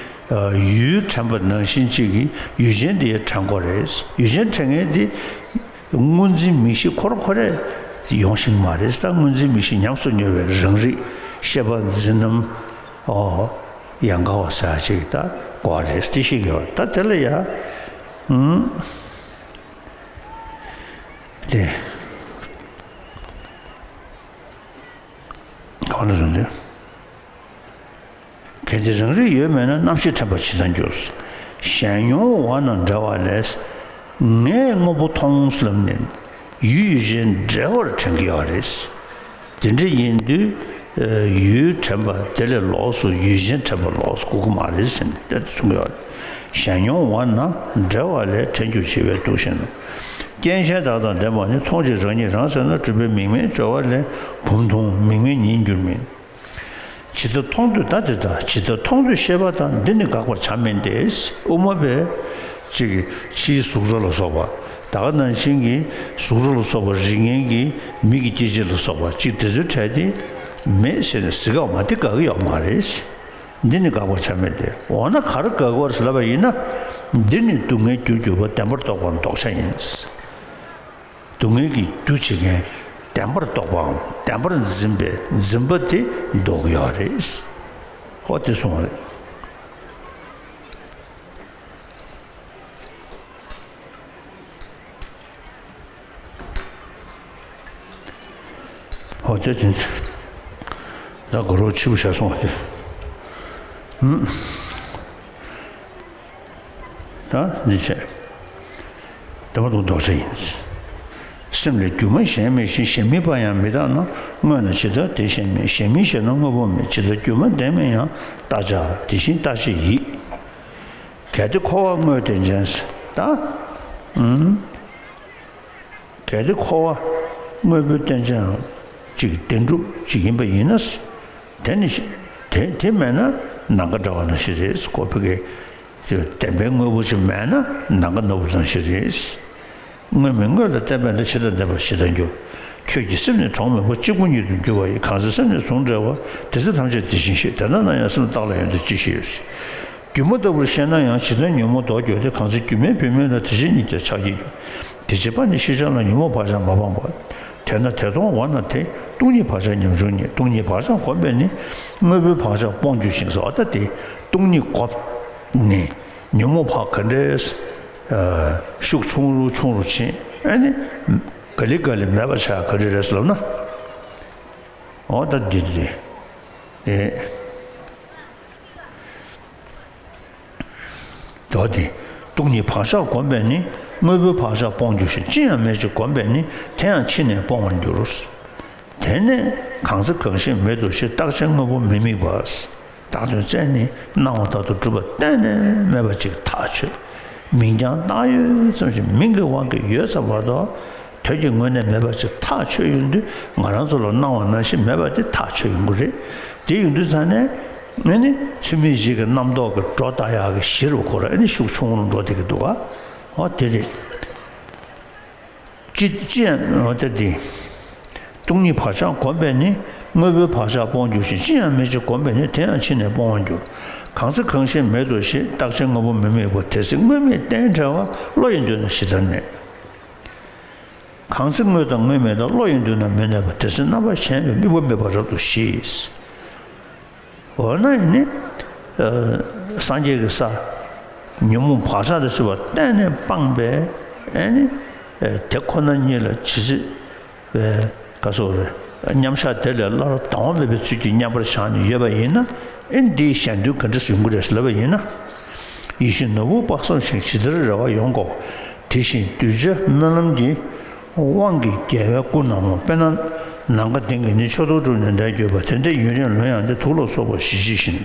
ཨ། ཡུལ་དྲན་པ་ནང་བཞིན་ཅིག་གིས་ཡུལ་ཅན་དེ་ཡང་དྲན་དགོས་རེད། ཡུལ་ཅན་དྲན་མཁན་དེ་སྔོ་འཛིན་མིག་ཤེས་ཁོ་རང་ཁོ་རང་ཡོང་ཤེས་མ་རེད། ད་སྔོ་འཛིན་མིག་ཤེས་ཉམས་སུ་མྱོང་བའི་རང་རིག་ཤེས་པ་འཛིན་རྣམ། ཨོ། ཡང་དགའ་བ་ཟེར་ཅིག་ད་དགོས་རེད། དེ་ཤེས་དགོས། ད་དེ་ལ་ཡ། ཨུམ། དེ། གང་ལ་བཟུང་དེ། གལ་ཏེ་རང་རིག་ཡོད་མེད་ན། རྣམ་ཤེས་དྲན་པ་ཇི་ལྟར་འགྱུར། གཞན་མྱོང་བ་རྣམས་འབྲེལ་བ་ལས། ངས་དངོས་པོ་མཐོང་ལབ་ནས་ཡུལ་ཡུལ་ཅན་འབྲེལ་བར་དྲན་གྱི་ཡོད་རེད། དེ་འདྲ་ཡིན་དུས་ཡུལ་དྲན་པ་དེ་ལས་ལོགས་སུ་ཡུལ་ཅན་དྲན་པ་ལོགས་སུ་དགོས་ཀྱི་མ་རེད་ཟེར་ནས་དེ་གསུང་གི་ཡོད་རེད། གཞན་མྱོང་བ་ན་འབྲེལ་བ་ལས་བྲལ་འགྱུར་ཞེས་པའི་འདུག་ཞེ་ན། རྐྱེན་གཞན་དག་དང་ལྡན་པ་ནི་མཐོང་བྱེད་རང་ཉིད་རང་ཟེར་ན་སྒྲིབ་པའི་མིང་མེད་སྦྱོར་བ་ལས་བུམ་མཐོང་མིང་མེད་ཉིད་འགྱུར་མིན། ཇི་ལྟར་མཐོང་དུས་ད་དེ་ལྟ་ཇི་ལྟར་མཐོང་དུས་ཤེས་པ་དང་འདི་ནི་དགག་པར་བྱ་མིན་ཏེ། དབུ་མ་པས་ཅིག་ཕྱིའི་གཟུགས་སྒྲ་ལ་སོགས་པ་ད་ག་ནང་བཞིན་གྱི་གཟུགས་སྒྲ་ལ་སོགས་པ་རིགས་ངན་གྱི་མིག་གི་སྐྱེ་མཆེད་ལ་སོགས་པ་ཅིག་དེ་ཚོའི་གྲས་དེ་མེད་ཟེར་ནས་གཟིགས་ཀ་མ་དེ་དགག་གི་ཡོད་མ་རེད། འདི་ནི་དགག་པར་བྱ་མིན་ཏེ། འོ་ན་ག་རེ་དགག་པར་ལབ་པ་ཡིན་ན། འདི་ནི་སྡུག་བསྔལ་རྒྱུར་གྱུར་པ་བདེན་པར་རྟོགས་པའམ་ལྡོག་བྱ་ཡིན། སྡུག་བསྔལ་གྱི་རྒྱུ་བྱེད་མཁན་བདེན་པར་རྟོགས་པའམ་བདེན་པར་འཛིན་པའི་འཛིན་པ་དེ་ལྡོག་ཡོད་རེད། ཧོ་དེ་སོང་བ་རེད། ཧོ་དེ་དེ་ད་གོ་རོ་ཆི་བུ་བྱ་སོང་བ་དེ། ཧུམ། ད་འདི་བྱས། དེ་མ་གཏོགས་ལྡོག་བྱ་ཡིན། སེམས་ལས་སྒྱུ་མ་གཞན་མེད་བཞིན་གཞན་མིན་པ་ཡང་མི་རྟག་ན། དངོས་ན་ཇི་ལྟར་དེ་གཞན་མེད། གཞན་མིན་ཞེ་ན་དངོས་པོ་མེད། ཇི་ལྟར་སྒྱུ་མ་བདེན་མིན་ཡང་། རྟག་བྱ་དེ་བཞིན་རྟག་བྱེད་ཡིད། གལ་ཏེ་འཁོར་བ་དངོས་བསྟན་ཅན། ད། ཨུམ། གལ་ཏེ་འཁོར་བ་དངོས་པོའི་རྟེན་ཅན་ཅིག་བདེན་གྲུབ་ཅིག་ཡིན་པ་ཡིན་ན། དེ་ནི་དེ་དེ་མེད་ན་ནམ་མཁའ་འདྲ་བ་ནང་བཞིན་རེད། ཁོ་ཕ་གི་བདེན་པའི་དངོས་པོ་ཅིག་མེད་ན་ནམ་མཁའ་ནོར་བུ་ནང་བཞིན་རེད། དངོས་མེད་དངོས་ལ་བརྟེན་པས་ན་ཇི་ལྟར་བདེན་པ་ཞེ་སྡང་འགྱུར། ཁྱོད་ཀྱི་སེམས་ནི་གྲོགས་མེད་པ་གཅིག་པུ་ཉིད་དུ་འགྱུར་བ་ཡིན། གང་ཚེ་སེམས་ནི་ཟུང་འབྲེལ་བ། དེ་ཚེ་ཐམས་ཅད་དེ་བཞིན་ཤེས། དེ་ལྟ་ན་ཡང་སེམས་རྟག་ལ་ཡོད་དོ་ཅི་ཞིག་ཡོད། སྒྱུ་མ་ལྟ་བུར་ཤེས་ན་ཡང་ཇི་ལྟར་ཉོན་མོངས་ལྡོག་འགྱུར་ཏེ། གང་ཚེ་སྒྱུ་མའི་བུད་མེད་ལ་དེ་བཞིན་ཉིད་ཀྱང་ཆགས་བསྐྱེད་འགྱུར། དེ་ཕྱིར་པ་ནི་ཤེས་བྱ་ལ་ཉོན་མོངས་བག་ཆགས་མ་སྤངས་པ། དེས་ན་དེ་མཐོང་བ་ན་དེ་སྟོང་ཉིད་བག་ཆགས་ཉམ་ཆུང་ཉིད། སྟོང་ཉིད་བག་ཆགས་གོམས་པས་ནི་དངོས་པོའི་བག་ཆགས་སྤོང་འགྱུར་ཞིང་ཟེར་བ་ལྟ་སྟེ། སྟོང་ཉིད་གོམས་ནས་ཉོན་མོངས་བག་ག་འདྲས་ཤུགས་ཆུང་རུ་ཆུང་རུ་ཕྱིན། ཨ་ནི་ག་ལེ་ག་ལེ་མེད་པ་ཆགས་ག་འདྲས་རེད་ཟེར་ལབ་ན། འོ་ད་འདི་འདི་ཨེ། མདོ་སྟེ། སྟོང་ཉིད་བག་ཆགས་བསྒོམས་པས་ནི། དངོས་པོའི་བག་ཆགས་སྤོང་འགྱུར་ཞིང་། ཅི་ཡང་མེད་ཅེས་བསྒོམས་པས་ནི། དེ་ཡང་ཕྱིས་ནས་སྤོང་བར་འགྱུར། དེ་ནས་གང་ཚེ་གང་ཞིག་མེད་དོ་ཞེས། རྟག་ཆད་དངོས་པོ་མི་དམིགས་པ། བདག་དོན་རྩད་ནས་སྣང་བ་ལྟར་དུ་གྲུབ་པ་གཏན་ནས་མེད་པ་ཅིག་ཐག་ཆོད། མིང་ཀྱང་བཏགས་ཡོད་ཙམ་ཞིག་མིང་གི་དབང་གིས་ཡོད་ཚར་བར་དུ། དོན་གྱི་ངོས་ནས་མེད་པ་ཅིག་ཐག་ཆོད་ཡོང་དུས། ང་རང་ཚོ་ལ་སྣང་བ་ནང་བཞིན་མེད་པ་དེ་ཐག་ཆོད་ཡོང་གི་རེད། དེ་ཡོང་དུས་ཙང་ནས་ཨ་ནི་ཚུལ་མིན་བཞི་གི་རྣམ་རྟོག་གི་སྒྲོ་བཏགས་ཡག་གི་གཞི་རུ་ཁོ་རང་ཨ་ནི་ཤུགས་ཆུང་རུ་འགྲོ་བསྡད་ཀྱི་འདུག་ག་འོ་དེ་རེད། ཅི་ཅི་ཡང་འོ་དེ་དེ། སྟོང་ཉིད་བག་ཆགས་བསྒོམས་པས་ནི། དངོས་པོའི་བག་ཆགས་སྤོང་འགྱུར་ཞིང་། ཅི་ཡང་མེད་ཅེས་བསྒོམས་པས་ནི། དེ་ཡང་ཕྱིས་ནས་སྤོང་བར་འགྱུར། གང་ཚེ་གང་ཞིག་མེད་དོ་ཞེས། རྟག་ཆད་དངོས་པོ་མི་དམིགས་པ། དེ་ཚེ་དངོས་མེད་གཏན་བྲལ་བ། བློ་ཡིས་མདུན་ན་ཇི་ལྟར་གནས། གང་ཚེ་དངོས་དང་དངོས་མེད་དང་། བློ་ཡིས་མདུན་ན་མི་གནས་པ། དེ་ཚེ་རྣམ་པ་གཞན་མེད་དམིགས་པ་མེད་པར་རབ་ཏུ་ཞི། འོ་ན་ཡིན་ནི། ཨ་སངས་རྒྱས་ཀྱི་ས། ཉོན་མོངས་བག་ཆགས་དང་བཅས་པ་གཏན་ནས་སྤངས་པས་ཨ་ནི། ཨ་དེ་ཁོ་ན་ཉིད་ལ་ཇི་སྲིད། ཨ་ག་སོགས་རེད། མཉམ་བཞག་དེ་ལས་སླར་ལྡང་བ་མེད་པའི་ཚུལ་གྱིས་མཉམ་པར་བཞག་ནས་ཡོད་པ་ཡིན་ན། ཨ་འདིའི་གཞན་དོན་ག་འདྲ་ཡོང་གི་རེད་ལབ་པ་ཡིན་ན། ཡིད་བཞིན་ནོར་བུ་དཔག་བསམ་ཤིང་། ཇི་ལྟར་རེ་བ་ཡོངས་བསྐོར་བ། དེ་བཞིན་གདུལ་བྱའི་སྨོན་ལམ་གྱི་དབང་གིས་རྒྱལ་བའི་སྐུ་ནམ་མཁའ། དཔེར་ན་ནམ་མཁའ་ལྡིང་གིས་ནི། མཆོད་སྡོང་དཀྲུགས་ནས་འདས་གྱུར་པ། དེ་འདྲའི་ཡུན་རིང་ལོན་ཡང་སྟེ། དུག་ལ་སོགས་པ་ཞི་བྱེད་བཞིན།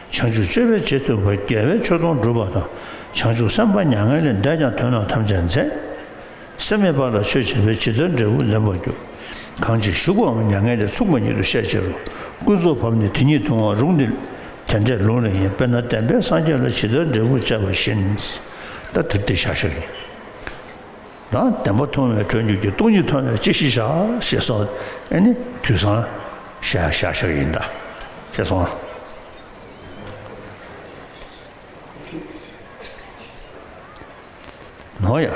བྱང་ཆུབ་སྤྱོད་པའི་རྗེས་མཐུན་པ། རྒྱལ་བའི་མཆོད་སྡོང་བསྒྲུབ་པ་དང་། བྱང་ཆུབ་སེམས་དཔའ་མྱ་ངན་ལས་འདས་ཀྱང་དོན་རྣམས་ཐམས་ཅད་མཛད། སེམས་མེད་པ་ལ་ཆོས་བྱས་པས། ཇི་ལྟར་འབྲས་བུ་ལེན་པར་འགྱུར། གང་ཅིག་ཞུགས་པའམ་མྱ་ངན་ལས། མཚུངས་པ་ཉིད་དུ་ཤས་ཆེ་རུ། ཀུན་རྫོབ་བམ་ནི་དེ་ཉིད་དུ་བསྔོ་བ། ལུང་འདི་དེ་འདྲའི་ལུང་ལས་ཡིན། དཔེར་ན་བདེན་པའི་སངས་རྒྱས་ལ། ཇི་ལྟར་འབྲས་བུ་བཅས་པ་བཞིན། ད་དེར་འདི་བཞག་བཞག་ཡིན། ད་བདེན་པ་མཐོང་བས་གྲོལ་འགྱུར་གྱི། སྟོང་ཉིད་མཐོང་བས་ཅི་ཞིག་བྱ། ཞེས་སོགས་ཨ་ནི་དུས་སང་བཞག་བཞག་བཞག་ཡིན་ད། ཞེས་སོང་། ནོ་ཡ།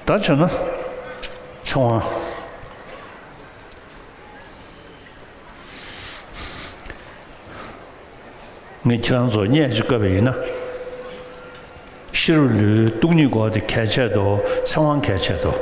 ད་བྱས་ན་ཚེ་དབང་། ངས་ཁྱེད་རང་ཚོར་བརྙས་ཅིག་བཀོད་པ་ཡིན་ན། ཤེས་རབ་ལུས་སྟོང་ཉིད་སྐོར་དེ་གལ་ཆེ་དོ། ཚེ་དབང་གལ་ཆེ་དོ།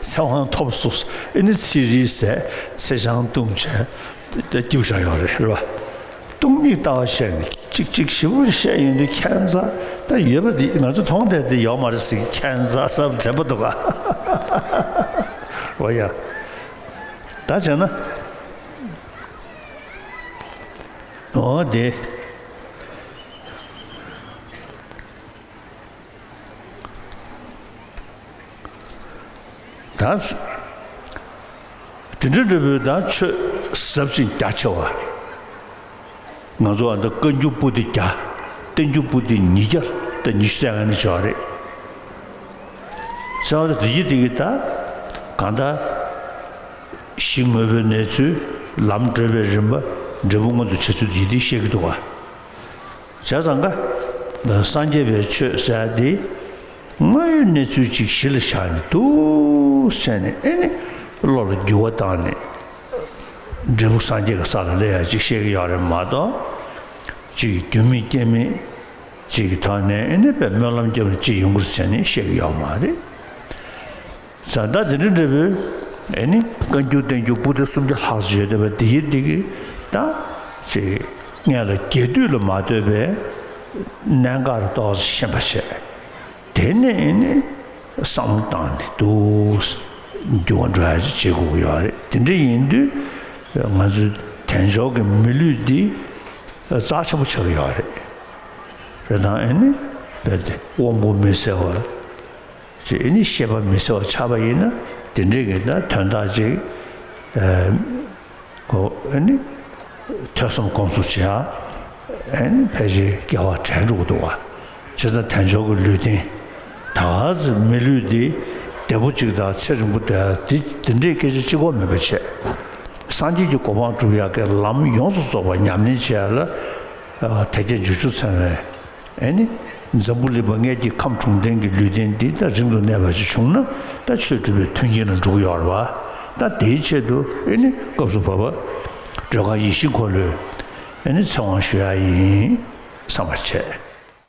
ཚེ་དབང་ཐོབ་སོང་། ཨེ་ནི་ཚེ་རིལ་ཟས་ཚེ་ཆང་བཏུང་བྱས་སྐྱིད་པོ་ཆགས་ཡོད་རེད། རེད་པ། སྟོང་ཉིད་ལྟ་བ་བཤད་ནས་གཅིག་གཅིག་ཞིབ་པོ་བཤད་ཡོང་དུས་ཁྱད་མཚར་ད་ཡོད་པ་འདི་ང་ཚོ་མཐོང་བསྡད་དེ་ཡོད་མ་རེད་ཟེར། ཁྱད་མཚར་བསམ་དྲན་པ་འདུག་ག་འོ་ཡ། ད་བྱས་ན། འོ་དེ། ད། དེ་འདྲ་འདྲ་པོའི་ད་ཆོས་ཟབ་ཅིང་རྒྱ་ཆེ་བ། ང་ཚོ་ཨ་ད་བཀའ་འགྱུར་པོ་ཏི་བརྒྱ། བསྟན་འགྱུར་པོ་ཏི་ཉིས་བརྒྱ་དང་ཉི་ཤུ་རྩ་ལྔ་ནས་བྱུང་བ་རེད། བྱས་པ་ད་དེ་གི་དེ་གི་ད། གང་ལྟར། གཞི་དངོས་པོའི་གནས་ཚུལ། ལམ་བགྲོད་པའི་རིམ་པ། འབྲས་བུ་མངོན་དུ་བྱེད་ཚུལ་དེ་དེ་བཤད་ཀྱི་འདུག་ག་བྱས་ཙང་ཀ། སངས་རྒྱས་པའི་ཆོས་ཟེར་ཡ་དེ། དངོས་ཡོད་གནས་ཚུལ་ཅིག་གཞི་ལ་བཞག་ནས་འདུག་བྱས་ནས་ཨེ་ནི། བློ་ལ་འགྱུར་བ་བཏང་ནས། འབྲས་བུ་སངས་རྒྱས་ཀྱི་ས་ལ་སླེབས་ཡ་ཅིག་བཤད་ཀྱི་ཡོད་རེད་མ་གཏོགས། ཅིག་རྒྱུ་མེད་རྐྱེན་མེད་ཅིག་གི་ཐོག་ནས་ཨེ་ནི་དཔེ་སྨོན་ལམ་རྒྱབ་ནས་ཅིག་ཡོང་གི་རེད་བྱས་ནས་བཤད་ཀྱི་ཡོད་མ་རེད། ད་ལྟ་དེ་འདྲ་འདྲ་པོའི་ཨེ་ནི་བཀའ་འགྱུར་བསྟན་འགྱུར་པོ་ཏི་སུམ་བརྒྱ་ལྷག་ཙམ་ཡོད་བསྡད་པ་དེ་ཡི་དེ་གི་ད་ཅིག་སྔོན་ལ་རྒྱས་བསྡུས་ལ་མ་ལྟོས་པའི་གནད་འགག་ཏོག་ཙམ་ཤེས་པ་བྱས། དེ་ནས་ཨེ་ནི་བསམ་བློ་བཏང་ནས་འདུག་འགྱུར་བ་འགྲོ་ཡ་ཅིག་བྱེད་དགོས་ཀྱི་ཡོད་རེད། དེ་འདྲ་ཡིན་དུས་ང་ཚོའི་དལ་འབྱོར་གྱི་མི་ལུས་འདི་རྩ་ཆེན་པོ་ཆགས་ཀྱི་ཡོད་རེད། རེད་དང་ཨེ་ནི་རྦད་དེ་དབང་པོ་མི་གསལ་བ། ཅེས་ཨེ་ནི་ཤེས་པ་མི་གསལ་བ་ཆགས་པ་ཡིན་ན་དེ་འདྲའི་གི་ད་དོན་དག་ཅིག་ཨ་གོ་ཨེ་ནི་ཐོས་བསམ་སྒོམ་གསུམ་བྱེད་ཡ་ཨེ་ནི་ཕལ་ཆེར་འགལ་བ་དྲན་འགྲོ་གི་འདུག་བ། བྱས་ཙང་དལ་འབྱོར་གྱི་ལུས་རྟེན་ད་ག་ཚོད་མི་ལུས་འདི་བདེ་པོ་ཅིག་དང་ཚེ་རིང་པོ་དེ་དེ་དེ་འདྲའི་སྐད་ཆ་གཅིག་པོ་མེད་པ་བྱས། སངས་རྒྱས་ཀྱི་གོ་འཕང་སྒྲུབ་ཡག་གི་ལམ་ཡོངས་སུ་རྫོགས་པ་ཉམས་ལེན་བྱེད་ཡ་ལ་ཨ་དལ་བརྒྱད་འབྱོར་བཅུ་ཚང་བའི། ཨེ་ནི། འཛམ་བུ་གླིང་པ་མངལ་གྱི་ཁམས་དྲུག་ལྡན་གྱི་ལུས་རྟེན་འདི་ད་རིང་དུ་གནས་པ་ཞིག་བྱུང་ན་ད་ཆོས་སྒྲུབ་པའི་མཐུན་རྐྱེན་ལ་འགྲོ་གི་ཡོད་རེད་བ། ད་དེའི་ཆེད་དུ་ཨེ་ནི་སྐབས་སུ་བབ་པ། སྒྲོལ་དཀར་ཡིད་བཞིན་འཁོར་ལོའི་ཨེ་ནི་ཚེ་དབང་ཞུ་ཡ་ཡིན་བསམ་པ་བྱས།